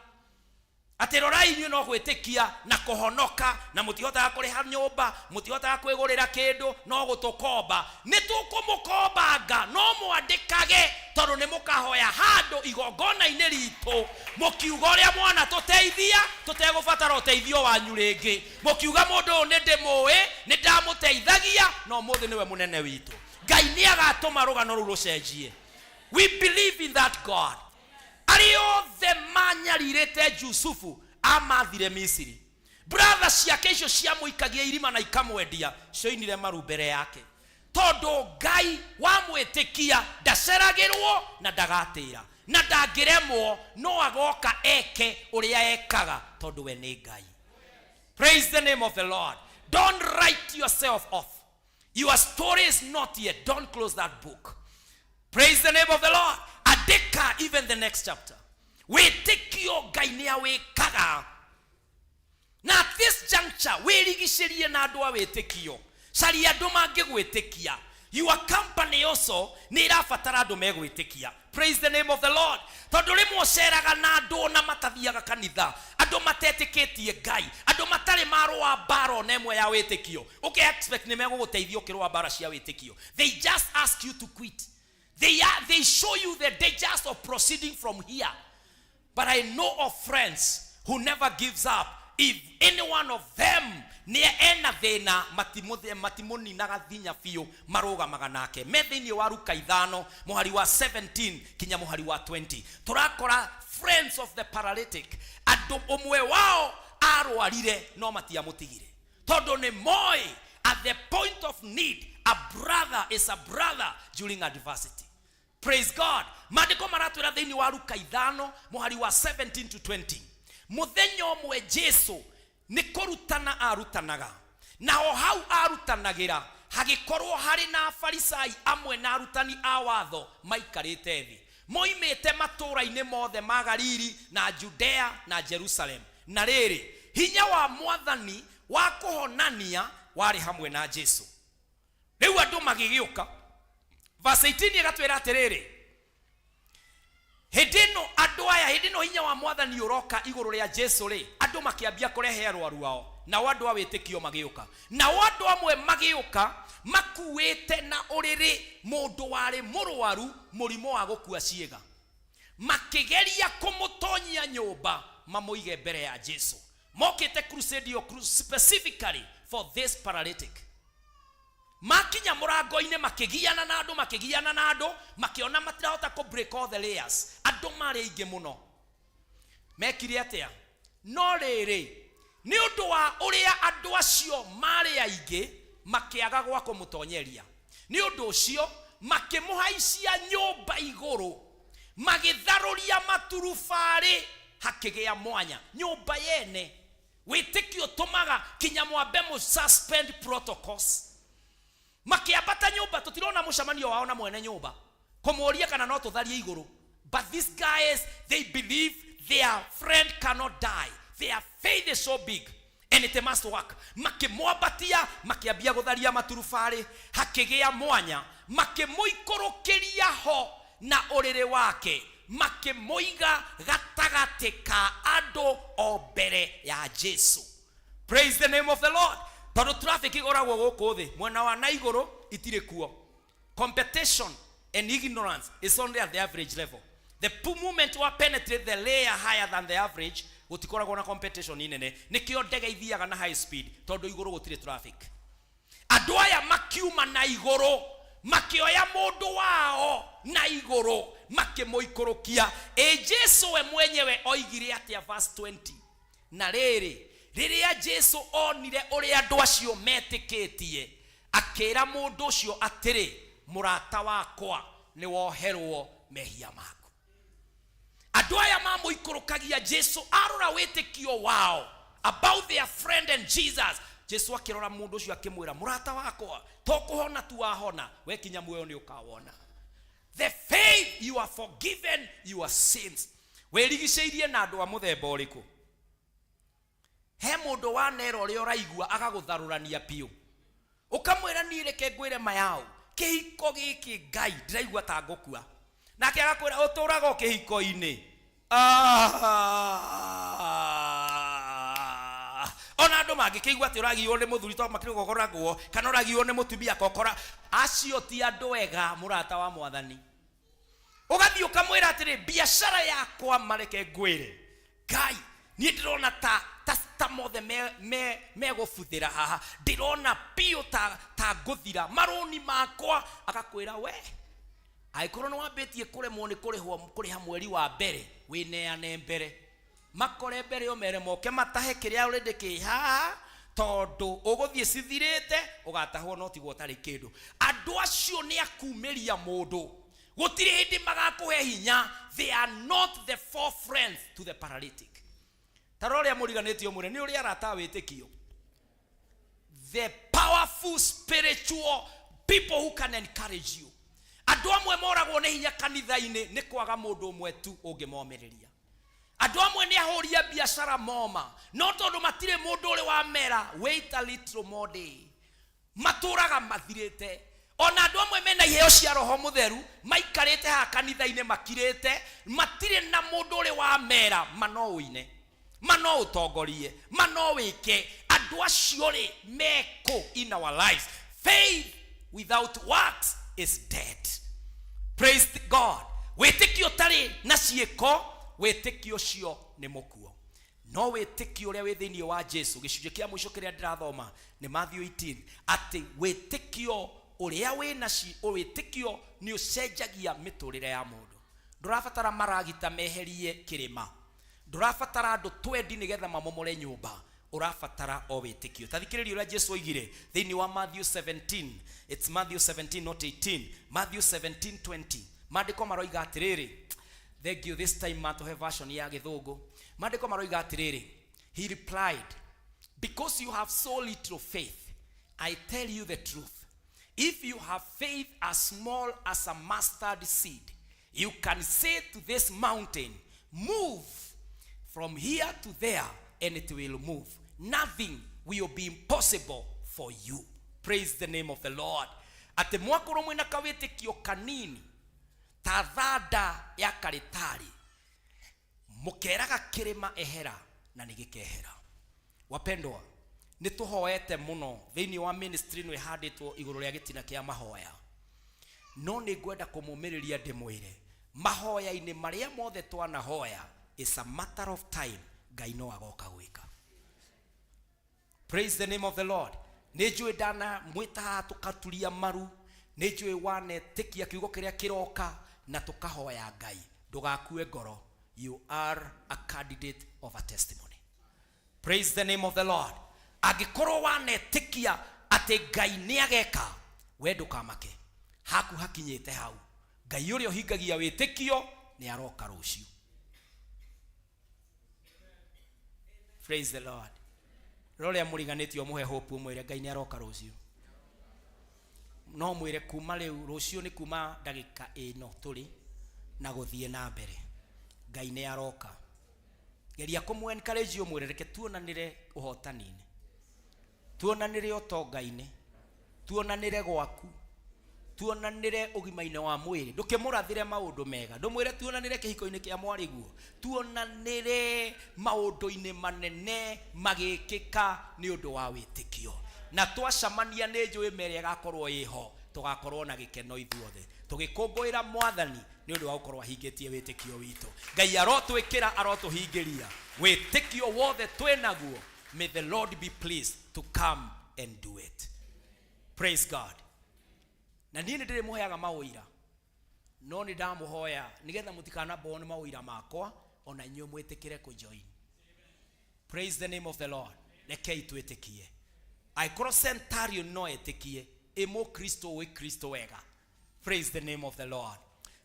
atĩ rorai, inyuĩ no gwĩtĩkia na kũhonoka, na mũtihotaga kũrĩha nyũmba, mũtihotaga kwĩgũrĩra kĩndũ, no gũtũkomba. Nĩ tũkũmũkombanga, no mwandĩkage, tondũ nĩ mũkahoya handũ igongona-inĩ ritũ mũkiuga ũrĩa mwana tũteithia, tũtegũbatara ũteithio wanyu rĩngĩ, mũkiuga mũndũ ũyũ nĩ ndĩmũĩ, nĩ ndamũteithagia, no ũmũthĩ nĩwe mũnene witũ. Ngai nĩ agatũma rũgano rũu rũcenjie. We believe in that God. Arĩa othe manyarirĩte Jusufu amathire Misiri, brother ciake icio ciamũikagia irima na ikamwendia cioinire maru mbere yake, tondũ Ngai wamwĩtĩkia ndaceragĩrwo na ndagatĩra na ndangĩremwo. No agoka eke ũrĩa ekaga, tondũ we nĩ Ngai. Praise the name of the Lord. Don't write yourself off. Your story is not yet. Don't close that book. Praise the name of the Lord. Andĩka even the next chapter. Wĩtĩkio Ngai nĩ awĩkaga. Na at this juncture wĩrigicĩrie na andũ a wĩtĩkio. Caria andũ mangĩgwĩtĩkia. Your company also nĩ ĩrabatara andũ megwĩtĩkia. Praise the name of the Lord. Tondũ rĩmwe ũceraga na andũ ona matathiaga kanitha, andũ matetĩkĩtie Ngai, andũ matarĩ marũa mbara ona ĩmwe ya wĩtĩkio, ũke expect nĩ megũgũteithia ũkĩrũa mbara cia wĩtĩkio? They just ask you to quit. They show you the dangers of proceeding from here. But I know of friends who never gives up. If any one of them nĩ ena thĩna, matimũninaga thinya biũ, marũgamaga nake. Me thĩinĩ wa Ruka 5 mũhari wa 17 kinya mũhari wa 20, tũrakora friends of the paralytic. Andũ ũmwe wao arwarire no matiamũtigire, tondũ nĩ moĩ at the point of need a brother is a brother during adversity. Praise God. Maandĩko maratwĩra thĩinĩ wa Ruka 5 mũhari wa 17 to 20, mũthenya ũmwe Jesu nĩ kũrutana arutanaga, na o hau arutanagĩra hagĩkorwo harĩ na Afarisai amwe na arutani a watho maikarĩte thĩ, moimĩte matũũra-inĩ mothe ma Galili na Judea na Jerusalem. Na rĩrĩ, hinya wa Mwathani wa kũhonania warĩ hamwe na Jesu. Rĩu andũ magĩgĩũka. Verse 18 ĩgatwĩra atĩrĩrĩ, hĩndĩ ĩno andũ aya, hĩndĩ ĩno hinya wa Mwathani ũroka igũrũ rĩa Jesu rĩ, andũ makĩambia kũrehe arwaru ao, nao andũ a wĩtĩkio magĩũka. Nao andũ amwe magĩũka makuĩte na ũrĩrĩ mũndũ warĩ mũrwaru mũrimũ wa gũkua ciĩga, makĩgeria kũmũtonyia nyũmba mamũige mbere ya Jesu. Mokĩte crusade ĩyo specifically for this paralytic. Makinya mũrango-inĩ, makĩgiana na andũ, makĩgiana na andũ, makĩona matirahota kũ break all the layers. Andũ marĩ aingĩ mũno. Mekire atĩa? No rĩrĩ, nĩ ũndũ wa ũrĩa andũ acio marĩ aingĩ, makĩaga gwa kũmũtonyeria. Nĩ ũndũ ũcio makĩmũhaicia nyũmba igũrũ, magĩtharũria maturubarĩ, hakĩgĩa mwanya nyũmba yene. Wĩtĩkio ũtũmaga kinya mwambe mũ suspend protocols. Makĩambata nyũmba, tũtirona mũcemanio wao na mwene nyũmba kũmũria kana no tũtharie igũrũ. But these guys, they believe their friend cannot die. Their faith is so big and it must work. Makĩmwambatia, makĩambia gũtharia maturubarĩ, hakĩgĩa mwanya, makĩmũikũrũkĩria ho na ũrĩrĩ wake, makĩmũiga gatagatĩ ka andũ o mbere ya Jesu. Praise the name of the Lord. Tondũ traffic ĩkoragwo gũkũ thĩ, mwena wa na igũrũ itirĩ kuo. Competition and ignorance is only at the average level. The moment wa penetrate the layer higher than the average, gũtikoragwo na competition inene. Nĩkĩo ndege ithiaga na high speed, tondũ igũrũ gũtirĩ traffic. Andũ aya makiuma na igũrũ, makĩoya mũndũ wao na igũrũ, makĩmũikũrũkia. Ĩ Jesu we mwenyewe oigire atĩa? Verse 20. Na rĩrĩ, rĩrĩa Jesu onire ũrĩa andũ acio metĩkĩtie, akĩra mũndũ ũcio atĩrĩ, mũrata wakwa, nĩ woherwo mehia maku. Andũ aya mamũikũrũkagia Jesu arora wĩtĩkio wao about their friend and Jesus. Jesu akĩrora mũndũ ũcio akĩmwĩra, mũrata wakwa, to kũhona tu wahona, we kinya muoyo nĩ ũkawona. The faith, you are forgiven your sins. Wĩrigicĩirie na andũ a mũthemba ũrĩkũ? He mũndũ wanera ũrĩa ũraigua agagũtharũrania biũ, ũkamwĩra niĩ reke ngwĩre mayao, kĩhiko gĩkĩ Ngai ndĩraigua ta ngũkua, nake agakwĩra ũtũraga o kĩhiko-inĩ. Ah. Ona andũ mangĩkĩigua atĩ ũragiywo nĩ mũthuri to makĩrĩ gũkoragwo kana ũragiywo nĩ mũtumia kokora, acio ti andũ ega, mũrata wa mwathani. Ũgathiĩ ũkamwĩra atĩrĩ, biacara yakwa mareke ngwĩre Ngai, niĩ ndĩrona ta ta ta mothe me megũbuthĩra haha, ndĩrona biũ ta ta ngũthira marũni makwa. Agakwĩra we angĩkorwo nĩ wambĩtie kũremwo nĩ kũrĩhwo kũrĩha mweri wa mbere, wĩneane mbere, makore mbere, ũmere moke matahe kĩrĩa already kĩ haha, tondũ ũgũthiĩ cithirĩte, ũgatahwo no tigwo ũtarĩ kĩndũ. Andũ acio nĩ akumĩria mũndũ, gũtirĩ hĩndĩ magakũhe hinya. They are not the four friends to the paralytic. Ta rora ũrĩa mũriganĩtie, ũmwĩre nĩ ũrĩa arata a wĩtĩkio, the powerful spiritual people who can encourage you. Andũ amwe moragwo nĩ hinya kanitha-inĩ nĩ kwaga mũndũ ũmwe tu ũngĩmomĩrĩria. Andũ amwe nĩ ahũri a biacara moma, no tondũ matirĩ mũndũ ũrĩ wamera wait a little more day, matũraga mathirĩte. Ona andũ amwe mena iheo cia roho mũtheru maikarĩte haha kanitha-inĩ makirĩte, matirĩ na mũndũ ũrĩ wamera ma no ũine, ma no ũtongorie, ma no wĩke. Andũ acio rĩ mekũ in our lives? Faith without works is dead. Praise God. Wĩtĩkio ũtarĩ na ciĩko, wĩtĩkio ũcio nĩ mũkuo. No wĩtĩkio ũrĩa wĩ thĩinĩ wa Jesu, gĩcunjĩ kĩa mũico kĩrĩa ndĩrathoma nĩ Matthew 18, atĩ wĩtĩkio ũrĩa wĩna wĩtĩkio nĩ ũcenjagia mĩtũrĩre ya mũndũ. Ndũrabatara maragita meherie kĩrĩma, ndũrabatara andũ twendi nĩgetha mamomore nyũmba, ũrabatara o wĩtĩkio. Ta thikĩrĩria ũrĩa Jesu oigire thĩinĩ wa Matthew 17. It's Matthew 17, not 18. Matthew 17 20. Maandĩko maroiga atĩrĩrĩ, thank you, this time matũhe version ya gĩthũngũ. Maandĩko maroiga atĩrĩrĩ, he replied, "Because you have so little faith. I tell you the truth, if you have faith as small as a mustard seed, you can say to this mountain, 'Move from here to there,' and it will move. Nothing will be impossible for you." Praise the name of the Lord. Atĩ mwakorwo mwĩna kawĩtĩkio kanini ta thanda ya karĩtarĩ, mũkeraga kĩrĩma ehera na nĩ gĩkehera. Wapendwa, nĩ tũhoete mũno thĩinĩ wa ministry ĩno ĩhandĩtwo igũrũ rĩa gĩtina kĩa mahoya, no nĩ ngwenda kũmũmĩrĩria ndĩmwĩre mahoya-inĩ marĩa mothe twanahoya, is a matter of time, Ngai no agoka gwĩka. Praise the name of the Lord. Nĩ njũĩ ndana mwĩta haha tũkaturia maru, nĩ njũĩ wanetĩkia kiugo kĩrĩa kĩroka na tũkahoya Ngai. Ndũgakue ngoro, you are a candidate of a testimony. Praise the name of the Lord. Angĩkorwo wanetĩkia atĩ Ngai nĩ ageka, we ndũkamake, haku hakinyĩte hau. Ngai ũrĩa ũhingagia wĩtĩkio nĩ aroka rũciũ. Praise the Lord. Rora ũrĩa mũriganĩtie, ũmũhe hope, ũmwĩre Ngai nĩ aroka rũciũ. No mwĩre kuma rĩu, rũciũ nĩ kuma ndagĩka ĩno tũrĩ na gũthiĩ na mbere, Ngai nĩ aroka. Geria kũmũ encourage, ũmwĩre, reke tuonanĩre ũhotani-inĩ, tuonanĩre ũtonga-inĩ, tuonanĩre gwaku, tuonanĩre ũgima-inĩ wa mwĩrĩ. Ndũkĩmũrathĩre maũndũ mega, ndũmwĩre tuonanĩre kĩhiko-inĩ kĩa mwarĩguo, tuonanĩre maũndũ-inĩ manene magĩkĩka nĩ ũndũ wa wĩtĩkio. Na twacamania, nĩ njũĩ mere ĩgakorwo ĩho, tũgakorwo na gĩkeno ithuothe tũgĩkũngũĩra Mwathani nĩ ũndũ wa gũkorwo ahingĩtie wĩtĩkio witũ. Ngai arotwĩkĩra, arotũhingĩria wĩtĩkio wothe twĩnaguo. May the Lord be pleased to come and do it. Praise God. Na niĩ nĩ ndĩrĩmũheaga maũira, no nĩ ndamũhoya nĩgetha mũtikanambwo nĩ maũira makwa, ona inyuĩ mwĩtĩkĩre kũjoin. Praise the name of the Lord. Rekei twĩtĩkie. Angĩkorwo centurion no etĩkie, ĩ mũkristo wĩ Kristo wega. Praise the name of the Lord.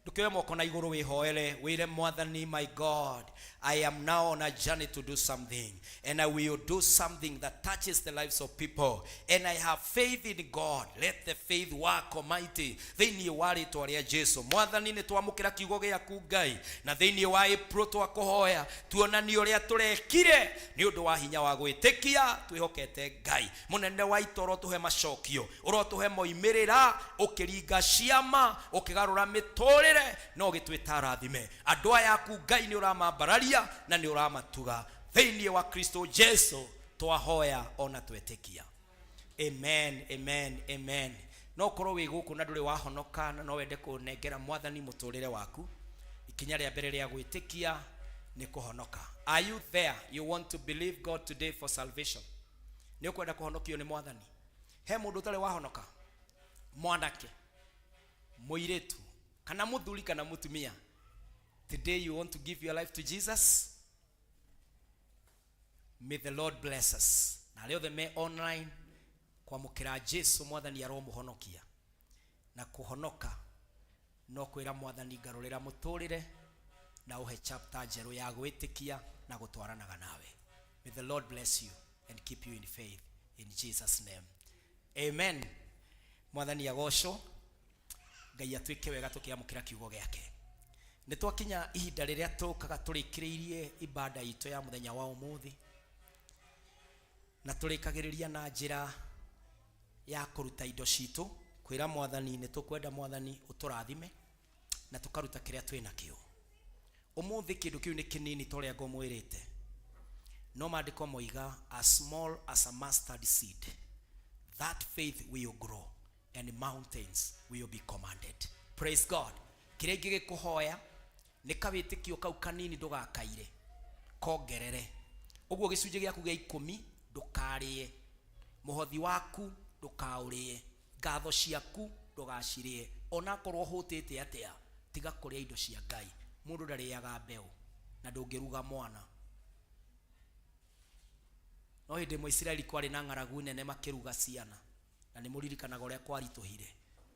Ndũkĩoe moko na igũrũ, wĩhoere, wĩre Mwathani, "My God, I am now on a journey to do something, and I will do something that touches the lives of people, and I have faith in God. Let the faith work almighty." Thĩinĩ wa rĩtwa rĩa Jesu, Mwathani, nĩ twamũkĩra kiugo gĩaku, Ngai, na thĩinĩ wa April twakũhoya tuonanie ũrĩa tũrekire nĩ ũndũ wa hinya wa gwĩtĩkia twĩhokete. Ngai mũnene wa ita, ũrotũhe macokio, ũrotũhe moimĩrĩra, ũkĩringa ciama, ũkĩgarũra mĩtũrĩre, na ũgĩtwĩta arathime andũ aya aku. Ngai, nĩ ũramambararia na nĩ ũramatuga. Thĩinĩ wa Kristo Jesu twahoya ona twetĩkia, amen, amen, amen. No ũkorwo wĩ gũkũ na ndũrĩ wahonoka, na no wende kũnengera Mwathani mũtũrĩre waku. Ikinya rĩa mbere rĩa gwĩtĩkia nĩ kũhonoka. Are you there? You want to believe God today for salvation? Nĩ ũkwenda kũhonokio nĩ Mwathani? He mũndũ ũtarĩ wahonoka, mwanake, mũirĩtu, kana mũthuri, kana mũtumia? Today you want to give your life to Jesus. May the Lord bless us. Na arĩa othe me online, kwamũkĩra Jesu, Mwathani aromũhonokia. Na kũhonoka no kwĩra Mwathani, ngarũrĩra mũtũrĩre na ũhe chapter njerũ ya gwĩtĩkia na gũtwaranaga nawe. May the Lord bless you and keep you in faith, in Jesus' name, amen. Mwathani agocwo. Ngai atuĩke wega tũkĩamũkĩra kiugo gĩake. Nĩ twakinya ihinda rĩrĩa tũkaga tũrĩkĩrĩirie ibada itũ ya mũthenya wa ũmũthĩ, na tũrĩkagĩrĩria na njĩra ya kũruta indo citũ, kwĩra Mwathani nĩ tũkwenda Mwathani ũtũrathime, na tũkaruta kĩrĩa twĩ nakĩo ũmũthĩ. Kĩndũ kĩu nĩ kĩnini ta ũrĩa ngũmwĩrĩte, no maandĩko moiga, "As small as a mustard seed, that faith will grow and mountains will be commanded." Praise God. Kĩrĩa ingĩgĩkũhoya nĩ kawĩtĩkio kau kanini, ndũgakaire, kongerere ũguo. Gĩcunjĩ gĩaku gĩa 10 ndũkarĩe, mũhothi waku ndũkaũrĩe, ngatho ciaku ndũgacirĩe, onakorwo ũhũtĩte atĩa, tiga kũrĩa indo cia Ngai. Mũndũ ndarĩaga mbeũ na ndũngĩruga mwana. No hĩndĩ ĩmwe Isiraeli kwarĩ na ng'aragu nene, makĩruga ciana, na nĩ mũririkanaga ũrĩa kwaritũhire,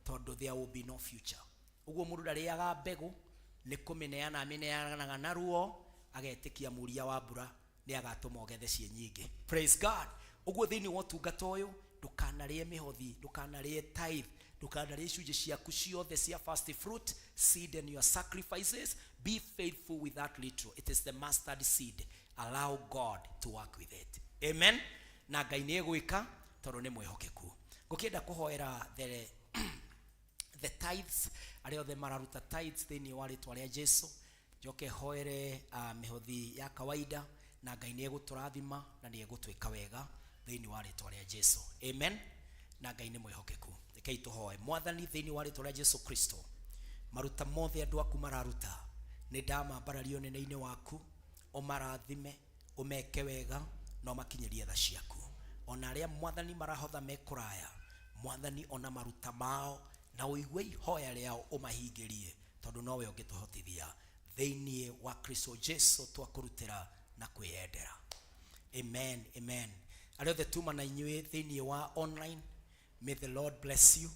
tondũ there will be no future. Ũguo mũndũ ndarĩaga mbegũ, nĩ kũmĩneana amĩneanaga na ruo, agetĩkia mũria wa mbura nĩ agatũma ũgethe ciĩ nyingĩ. Praise God. Ũguo thĩinĩ wa ũtungata ũyũ, ndũkanarĩe mĩhothi, ndũkanarĩe tithe, ndũkanarĩe icunjĩ ciaku ciothe cia first fruit, seed and your sacrifices. Be faithful with that little. It is the mustard seed. Allow God to work with it. Amen. Na Ngai nĩ egwĩka tondũ nĩ mwĩhokeku. Ngũkĩenda kũhoera the tithes, arĩa othe mararuta tithes, thĩinĩ wa rĩtwa rĩa Jesu. Njoke hoere mĩhothi ya kawaida, na Ngai nĩ egũtũrathima na nĩ egũtwĩka wega thĩinĩ wa rĩtwa rĩa Jesu. Amen. Na Ngai nĩ mwĩhokeku. Rekei tũhoe. Mwathani, thĩinĩ wa rĩtwa rĩa Jesu Kristo, maruta mothe andũ aku mararuta, nĩ ndamambararia ũnene-inĩ waku. Ũmarathime, ũmeke wega, na ũmakinyĩrie tha ciaku. Ona arĩa, Mwathani, marahotha me kũraya, Mwathani, ona maruta mao, na ũigue ihoya rĩao, ũmahingĩrie, tondũ nowe ũngĩtũhotithia. Thĩinĩ wa Kristo Jesu twakũrutĩra na kwĩyendera, amen, amen. Arĩa othe tuma na inyuĩ thĩinĩ wa online, may the Lord bless you,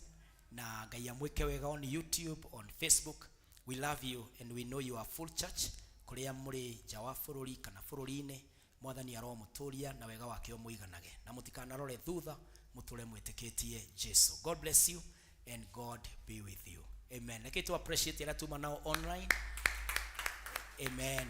na Ngai amwĩke wega on YouTube, on Facebook. We love you and we know you are full church. Kũrĩa mũrĩ nja wa bũrũri kana bũrũri-inĩ, Mwathani aromũtũria na wega wake ũmũiganage, na mũtikanarore thutha, mũtũre mwĩtĩkĩtie Jesu. God bless you. and God be with you. Amen. Reke tu appreciate arĩa tuma nao online. Amen.